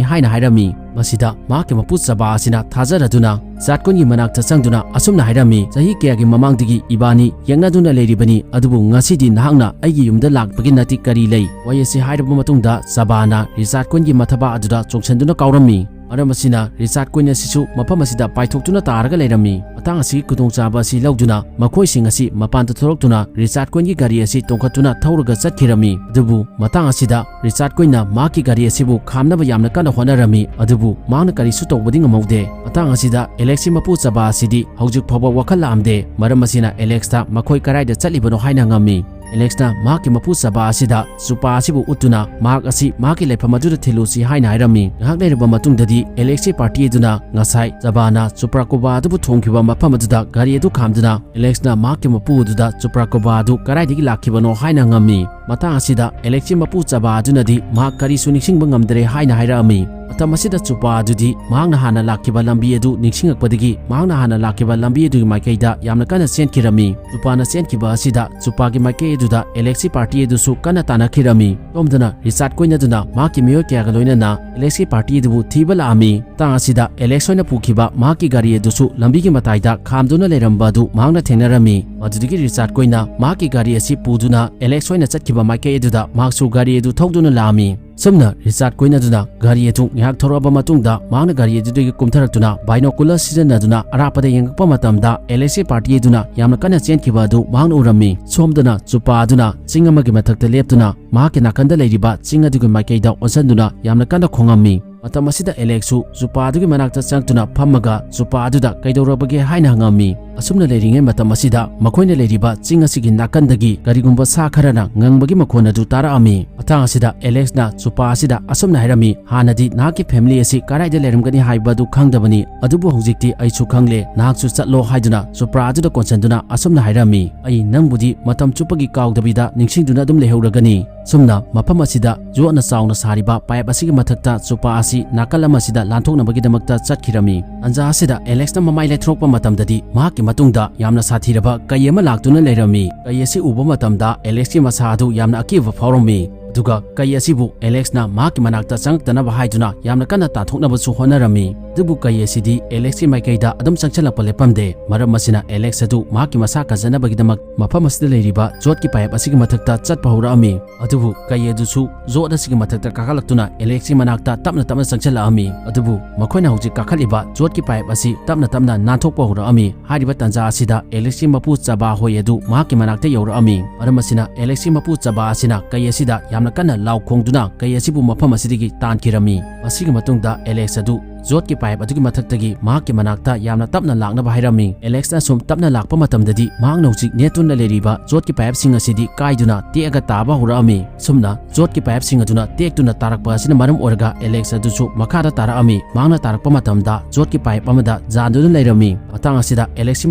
ꯍꯥꯏꯅ ꯍꯥꯏꯔꯝꯃꯤ꯫ ꯃꯁꯤꯗ ꯃꯍꯥꯛꯀꯤ ꯃꯄꯨ ꯆꯕꯥ ꯑꯁꯤꯅ ꯊꯥꯖꯔꯗꯨꯅ ꯔꯤꯆꯥꯔꯗ ꯀꯣꯏꯟꯒꯤ ꯃꯅꯥꯛꯇ ꯆꯪꯗꯨꯅ ꯑꯁꯨꯝꯅ ꯍꯥꯏꯔꯝꯃꯤ, ꯆꯍꯤ ꯀꯌꯥꯒꯤ ꯃꯃꯥꯡꯗꯒꯤ ꯏꯕꯥꯅꯤ ꯌꯦꯛꯅꯗꯨꯅ ꯂꯩꯔꯤꯕꯅꯤ, ꯑꯗꯨꯕꯨ ꯉꯁꯤꯗꯤ ꯅꯍꯥꯛꯅ ꯑꯩꯒꯤ ꯌꯨꯝꯗ ꯂꯥꯛꯄꯒꯤ ꯅꯠꯇꯤ ꯀꯔꯤ ꯂꯩ? ꯋꯥꯍꯩ ꯑꯁꯤ ꯍꯥꯏꯔꯕ ꯃꯇꯨꯡꯗ ꯆꯕꯥꯅ ꯔꯤꯆꯥꯔꯗ ꯀꯣꯏꯟꯒꯤ ꯃꯊꯕꯥꯛ ꯑꯗꯨꯗ ꯆꯣꯡꯁꯤꯟꯗꯨꯅ ꯀꯥꯎꯔꯝꯃꯤ꯫ ꯃꯔꯝ ꯑꯁꯤꯅ ꯔꯤꯆꯥꯔꯗ ꯀꯣꯏꯟ ꯑꯁꯤꯁꯨ ꯃꯐꯝ ꯑꯁꯤꯗ ꯄꯥꯏꯊꯣꯛꯇꯨꯅ ꯇꯥꯔꯒ ꯂꯩꯔꯝꯃꯤ꯫ ꯃꯇꯥꯡ ꯑꯁꯤꯒꯤ ꯈꯨꯗꯣꯡꯆꯥꯕ ꯑꯁꯤ ꯂꯧꯗꯨꯅ ꯃꯈꯣꯏꯁꯤꯡ ꯑꯁꯤ ꯃꯄꯥꯟꯗ ꯊꯣꯛꯂꯛꯇꯨꯅ ꯔꯤꯆꯥꯔꯗ ꯀꯣꯏꯟꯒꯤ ꯒꯥꯔꯤ ꯑꯁꯤ ꯇꯣꯡꯈꯠꯇꯨꯅ ꯊꯧꯔꯒ ꯆꯠꯈꯤꯔꯝꯃꯤ꯫ ꯑꯗꯨꯕꯨ ꯃꯇꯥꯡ ꯑꯁꯤꯗ ꯔꯤꯆꯥꯔꯗ ꯀꯣꯏꯟꯅ ꯃꯍꯥꯛꯀꯤ ꯒꯥꯔꯤ ꯑꯁꯤꯕꯨ ꯈꯥꯝꯅꯕ ꯌꯥꯝꯅ ꯀꯟꯅ ꯍꯣꯠꯅꯔꯝꯃꯤ, ꯑꯗꯨꯕꯨ ꯃꯍꯥꯛꯅ ꯀꯔꯤꯁꯨ ꯇꯧꯕꯗꯤ ꯉꯝꯍꯧꯗꯦ꯫ ꯃꯇꯥꯡ ꯑꯁꯤꯗ ꯑꯦꯂꯦꯛꯁꯀꯤ ꯃꯄꯨ ꯆꯕꯥ ꯑꯁꯤꯗꯤ ꯍꯧꯖꯤꯛ ꯐꯥꯎꯕ ꯋꯥꯈꯜ ꯂꯥꯛꯑꯝꯗꯦ꯫ ꯃꯔꯝ ꯑꯁꯤꯅ ꯑꯦꯂꯦꯛꯁꯇ ꯃꯈꯣꯏ ꯀꯗꯥꯏꯗ ꯆꯠꯂꯤꯕꯅꯣ ꯍꯥꯏꯅ ꯍꯪꯉꯝꯃꯤ꯫ ꯑꯦꯂꯦꯛꯁꯅ ꯃꯍꯥꯛꯀꯤ ꯃꯄꯨ ꯆꯕꯥ ꯑꯁꯤꯗ ꯆꯨꯄꯥ ꯑꯁꯤꯕꯨ ꯎꯠꯇꯨꯅ ꯃꯍꯥꯛ ꯑꯁꯤ ꯃꯍꯥꯛꯀꯤ ꯂꯩꯐꯝ ꯑꯗꯨꯗ ꯊꯤꯜꯂꯨꯁꯤ ꯍꯥꯏꯅ ꯍꯥꯏꯔꯝꯃꯤ꯫ ꯉꯥꯏꯍꯥꯛ ꯂꯩꯔꯕ ꯃꯇꯨꯡꯗꯗꯤ ꯑꯦꯂꯦꯛꯁꯀꯤ ꯄꯥꯔꯇꯤ ꯑꯗꯨꯅ ꯉꯁꯥꯏ ꯆꯕꯥꯅ ꯆꯨꯄ꯭ꯔꯥꯀꯣꯕꯥ ꯑꯗꯨꯕꯨ ꯊꯣꯡꯈꯤꯕ ꯃꯐꯝ ꯑꯗꯨꯗ ꯒꯥꯔꯤ ꯑꯗꯨ ꯈꯥꯝꯗꯨꯅ ꯑꯦꯂꯦꯛꯁꯅ ꯃꯍꯥꯛꯀꯤ ꯃꯄꯨ ꯑꯗꯨꯗ ꯆꯨꯄ꯭ꯔꯥꯀꯣꯕꯥ ꯑꯗꯨ ꯀꯗꯥꯏꯗꯒꯤ ꯂꯥꯛꯈꯤꯕꯅꯣ ꯍꯥꯏꯅ ꯍꯪꯉꯝꯃꯤ꯫ ꯃꯇꯥꯡ ꯑꯁꯤꯗ ꯑꯦꯂꯦꯛꯁꯀꯤ ꯃꯄꯨ ꯆꯕꯥ ꯑꯗꯨꯅꯗꯤ ꯃꯍꯥꯛ ꯀꯔꯤꯁꯨ ꯅꯤꯡꯁꯤꯡꯕ ꯉꯝꯗ꯭ꯔꯦ ꯍꯥꯏꯅ ꯍꯥꯏꯔꯛꯑꯝꯃꯤ꯫ ꯃꯇꯝ ꯑꯁꯤꯗ ꯆꯨꯄꯥ ꯑꯗꯨꯗꯤ ꯃꯍꯥꯛꯅ ꯍꯥꯟꯅ ꯂꯥꯛꯈꯤꯕ ꯂꯝꯕꯤ ꯑꯗꯨ ꯅꯤꯡꯁꯤꯡꯂꯛꯄꯗꯒꯤ ꯃꯍꯥꯛꯅ ꯍꯥꯟꯅ ꯂꯥꯛꯈꯤꯕ ꯂꯝꯕꯤ ꯑꯗꯨꯒꯤ ꯃꯥꯏꯀꯩꯗ ꯌꯥꯝꯅ ꯀꯟꯅ ꯆꯦꯟꯈꯤꯔꯝꯃꯤ꯫ ꯆꯨꯄꯥꯅ ꯆꯦꯟꯈꯤꯕ ꯑꯁꯤꯗ ꯆꯨꯄꯥꯒꯤ ꯃꯥꯏꯀꯩ ꯑꯗꯨꯗ ꯑꯦꯂꯦꯛꯁꯀꯤ ꯄꯥꯔꯇꯤ ꯑꯗꯨꯁꯨ ꯀꯟꯅ ꯇꯥꯟꯅꯈꯤꯔꯝꯃꯤ꯫ ꯁꯣꯝꯗꯅ ꯔꯤꯆꯥꯔꯗ ꯀꯣꯏꯅꯗꯨꯅ ꯃꯍꯥꯛꯀꯤ ꯃꯤꯑꯣꯏ ꯀꯌꯥꯒ ꯂꯣꯏꯅꯅ ꯑꯦꯂꯦꯛꯁꯀꯤ ꯄꯥꯔꯇꯤ ꯑꯗꯨꯕꯨ ꯊꯤꯕ ꯂꯥꯛꯑꯝꯃꯤ꯫ ꯃꯇꯥꯡ ꯑꯁꯤꯗ ꯑꯦꯂꯦꯛꯁ ꯍꯣꯏꯅ ꯄꯨꯈꯤꯕ ꯃꯍꯥꯛꯀꯤ ꯒꯥꯔꯤ ꯑꯗꯨꯁꯨ ꯂꯝꯕꯤꯒꯤ ꯃꯇꯥꯏꯗ ꯈꯥꯝꯗꯨꯅ ꯂꯩꯔꯝꯕ ꯑꯗꯨ ꯃꯍꯥꯛꯅ ꯊꯦꯡꯅꯔꯝꯃꯤ꯫ ꯃꯗꯨꯗꯒꯤ ꯔꯤꯆꯥꯔꯗ ꯀꯣꯏꯅ ꯃꯍꯥꯛꯀꯤ ꯒꯥꯔꯤ ꯑꯁꯤ ꯄꯨꯗꯨꯅ ꯑꯦꯂꯦꯛꯁ ꯍꯣꯏꯅ ꯆꯠꯈꯤꯕ ꯃꯥꯏꯀꯩ ꯑꯗꯨꯗ ꯃꯍꯥꯛꯁꯨ ꯒꯥꯔꯤ ꯑꯗꯨ ꯊꯧꯗꯨꯅ ꯂꯥꯛꯑꯝꯃꯤ꯫ ꯑꯁꯨꯝꯅ ꯔꯤꯆꯥꯔꯗ ꯀꯣꯏꯅꯗꯨꯅ ꯒꯥꯔꯤ ꯑꯗꯨ ꯉꯥꯏꯍꯥꯛ ꯊꯧꯔꯛꯑꯕ ꯃꯇꯨꯡꯗ ꯃꯍꯥꯛꯅ ꯒꯥꯔꯤ ꯑꯗꯨꯗꯒꯤ ꯀꯨꯝꯊꯔꯛꯇꯨꯅ binocular ꯁꯤꯖꯤꯟꯅꯗꯨꯅ ꯑꯔꯥꯞꯄꯗ ꯌꯦꯡꯉꯛꯄ ꯃꯇꯝꯗ ꯑꯦꯂꯦꯛꯁꯀꯤ ꯄꯥꯔꯇꯤ ꯑꯗꯨꯅ ꯌꯥꯝꯅ ꯀꯟꯅ ꯆꯦꯟꯈꯤꯕ ꯑꯗꯨ ꯃꯍꯥꯛꯅ ꯎꯔꯝꯃꯤ꯫ ꯁꯣꯝꯗꯅ ꯆꯨꯄꯥ ꯑꯗꯨꯅ ꯆꯤꯡ ꯑꯃꯒꯤ ꯃꯊꯛꯇ ꯂꯦꯞꯇꯨꯅ ꯃꯍꯥꯛꯀꯤ ꯅꯥꯀꯟꯗ ꯂꯩꯔꯤꯕ ꯆꯤꯡ ꯑꯗꯨꯒꯤ ꯃꯥꯏꯀꯩꯗ ꯑꯣꯟꯁꯤꯟꯗꯨꯅ ꯌꯥꯝꯅ ꯀꯟꯅ ꯈꯣꯡꯉꯝꯃꯤ꯫ ꯃꯇꯝ ꯑꯁꯤꯗ ꯑꯦꯂꯦꯛꯁꯁꯨ ꯆꯨꯄꯥ ꯑꯗꯨꯒꯤ ꯃꯅꯥꯛꯇ ꯆꯪꯗꯨꯅ ꯐꯝꯃꯒ ꯆꯨꯄꯥ ꯑꯗꯨꯗ "ꯀꯩꯗꯧꯔꯕꯒꯦ?" ꯍꯥꯏꯅ ꯍꯪꯉꯝꯃꯤ꯫ ꯑꯁꯨꯝꯅ ꯂꯩꯔꯤꯉꯩ ꯃꯇꯝ ꯑꯁꯤꯗ ꯃꯈꯣꯏꯅ ꯂꯩꯔꯤꯕ ꯆꯤꯡ ꯑꯁꯤꯒꯤ ꯅꯥꯀꯟꯗꯒꯤ ꯀꯔꯤꯒꯨꯝꯕ ꯁꯥ ꯈꯔꯅ ꯉꯪꯕꯒꯤ ꯃꯈꯣꯟ ꯑꯗꯨ ꯇꯥꯔꯛꯑꯝꯃꯤ꯫ ꯃꯇꯥꯡ ꯑꯁꯤꯗ ꯑꯦꯂꯦꯛꯁꯅ ꯆꯨꯄꯥ ꯑꯁꯤꯗ ꯑꯁꯨꯝꯅ ꯍꯥꯏꯔꯝꯃꯤ, "ꯍꯥꯟꯅꯗꯤ ꯅꯍꯥꯛꯀꯤ ꯐꯦꯃꯤꯂꯤ ꯑꯁꯤ ꯀꯗꯥꯏꯗ ꯂꯩꯔꯝꯒꯅꯤ ꯍꯥꯏꯕ ꯑꯗꯨ ꯈꯪꯗꯕꯅꯤ, ꯑꯗꯨꯕꯨ ꯍꯧꯖꯤꯛꯇꯤ ꯑꯩꯁꯨ ꯈꯪꯂꯦ, ꯅꯍꯥꯛꯁꯨ ꯆꯠꯂꯣ" ꯍꯥꯏꯗꯨꯅ ꯆꯨꯄꯥ ꯑꯗꯨꯗ ꯀꯣꯟꯁꯤꯟꯗꯨꯅ ꯑꯁꯨꯝꯅ ꯍꯥꯏꯔꯝꯃꯤ, "ꯑꯩ ꯅꯪꯕꯨꯗꯤ ꯃꯇꯝ ꯆꯨꯞꯄꯒꯤ ꯀꯥꯎꯗꯕꯤꯗ ꯅꯤꯡꯁꯤꯡꯗꯨꯅ ꯑꯗꯨꯝ ꯂꯩꯍꯧꯔꯒꯅꯤ"꯫ ꯁꯨꯝꯅ ꯃꯐꯝ ꯑꯁꯤꯗ ꯌꯣꯠꯅ ꯆꯥꯎꯅ ꯁꯥꯔꯤꯕ ꯄꯥꯏꯞ ꯑꯁꯤꯒꯤ ꯃꯊꯛꯇ ꯆꯨꯄꯥ ꯑꯁꯤ ꯅꯥꯀꯜ ꯑꯃꯁꯤꯗ ꯂꯥꯟꯊꯣꯛꯅꯕꯒꯤꯗꯃꯛꯇ ꯆꯠꯈꯤꯔꯝꯃꯤ꯫ ꯇꯟꯖꯥ ꯑꯁꯤꯗ ꯑꯦꯂꯦꯛꯁꯅ ꯃꯃꯥꯏ ꯂꯩꯊꯣꯔꯛꯄ ꯃꯇꯝꯗꯗꯤ ꯃꯍꯥꯛꯀꯤ ꯃꯇꯨꯡꯗ ꯌꯥꯝꯅ ꯁꯥꯊꯤꯔꯕ ꯀꯩ ꯑꯃ ꯂꯥꯛꯇꯨꯅ ꯂꯩꯔꯝꯃꯤ꯫ ꯀꯩ ꯑꯁꯤ ꯎꯕ ꯃꯇꯝꯗ ꯑꯦꯂꯦꯛꯁꯀꯤ ꯃꯁꯥ ꯑꯗꯨ ꯌꯥꯝꯅ ꯑꯀꯤꯕ ꯐꯥꯎꯔꯝꯃꯤ꯫ ꯑꯗꯨꯒ ꯀꯩ ꯑꯁꯤꯕꯨ ꯑꯦꯂꯦꯛꯁꯅ ꯃꯍꯥꯛꯀꯤ ꯃꯅꯥꯛꯇ ꯆꯪꯉꯛꯇꯅꯕ ꯍꯥꯏꯗꯨꯅ ꯌꯥꯝꯅ ꯀꯟꯅ ꯇꯥꯟꯊꯣꯛꯅꯕꯁꯨ ꯍꯣꯠꯅꯔꯝꯃꯤ꯫ ꯑꯗꯨꯕꯨ ꯀꯩ ꯑꯁꯤꯗꯤ ꯑꯦꯂꯦꯛꯁꯀꯤ ꯃꯥꯏꯀꯩꯗ ꯑꯗꯨꯝ ꯆꯪꯁꯤꯜꯂꯛꯄ ꯂꯦꯞꯄꯝꯗꯦ꯫ ꯃꯔꯝ ꯑꯁꯤꯅ ꯑꯦꯂꯦꯛꯁ ꯑꯗꯨ ꯃꯍꯥꯛꯀꯤ ꯃꯁꯥ ꯀꯟꯖꯅꯕꯒꯤꯗꯃꯛ ꯃꯐꯝ ꯑꯁꯤꯗ ꯂꯩꯔꯤꯕ ꯖꯣꯠꯀꯤ ꯄꯥꯏꯞ ꯑꯁꯤꯒꯤ ꯃꯊꯛꯇ ꯆꯠꯄ ꯍꯧꯔꯛꯑꯝꯃꯤ꯫ ꯑꯗꯨꯕꯨ ꯀꯩ ꯑꯗꯨꯁꯨ ꯖꯣꯠ ꯑꯁꯤꯒꯤ ꯃꯊꯛꯇ ꯀꯥꯈꯠꯂꯛꯇꯨꯅ ꯑꯦꯂꯦꯛꯁꯀꯤ ꯃꯅꯥꯛꯇ ꯇꯞꯅ ꯇꯞꯅ ꯆꯪꯁꯤꯜꯂꯛꯑꯝꯃꯤ꯫ ꯑꯗꯨꯕꯨ ꯃꯈꯣꯏꯅ ꯍꯧꯖꯤꯛ ꯀꯥꯈꯠꯂꯤꯕ ꯖꯣꯠꯀꯤ ꯄꯥꯏꯞ ꯑꯁꯤ ꯇꯞꯅ ꯇꯞꯅ ꯅꯥꯟꯊꯣꯛꯄ ꯍꯧꯔꯛꯑꯝꯃꯤ꯫ ꯍꯥꯏꯔꯤꯕ ꯇꯥꯟꯖꯥ ꯑꯁꯤꯗ ꯑꯦꯂꯦꯛꯁꯀꯤ ꯃꯄꯨ ꯆꯕꯥ ꯍꯣꯏ ꯑꯗꯨ ꯃꯍꯥꯛꯀꯤ ꯃꯅꯥꯛꯇ ꯌꯧꯔꯛꯑꯝꯃꯤ꯫ ꯃꯔꯝ ꯑꯁꯤꯅ ꯑꯦꯂꯦꯛꯁꯀꯤ ꯃꯄꯨ ꯆꯕꯥ ꯑꯁꯤꯅ ꯀꯩ ꯑꯁꯤꯗ ꯌꯥꯝꯅ ꯀꯟꯅ ꯂꯥꯎ ꯈꯣꯡꯗꯨꯅ ꯀꯩ ꯑꯁꯤꯕꯨ ꯃꯐꯝ ꯑꯁꯤꯗꯒꯤ ꯇꯥꯟꯈꯤꯔꯝꯃꯤ꯫ ꯃꯁꯤꯒꯤ ꯃꯇꯨꯡꯗ ꯑꯦꯂꯦꯛꯁ ꯑꯗꯨ ꯖꯣꯠꯀꯤ ꯄꯥꯏꯞ ꯑꯗꯨꯒꯤ ꯃꯊꯛꯇꯒꯤ ꯃꯍꯥꯛꯀꯤ ꯃꯅꯥꯛꯇ ꯌꯥꯝꯅ ꯇꯞꯅ ꯂꯥꯛꯅꯕ ꯍꯥꯏꯔꯝꯃꯤ꯫ ꯑꯦꯂꯦꯛꯁꯅ ꯁꯨꯝ ꯇꯞꯅ ꯂꯥꯛꯄ ꯃꯇꯝꯗꯗꯤ ꯃꯍꯥꯛꯅ ꯍꯧꯖꯤꯛ ꯅꯦꯠꯇꯨꯅ ꯂꯩꯔꯤꯕ ꯖꯣꯠꯀꯤ ꯄꯥꯏꯞꯁꯤꯡ ꯑꯁꯤꯗꯤ ꯀꯥꯏꯗꯨꯅ ꯇꯦꯛꯑꯒ ꯇꯥꯕ ꯍꯧꯔꯛꯑꯝꯃꯤ꯫ ꯁꯨꯝꯅ ꯖꯣꯠꯀꯤ ꯄꯥꯏꯞꯁꯤꯡ ꯑꯗꯨꯅ ꯇꯦꯛꯇꯨꯅ ꯇꯥꯔꯛꯄ ꯑꯁꯤꯅ ꯃꯔꯝ ꯑꯣꯏꯔꯒ ꯑꯦꯂꯦꯛꯁ ꯑꯗꯨꯁꯨ ꯃꯈꯥꯗ ꯇꯥꯔꯛꯑꯝꯃꯤ꯫ ꯃꯍꯥꯛꯅ ꯇꯥꯔꯛꯄ ꯃꯇꯝꯗ ꯖꯣꯠꯀꯤ ꯄꯥꯏꯞ ꯑꯃꯗ ꯌꯥꯟꯗꯨꯅ ꯂꯩꯔꯝꯃꯤ꯫ ꯃꯇꯥꯡ ꯑꯁꯤꯗ ꯑꯦꯂꯦꯛꯁꯀꯤ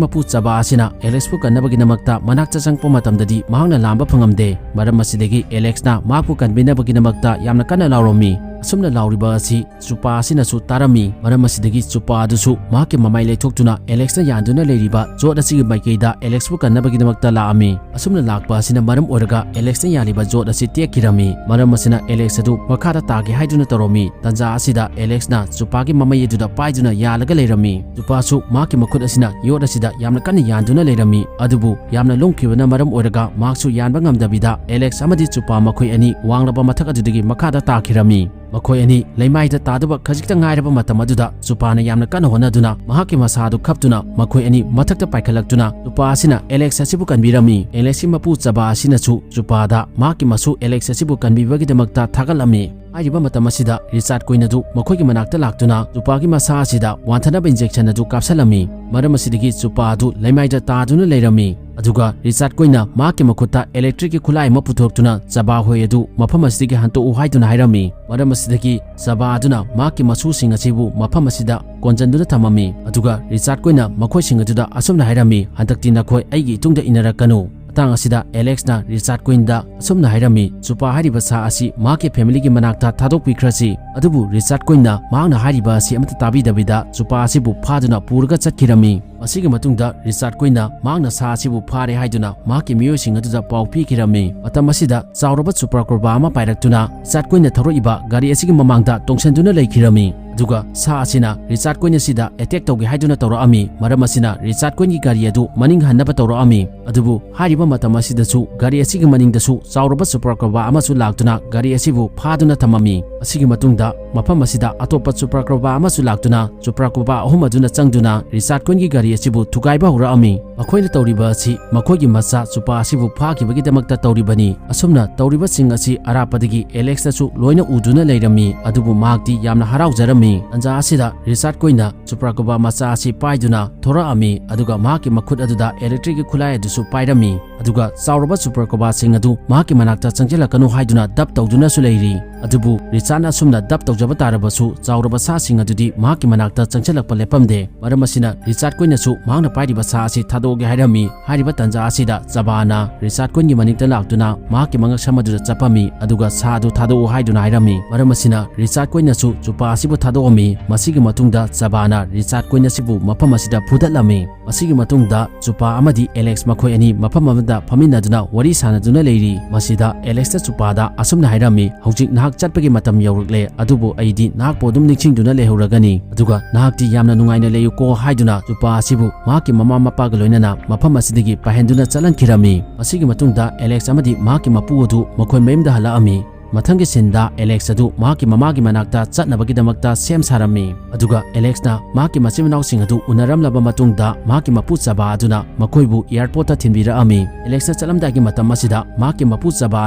ꯃꯄꯨ ꯆꯕꯥ ꯑꯁꯤꯅ ꯑꯦꯂꯦꯛꯁꯄꯨ ꯀꯟꯅꯕꯒꯤꯗꯃꯛꯇ ꯃꯅꯥꯛꯇ ꯆꯪꯉꯛꯄ ꯃꯇꯝꯗꯗꯤ ꯃꯍꯥꯛꯅ ꯂꯥꯝꯕ ꯐꯪꯉꯝꯗꯦ꯫ ꯃꯔꯝ ꯑꯁꯤꯗꯒꯤ ꯑꯦꯂꯦꯛꯁꯅ ꯃꯍꯥꯛꯄꯨ ꯀꯟꯕꯤꯅꯕꯒꯤꯗꯃꯛꯇ ꯌꯥꯝꯅ ꯀꯟꯅ ꯂꯥꯎꯔꯝꯃꯤ꯫ ꯑꯁꯨꯝꯅ ꯂꯥꯎꯔꯤꯕ ꯑꯁꯤ ꯆꯨꯄꯥ ꯑꯁꯤꯅꯁꯨ ꯇꯥꯔꯝꯃꯤ꯫ ꯃꯔꯝ ꯑꯁꯤꯗꯒꯤ ꯆꯨꯄꯥ ꯑꯗꯨꯁꯨ ꯃꯍꯥꯛꯀꯤ ꯃꯃꯥꯏ ꯂꯩꯊꯣꯛꯇꯨꯅ ꯑꯦꯂꯦꯛꯁꯅ ꯌꯥꯟꯗꯨꯅ ꯂꯩꯔꯤꯕ ꯖꯣꯠ ꯑꯁꯤꯒꯤ ꯃꯥꯏꯀꯩꯗ ꯑꯦꯂꯦꯛꯁꯄꯨ ꯀꯟꯅꯕꯒꯤꯗꯃꯛꯇ ꯂꯥꯛꯑꯝꯃꯤ꯫ ꯑꯁꯨꯝꯅ ꯂꯥꯛꯄ ꯑꯁꯤꯅ ꯃꯔꯝ ꯑꯣꯏꯔꯒ ꯑꯦꯂꯦꯛꯁꯅ ꯌꯥꯜꯂꯤꯕ ꯖꯣꯠ ꯑꯁꯤ ꯇꯦꯛꯈꯤꯔꯝꯃꯤ꯫ ꯃꯔꯝ ꯑꯁꯤꯅ ꯑꯦꯂꯦꯛꯁ ꯑꯗꯨ ꯃꯈꯥꯗ ꯇꯥꯒꯦ ꯍꯥꯏꯗꯨꯅ ꯇꯧꯔꯝꯃꯤ꯫ ꯇꯟꯖꯥ ꯑꯁꯤꯗ ꯑꯦꯂꯦꯛꯁꯅ ꯆꯨꯄꯥꯒꯤ ꯃꯃꯩ ꯑꯗꯨꯗ ꯄꯥꯏꯗꯨꯅ ꯌꯥꯜꯂꯒ ꯂꯩꯔꯝꯃꯤ꯫ ꯆꯨꯄꯥꯁꯨ ꯃꯍꯥꯛꯀꯤ ꯃꯈꯨꯠ ꯑꯁꯤꯅ ꯌꯣꯠ ꯑꯁꯤꯗ ꯌꯥꯝꯅ ꯀꯟꯅ ꯌꯥꯟꯗꯨꯅ ꯂꯩꯔꯝꯃꯤ꯫ ꯑꯗꯨꯕꯨ ꯌꯥꯝꯅ ꯂꯨꯝꯈꯤꯕꯅ ꯃꯔꯝ ꯑꯣꯏꯔꯒ ꯃꯍꯥꯛꯁꯨ ꯌꯥꯟꯕ ꯉꯝꯗꯕꯤꯗ ꯑꯦꯂꯦꯛꯁ ꯑꯃꯗꯤ ꯆꯨꯄꯥ ꯃꯈꯣꯏ ꯑꯅꯤ ꯋꯥꯡꯂꯕ ꯃꯊꯛ ꯑꯗꯨꯗꯒꯤ ꯃꯈꯥꯗ ꯇꯥꯈꯤꯔꯝꯃꯤ꯫ ꯃꯈꯣꯏ ꯑꯅꯤ ꯂꯩꯃꯥꯏꯗ ꯇꯥꯗꯨꯕ ꯈꯖꯤꯛꯇ ꯉꯥꯏꯔꯕ ꯃꯇꯝ ꯑꯗꯨꯗ ꯆꯨꯄꯥꯅ ꯌꯥꯝꯅ ꯀꯟꯅ ꯍꯣꯠꯅꯗꯨꯅ ꯃꯍꯥꯛꯀꯤ ꯃꯁꯥ ꯑꯗꯨ ꯈꯞꯇꯨꯅ ꯃꯈꯣꯏ ꯑꯅꯤ ꯃꯊꯛꯇ ꯄꯥꯏꯈꯠꯂꯛꯇꯨꯅ ꯆꯨꯄꯥ ꯑꯁꯤꯅ ꯑꯦꯂꯦꯛꯁ ꯑꯁꯤꯕꯨ ꯀꯟꯕꯤꯔꯝꯃꯤ꯫ ꯑꯦꯂꯦꯛꯁꯀꯤ ꯃꯄꯨ ꯆꯕꯥ ꯑꯁꯤꯅꯁꯨ ꯆꯨꯄꯥꯗ ꯃꯍꯥꯛꯀꯤ ꯃꯁꯨ ꯑꯦꯂꯦꯛꯁ ꯑꯁꯤꯕꯨ ꯀꯟꯕꯤꯕꯒꯤꯗꯃꯛꯇ ꯊꯥꯒꯠꯂꯝꯃꯤ꯫ ꯍꯥꯏꯔꯤꯕ ꯃꯇꯝ ꯑꯁꯤꯗ ꯔꯤꯆꯥꯔꯗ ꯀ꯭ꯋꯤꯟ ꯑꯗꯨ ꯃꯈꯣꯏꯒꯤ ꯃꯅꯥꯛꯇ ꯂꯥꯛꯇꯨꯅ ꯆꯨꯄꯥꯒꯤ ꯃꯁꯥ ꯑꯁꯤꯗ ꯋꯥꯟꯊꯅꯕ ꯏꯟꯖꯦꯛꯁꯟ ꯑꯗꯨ ꯀꯥꯞꯁꯜꯂꯝꯃꯤ꯫ ꯃꯔꯝ ꯑꯁꯤꯗꯒꯤ ꯆꯨꯄꯥ ꯑꯗꯨ ꯂꯩꯃꯥꯏꯗ ꯇꯥꯗꯨꯅ ꯂꯩꯔꯝꯃꯤ꯫ ꯑꯗꯨꯒ ꯔꯤꯆꯥꯔꯗ ꯀ꯭ꯋꯤꯟꯅ ꯃꯍꯥꯛꯀꯤ ꯃꯈꯨꯠꯇ ꯏꯂꯦꯛꯇ꯭ꯔꯤꯛꯀꯤ ꯈꯨꯠꯂꯥꯏ ꯑꯃ ꯄꯨꯊꯣꯔꯛꯇꯨꯅ ꯆꯕꯥ ꯍꯣꯏ ꯑꯗꯨ ꯃꯐꯝ ꯑꯁꯤꯗꯒꯤ ꯍꯟꯇꯣꯛꯎ ꯍꯥꯏꯗꯨꯅ ꯍꯥꯏꯔꯝꯃꯤ꯫ ꯃꯔꯝ ꯑꯁꯤꯗꯒꯤ ꯆꯕꯥ ꯑꯗꯨꯅ ꯃꯍꯥꯛꯀꯤ ꯃꯁꯨꯁꯤꯡ ꯑꯁꯤꯕꯨ ꯃꯐꯝ ꯑꯁꯤꯗ ꯀꯣꯟꯖꯟꯗꯨꯅ ꯊꯝꯃꯝꯃꯤ꯫ ꯑꯗꯨꯒ ꯔꯤꯆꯥꯔꯗ ꯀ꯭ꯋꯤꯟꯅ ꯃꯈꯣꯏꯁꯤꯡ ꯑꯗꯨꯗ ꯑꯁꯨꯝꯅ ꯍꯥꯏꯔꯝꯃꯤ, "ꯍꯟꯗꯛꯇꯤ ꯅꯈꯣꯏ ꯑꯩꯒꯤ ꯏꯇꯨꯡꯗ ꯏꯟꯅꯔꯛꯀꯅꯨ"꯫ ꯃꯇꯥꯡ ꯑꯁꯤꯗ ꯑꯦꯂꯦꯛꯁꯅ ꯔꯤꯆꯥꯔꯗ ꯀ꯭ꯋꯤꯟꯗ ꯑꯁꯨꯝꯅ ꯍꯥꯏꯔꯝꯃꯤ, "ꯆꯨꯄꯥ ꯍꯥꯏꯔꯤꯕ ꯁꯥ ꯑꯁꯤ ꯃꯍꯥꯛꯀꯤ ꯐꯦꯃꯤꯂꯤꯒꯤ ꯃꯅꯥꯛꯇ ꯊꯥꯗꯣꯛꯄꯤꯈ꯭ꯔꯁꯤ"꯫ ꯑꯗꯨꯕꯨ ꯔꯤꯆꯥꯔꯗ ꯀ꯭ꯋꯤꯟꯅ ꯃꯍꯥꯛꯅ ꯍꯥꯏꯔꯤꯕ ꯑꯁꯤ ꯑꯃꯠꯇ ꯇꯥꯕꯤꯗꯕꯤꯗ ꯆꯨꯄꯥ ꯑꯁꯤꯕꯨ ꯐꯥꯗꯨꯅ ꯄꯨꯔꯒ ꯆꯠꯈꯤꯔꯝꯃꯤ꯫ ꯃꯁꯤꯒꯤ ꯃꯇꯨꯡꯗ ꯔꯤꯆꯥꯔꯗ ꯀ꯭ꯋꯤꯟꯅ ꯃꯍꯥꯛꯅ ꯁꯥ ꯑꯁꯤꯕꯨ ꯐꯥꯔꯦ ꯍꯥꯏꯗꯨꯅ ꯃꯍꯥꯛꯀꯤ ꯃꯤꯑꯣꯏꯁꯤꯡ ꯑꯗꯨꯗ ꯄꯥꯎ ꯄꯤꯈꯤꯔꯝꯃꯤ꯫ ꯃꯇꯝ ꯑꯁꯤꯗ ꯆꯥꯎꯔꯕ ꯆꯨꯄ꯭ꯔꯀ꯭ꯔꯣꯕꯥ ꯑꯃ ꯄꯥꯏꯔꯛꯇꯨꯅ ꯔꯤꯆꯥꯔꯗ ꯀ꯭ꯋꯤꯟꯅ ꯊꯧꯔꯛꯏꯕ ꯒꯥꯔꯤ ꯑꯁꯤꯒꯤ ꯃꯃꯥꯡꯗ ꯇꯣꯡꯁꯤꯟꯗꯨꯅ ꯂꯩꯈꯤꯔꯝꯃꯤ꯫ ꯑꯗꯨꯒ ꯁꯥ ꯑꯁꯤꯅ ꯔꯤꯆꯥꯔꯗ ꯀ꯭ꯋꯤꯟ ꯑꯁꯤꯗ ꯑꯦꯇꯦꯛ ꯇꯧꯒꯦ ꯍꯥꯏꯗꯨꯅ ꯇꯧꯔꯛꯑꯝꯃꯤ꯫ ꯃꯔꯝ ꯑꯁꯤꯅ ꯔꯤꯆꯥꯔꯗ ꯀ꯭ꯋꯤꯟꯒꯤ ꯒꯥꯔꯤ ꯑꯗꯨ ꯃꯅꯤꯡ ꯍꯟꯅꯕ ꯇꯧꯔꯛꯑꯝꯃꯤ꯫ ꯑꯗꯨꯕꯨ ꯍꯥꯏꯔꯤꯕ ꯃꯇꯝ ꯑꯁꯤꯗꯁꯨ ꯒꯥꯔꯤ ꯑꯁꯤꯒꯤ ꯃꯅꯤꯡꯗꯁꯨ ꯆꯥꯎꯔꯕ ꯆꯨꯄ꯭ꯔꯀ꯭ꯔꯣꯕꯥ ꯑꯃꯁꯨ ꯂꯥꯛꯇꯨꯅ ꯒꯥꯔꯤ ꯑꯁꯤꯕꯨ ꯐꯥꯗꯨꯅ ꯊꯝꯃꯝꯃꯤ꯫ ꯑꯁꯤꯒꯤ ꯃꯇꯨꯡꯗ ꯃꯐꯝ ꯑꯁꯤꯗ ꯑꯇꯣꯞꯄ ꯆꯨꯄ꯭ꯔꯀ꯭ꯔꯣꯕꯥ ꯑꯃꯁꯨ ꯂꯥꯛꯇꯨꯅ ꯆꯨꯄ꯭ꯔꯀ꯭ꯔꯣꯕꯥ ꯑꯍꯨꯝ ꯑꯗꯨꯅ ꯆꯪꯗꯨꯅ ꯔꯤꯆꯥꯔꯗ ꯀ꯭ꯋꯤꯟꯒꯤ ꯒꯥꯔꯤ ꯑꯁꯤꯕꯨ ꯊꯨꯒꯥꯏꯕ ꯍꯧꯔꯛꯑꯝꯃꯤ꯫ ꯃꯈꯣꯏꯅ ꯇꯧꯔꯤꯕ ꯑꯁꯤ ꯃꯈꯣꯏꯒꯤ ꯃꯆꯥ ꯆꯨꯄꯥ ꯑꯁꯤꯕꯨ ꯐꯥꯈꯤꯕꯒꯤꯗꯃꯛꯇ ꯇꯧꯔꯤꯕꯅꯤ꯫ ꯑꯁꯨꯝꯅ ꯇꯧꯔꯤꯕꯁꯤꯡ ꯑꯁꯤ ꯑꯔꯥꯞꯄꯗꯒꯤ ꯑꯦꯂꯦꯛꯁꯅꯁꯨ ꯂꯣꯏꯅ ꯎꯗꯨꯅ ꯂꯩꯔꯝꯃꯤ꯫ ꯑꯗꯨꯕꯨ ꯃꯍꯥꯛꯇꯤ ꯌꯥꯝꯅ ꯍꯔꯥꯎꯖꯔꯝꯃꯤ꯫ ꯇꯟꯖꯥ ꯑꯁꯤꯗ ꯔꯤꯆꯥꯔꯗ ꯀ꯭ꯋꯤꯟꯅ ꯆꯨꯄ꯭ꯔꯀ꯭ꯔꯣꯕꯥ ꯃꯆꯥ ꯑꯁꯤ ꯄꯥꯏꯗꯨꯅ ꯊꯣꯔꯛꯑꯝꯃꯤ꯫ ꯑꯗꯨꯒ ꯃꯍꯥꯛꯀꯤ ꯃꯈꯨꯠ ꯑꯗꯨꯗ ꯏꯂꯦꯛꯇ꯭ꯔꯤꯛꯀꯤ ꯈꯨꯠꯂꯥꯏ ꯑꯗꯨꯁꯨ ꯄꯥꯏꯔꯝꯃꯤ꯫ ꯑꯗꯨꯒ ꯆꯥꯎꯔꯕ ꯆꯨꯄ꯭ꯔꯀ꯭ꯔꯣꯕꯥꯁꯤꯡ ꯑꯗꯨ ꯃꯍꯥꯛꯀꯤ ꯃꯅꯥꯛꯇ ꯆꯪꯁꯤꯜꯂꯛꯀꯅꯨ ꯍꯥꯏꯗꯨꯅ ꯗꯞ ꯇꯧꯗꯨꯅꯁꯨ ꯂꯩꯔꯤ꯫ ꯑꯗꯨꯕꯨ ꯔꯤꯆꯥꯔꯗꯅ ꯑꯁꯨꯝꯅ ꯗꯞ ꯇꯧꯖꯕ ꯇꯥꯔꯕꯁꯨ, ꯆꯥꯎꯔꯕ ꯁꯥꯁꯤꯡ ꯑꯗꯨꯗꯤ ꯃꯍꯥꯛꯀꯤ ꯃꯅꯥꯛꯇ ꯆꯪꯁꯤꯜꯂꯛꯄ ꯂꯦꯞꯄꯝꯗꯦ꯫ ꯃꯔꯝ ꯑꯁꯤꯅ ꯔꯤꯆꯥꯔꯗ ꯀꯣꯏꯅꯁꯨ ꯃꯍꯥꯛꯅ ꯄꯥꯏꯔꯤꯕ ꯁꯥ ꯑꯁꯤ ꯊꯥꯗꯣꯛꯑꯒꯦ ꯍꯥꯏꯔꯝꯃꯤ꯫ ꯍꯥꯏꯔꯤꯕ ꯇꯥꯟꯖꯥ ꯑꯁꯤꯗ ꯆꯕꯥꯅ ꯔꯤꯆꯥꯔꯗ ꯀꯣꯏꯟꯒꯤ ꯃꯅꯤꯡꯗ ꯂꯥꯛꯇꯨꯅ ꯃꯍꯥꯛꯀꯤ ꯃꯉꯛꯁꯝ ꯑꯗꯨꯗ ꯆꯞꯄꯝꯃꯤ, ꯑꯗꯨꯒ ꯁꯥ ꯑꯗꯨ ꯊꯥꯗꯣꯛꯎ ꯍꯥꯏꯗꯨꯅ ꯍꯥꯏꯔꯝꯃꯤ꯫ ꯃꯔꯝ ꯑꯁꯤꯅ ꯔꯤꯆꯥꯔꯗ ꯀꯣꯏꯅꯁꯨ ꯆꯨꯄꯥ ꯑꯁꯤꯕꯨ ꯊꯥꯗꯣꯛꯑꯝꯃꯤ꯫ ꯃꯁꯤꯒꯤ ꯃꯇꯨꯡꯗ ꯆꯕꯥꯅ ꯔꯤꯆꯥꯔꯗ ꯀꯣꯏꯟ ꯑꯁꯤꯕꯨ ꯃꯐꯝ ꯑꯁꯤꯗ ꯐꯨꯗꯠꯂꯝꯃꯤ꯫ ꯃꯁꯤꯒꯤ ꯃꯇꯨꯡꯗ ꯆꯨꯄꯥ ꯑꯃꯗꯤ ꯑꯦꯂꯦꯛꯁ ꯃꯈꯣꯏ ꯑꯅꯤ ꯃꯐꯝ ꯑꯃꯗ ꯐꯝꯃꯤꯟꯅꯗꯨꯅ ꯋꯥꯔꯤ ꯁꯥꯟꯅꯗꯨꯅ ꯂꯩꯔꯤ꯫ ꯃꯁꯤꯗ ꯑꯦꯂꯦꯛꯁꯅ ꯆꯨꯄꯥꯗ ꯑꯁꯨꯝꯅ ꯍꯥꯏꯔꯝꯃꯤ, "ꯍꯧꯖꯤꯛ ꯅꯍꯥꯛ ꯆꯠꯄꯒꯤ ꯃꯇꯝ ꯌꯧꯔꯛꯂꯦ, ꯑꯗꯨꯕꯨ ꯑꯩꯗꯤ ꯅꯍꯥꯛꯄꯨ ꯑꯗꯨꯝ ꯅꯤꯡꯁꯤꯡꯗꯨꯅ ꯂꯩꯍꯧꯔꯒꯅꯤ꯫ ꯑꯗꯨꯒ ꯅꯍꯥꯛꯇꯤ ꯌꯥꯝꯅ ꯅꯨꯡꯉꯥꯏꯅ ꯂꯩꯌꯨꯀꯣ" ꯍꯥꯏꯗꯨꯅ ꯆꯨꯄꯥ ꯑꯁꯤꯕꯨ ꯃꯍꯥꯛꯀꯤ ꯃꯃꯥ ꯃꯄꯥꯒ ꯂꯣꯏꯅꯅ ꯃꯐꯝ ꯑꯁꯤꯗꯒꯤ ꯄꯥꯏꯍꯟꯗꯨꯅ ꯆꯠꯍꯟꯈꯤꯔꯝꯃꯤ꯫ ꯃꯁꯤꯒꯤ ꯃꯇꯨꯡꯗ ꯑꯦꯂꯦꯛꯁ ꯑꯃꯗꯤ ꯃꯍꯥꯛꯀꯤ ꯃꯄꯨ ꯑꯗꯨ ꯃꯈꯣꯏ ꯃꯌꯨꯝꯗ ꯍꯜꯂꯛꯑꯝꯃꯤ꯫ ꯃꯊꯪꯒꯤ ꯁꯤꯟꯗ ꯑꯦꯂꯦꯛꯁ ꯑꯗꯨ ꯃꯍꯥꯛꯀꯤ ꯃꯃꯥꯒꯤ ꯃꯅꯥꯛꯇ ꯆꯠꯅꯕꯒꯤꯗꯃꯛꯇ ꯁꯦꯝ ꯁꯥꯔꯝꯃꯤ꯫ ꯑꯗꯨꯒ ꯑꯦꯂꯦꯛꯁꯅ ꯃꯍꯥꯛꯀꯤ ꯃꯆꯤꯟ ꯃꯅꯥꯎꯁꯤꯡ ꯑꯗꯨ ꯎꯅꯔꯝꯂꯕ ꯃꯇꯨꯡꯗ ꯃꯍꯥꯛꯀꯤ ꯃꯄꯨ ꯆꯕꯥ ꯑꯗꯨꯅ ꯃꯈꯣꯏꯕꯨ ꯑꯦꯌꯥꯔꯄꯣꯔꯠꯇ ꯊꯤꯟꯕꯤꯔꯛꯑꯝꯃꯤ꯫ ꯑꯦꯂꯦꯛꯁꯅ ꯆꯠꯂꯝꯗꯥꯏꯒꯤ ꯃꯇꯝ ꯑꯁꯤꯗ ꯃꯍꯥꯛꯀꯤ ꯃꯄꯨ ꯆꯕꯥ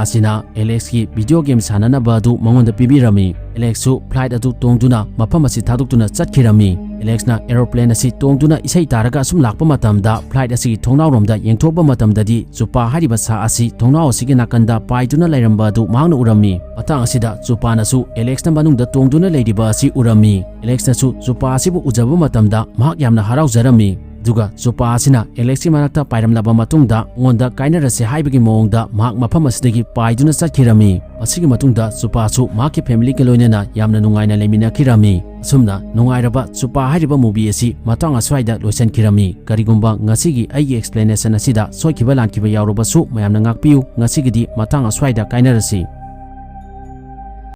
ꯑꯁꯤꯅ ꯑꯦꯂꯦꯛꯁꯀꯤ ꯚꯤꯗꯤꯑꯣ ꯒꯦꯝ ꯁꯥꯟꯅꯅꯕ ꯑꯗꯨ ꯃꯉꯣꯟꯗ ꯄꯤꯕꯤꯔꯝꯃꯤ꯫ ꯑꯦꯂꯦꯛꯁꯁꯨ ꯐ꯭ꯂꯥꯏꯠ ꯑꯗꯨ ꯇꯣꯡꯗꯨꯅ ꯃꯐꯝ ꯑꯁꯤ ꯊꯥꯗꯣꯛꯇꯨꯅ ꯆꯠꯈꯤꯔꯝꯃꯤ꯫ ꯑꯦꯂꯦꯛꯁꯅ ꯑꯦꯔꯣꯄ꯭ꯂꯦꯟ ꯑꯁꯤ ꯇꯣꯡꯗꯨꯅ ꯏꯁꯩ ꯇꯥꯔꯒ ꯑꯁꯨꯝ ꯂꯥꯛꯄ ꯃꯇꯝꯗ, ꯐ꯭ꯂꯥꯏꯠ ꯑꯁꯤꯒꯤ ꯊꯣꯡꯅꯥꯎꯔꯣꯝꯗ ꯌꯦꯡꯊꯣꯛꯄ ꯃꯇꯝꯗꯗꯤ, ꯆꯨꯄꯥ ꯍꯥꯏꯔꯤꯕ ꯁꯥ ꯑꯁꯤ ꯊꯣꯡꯅꯥꯎ ꯑꯁꯤꯒꯤ ꯅꯥꯀꯟꯗ ꯄꯥꯏꯗꯨꯅ ꯂꯩꯔꯝꯕ ꯑꯗꯨ ꯃꯍꯥꯛꯅ ꯎꯔꯝꯃꯤ꯫ ꯃꯇꯥꯡ ꯑꯁꯤꯗ ꯆꯨꯄꯥꯅꯁꯨ ꯑꯦꯂꯦꯛꯁꯅ ꯃꯅꯨꯡꯗ ꯇꯣꯡꯗꯨꯅ ꯂꯩꯔꯤꯕ ꯑꯁꯤ ꯎꯔꯝꯃꯤ꯫ ꯑꯦꯂꯦꯛꯁꯅꯁꯨ ꯆꯨꯄꯥ ꯑꯁꯤꯕꯨ ꯎꯖꯕ ꯃꯇꯝꯗ ꯃꯍꯥꯛ ꯌꯥꯝꯅ ꯍꯔꯥꯎꯖꯔꯝꯃꯤ꯫ ꯑꯗꯨꯒ ꯆꯨꯄꯥ ꯑꯁꯤꯅ ꯑꯦꯂꯦꯛꯁꯀꯤ ꯃꯅꯥꯛꯇ ꯄꯥꯏꯔꯝꯂꯕ ꯃꯇꯨꯡꯗ, ꯃꯉꯣꯟꯗ ꯀꯥꯏꯅꯔꯁꯤ ꯍꯥꯏꯕꯒꯤ ꯃꯑꯣꯡꯗ ꯃꯍꯥꯛ ꯃꯐꯝ ꯑꯁꯤꯗꯒꯤ ꯄꯥꯏꯗꯨꯅ ꯆꯠꯈꯤꯔꯝꯃꯤ꯫ ꯃꯁꯤꯒꯤ ꯃꯇꯨꯡꯗ ꯆꯨꯄꯥꯁꯨ ꯃꯍꯥꯛꯀꯤ ꯐꯦꯃꯤꯂꯤꯒ ꯂꯣꯏꯅꯅ ꯌꯥꯝꯅ ꯅꯨꯡꯉꯥꯏꯅ ꯂꯩꯃꯤꯟꯅꯈꯤꯔꯝꯃꯤ꯫ ꯑꯁꯨꯝꯅ ꯅꯨꯡꯉꯥꯏꯔꯕ ꯆꯨꯄꯥ ꯍꯥꯏꯔꯤꯕ movie ꯑꯁꯤ ꯃꯇꯥꯡ ꯑꯁ꯭ꯋꯥꯏꯗ ꯂꯣꯏꯁꯤꯟꯈꯤꯔꯝꯃꯤ꯫ ꯀꯔꯤꯒꯨꯝꯕ ꯉꯁꯤꯒꯤ ꯑꯩꯒꯤ explanation ꯑꯁꯤꯗ ꯁꯣꯏꯈꯤꯕ ꯂꯥꯟꯈꯤꯕ ꯌꯥꯎꯔꯕꯁꯨ ꯃꯌꯥꯝꯅ ꯉꯥꯛꯄꯤꯌꯨ꯫ ꯉꯁꯤꯒꯤꯗꯤ ꯃꯇꯥꯡ ꯑꯁ꯭ꯋꯥꯏꯗ ꯀꯥꯏꯅꯔꯁꯤ꯫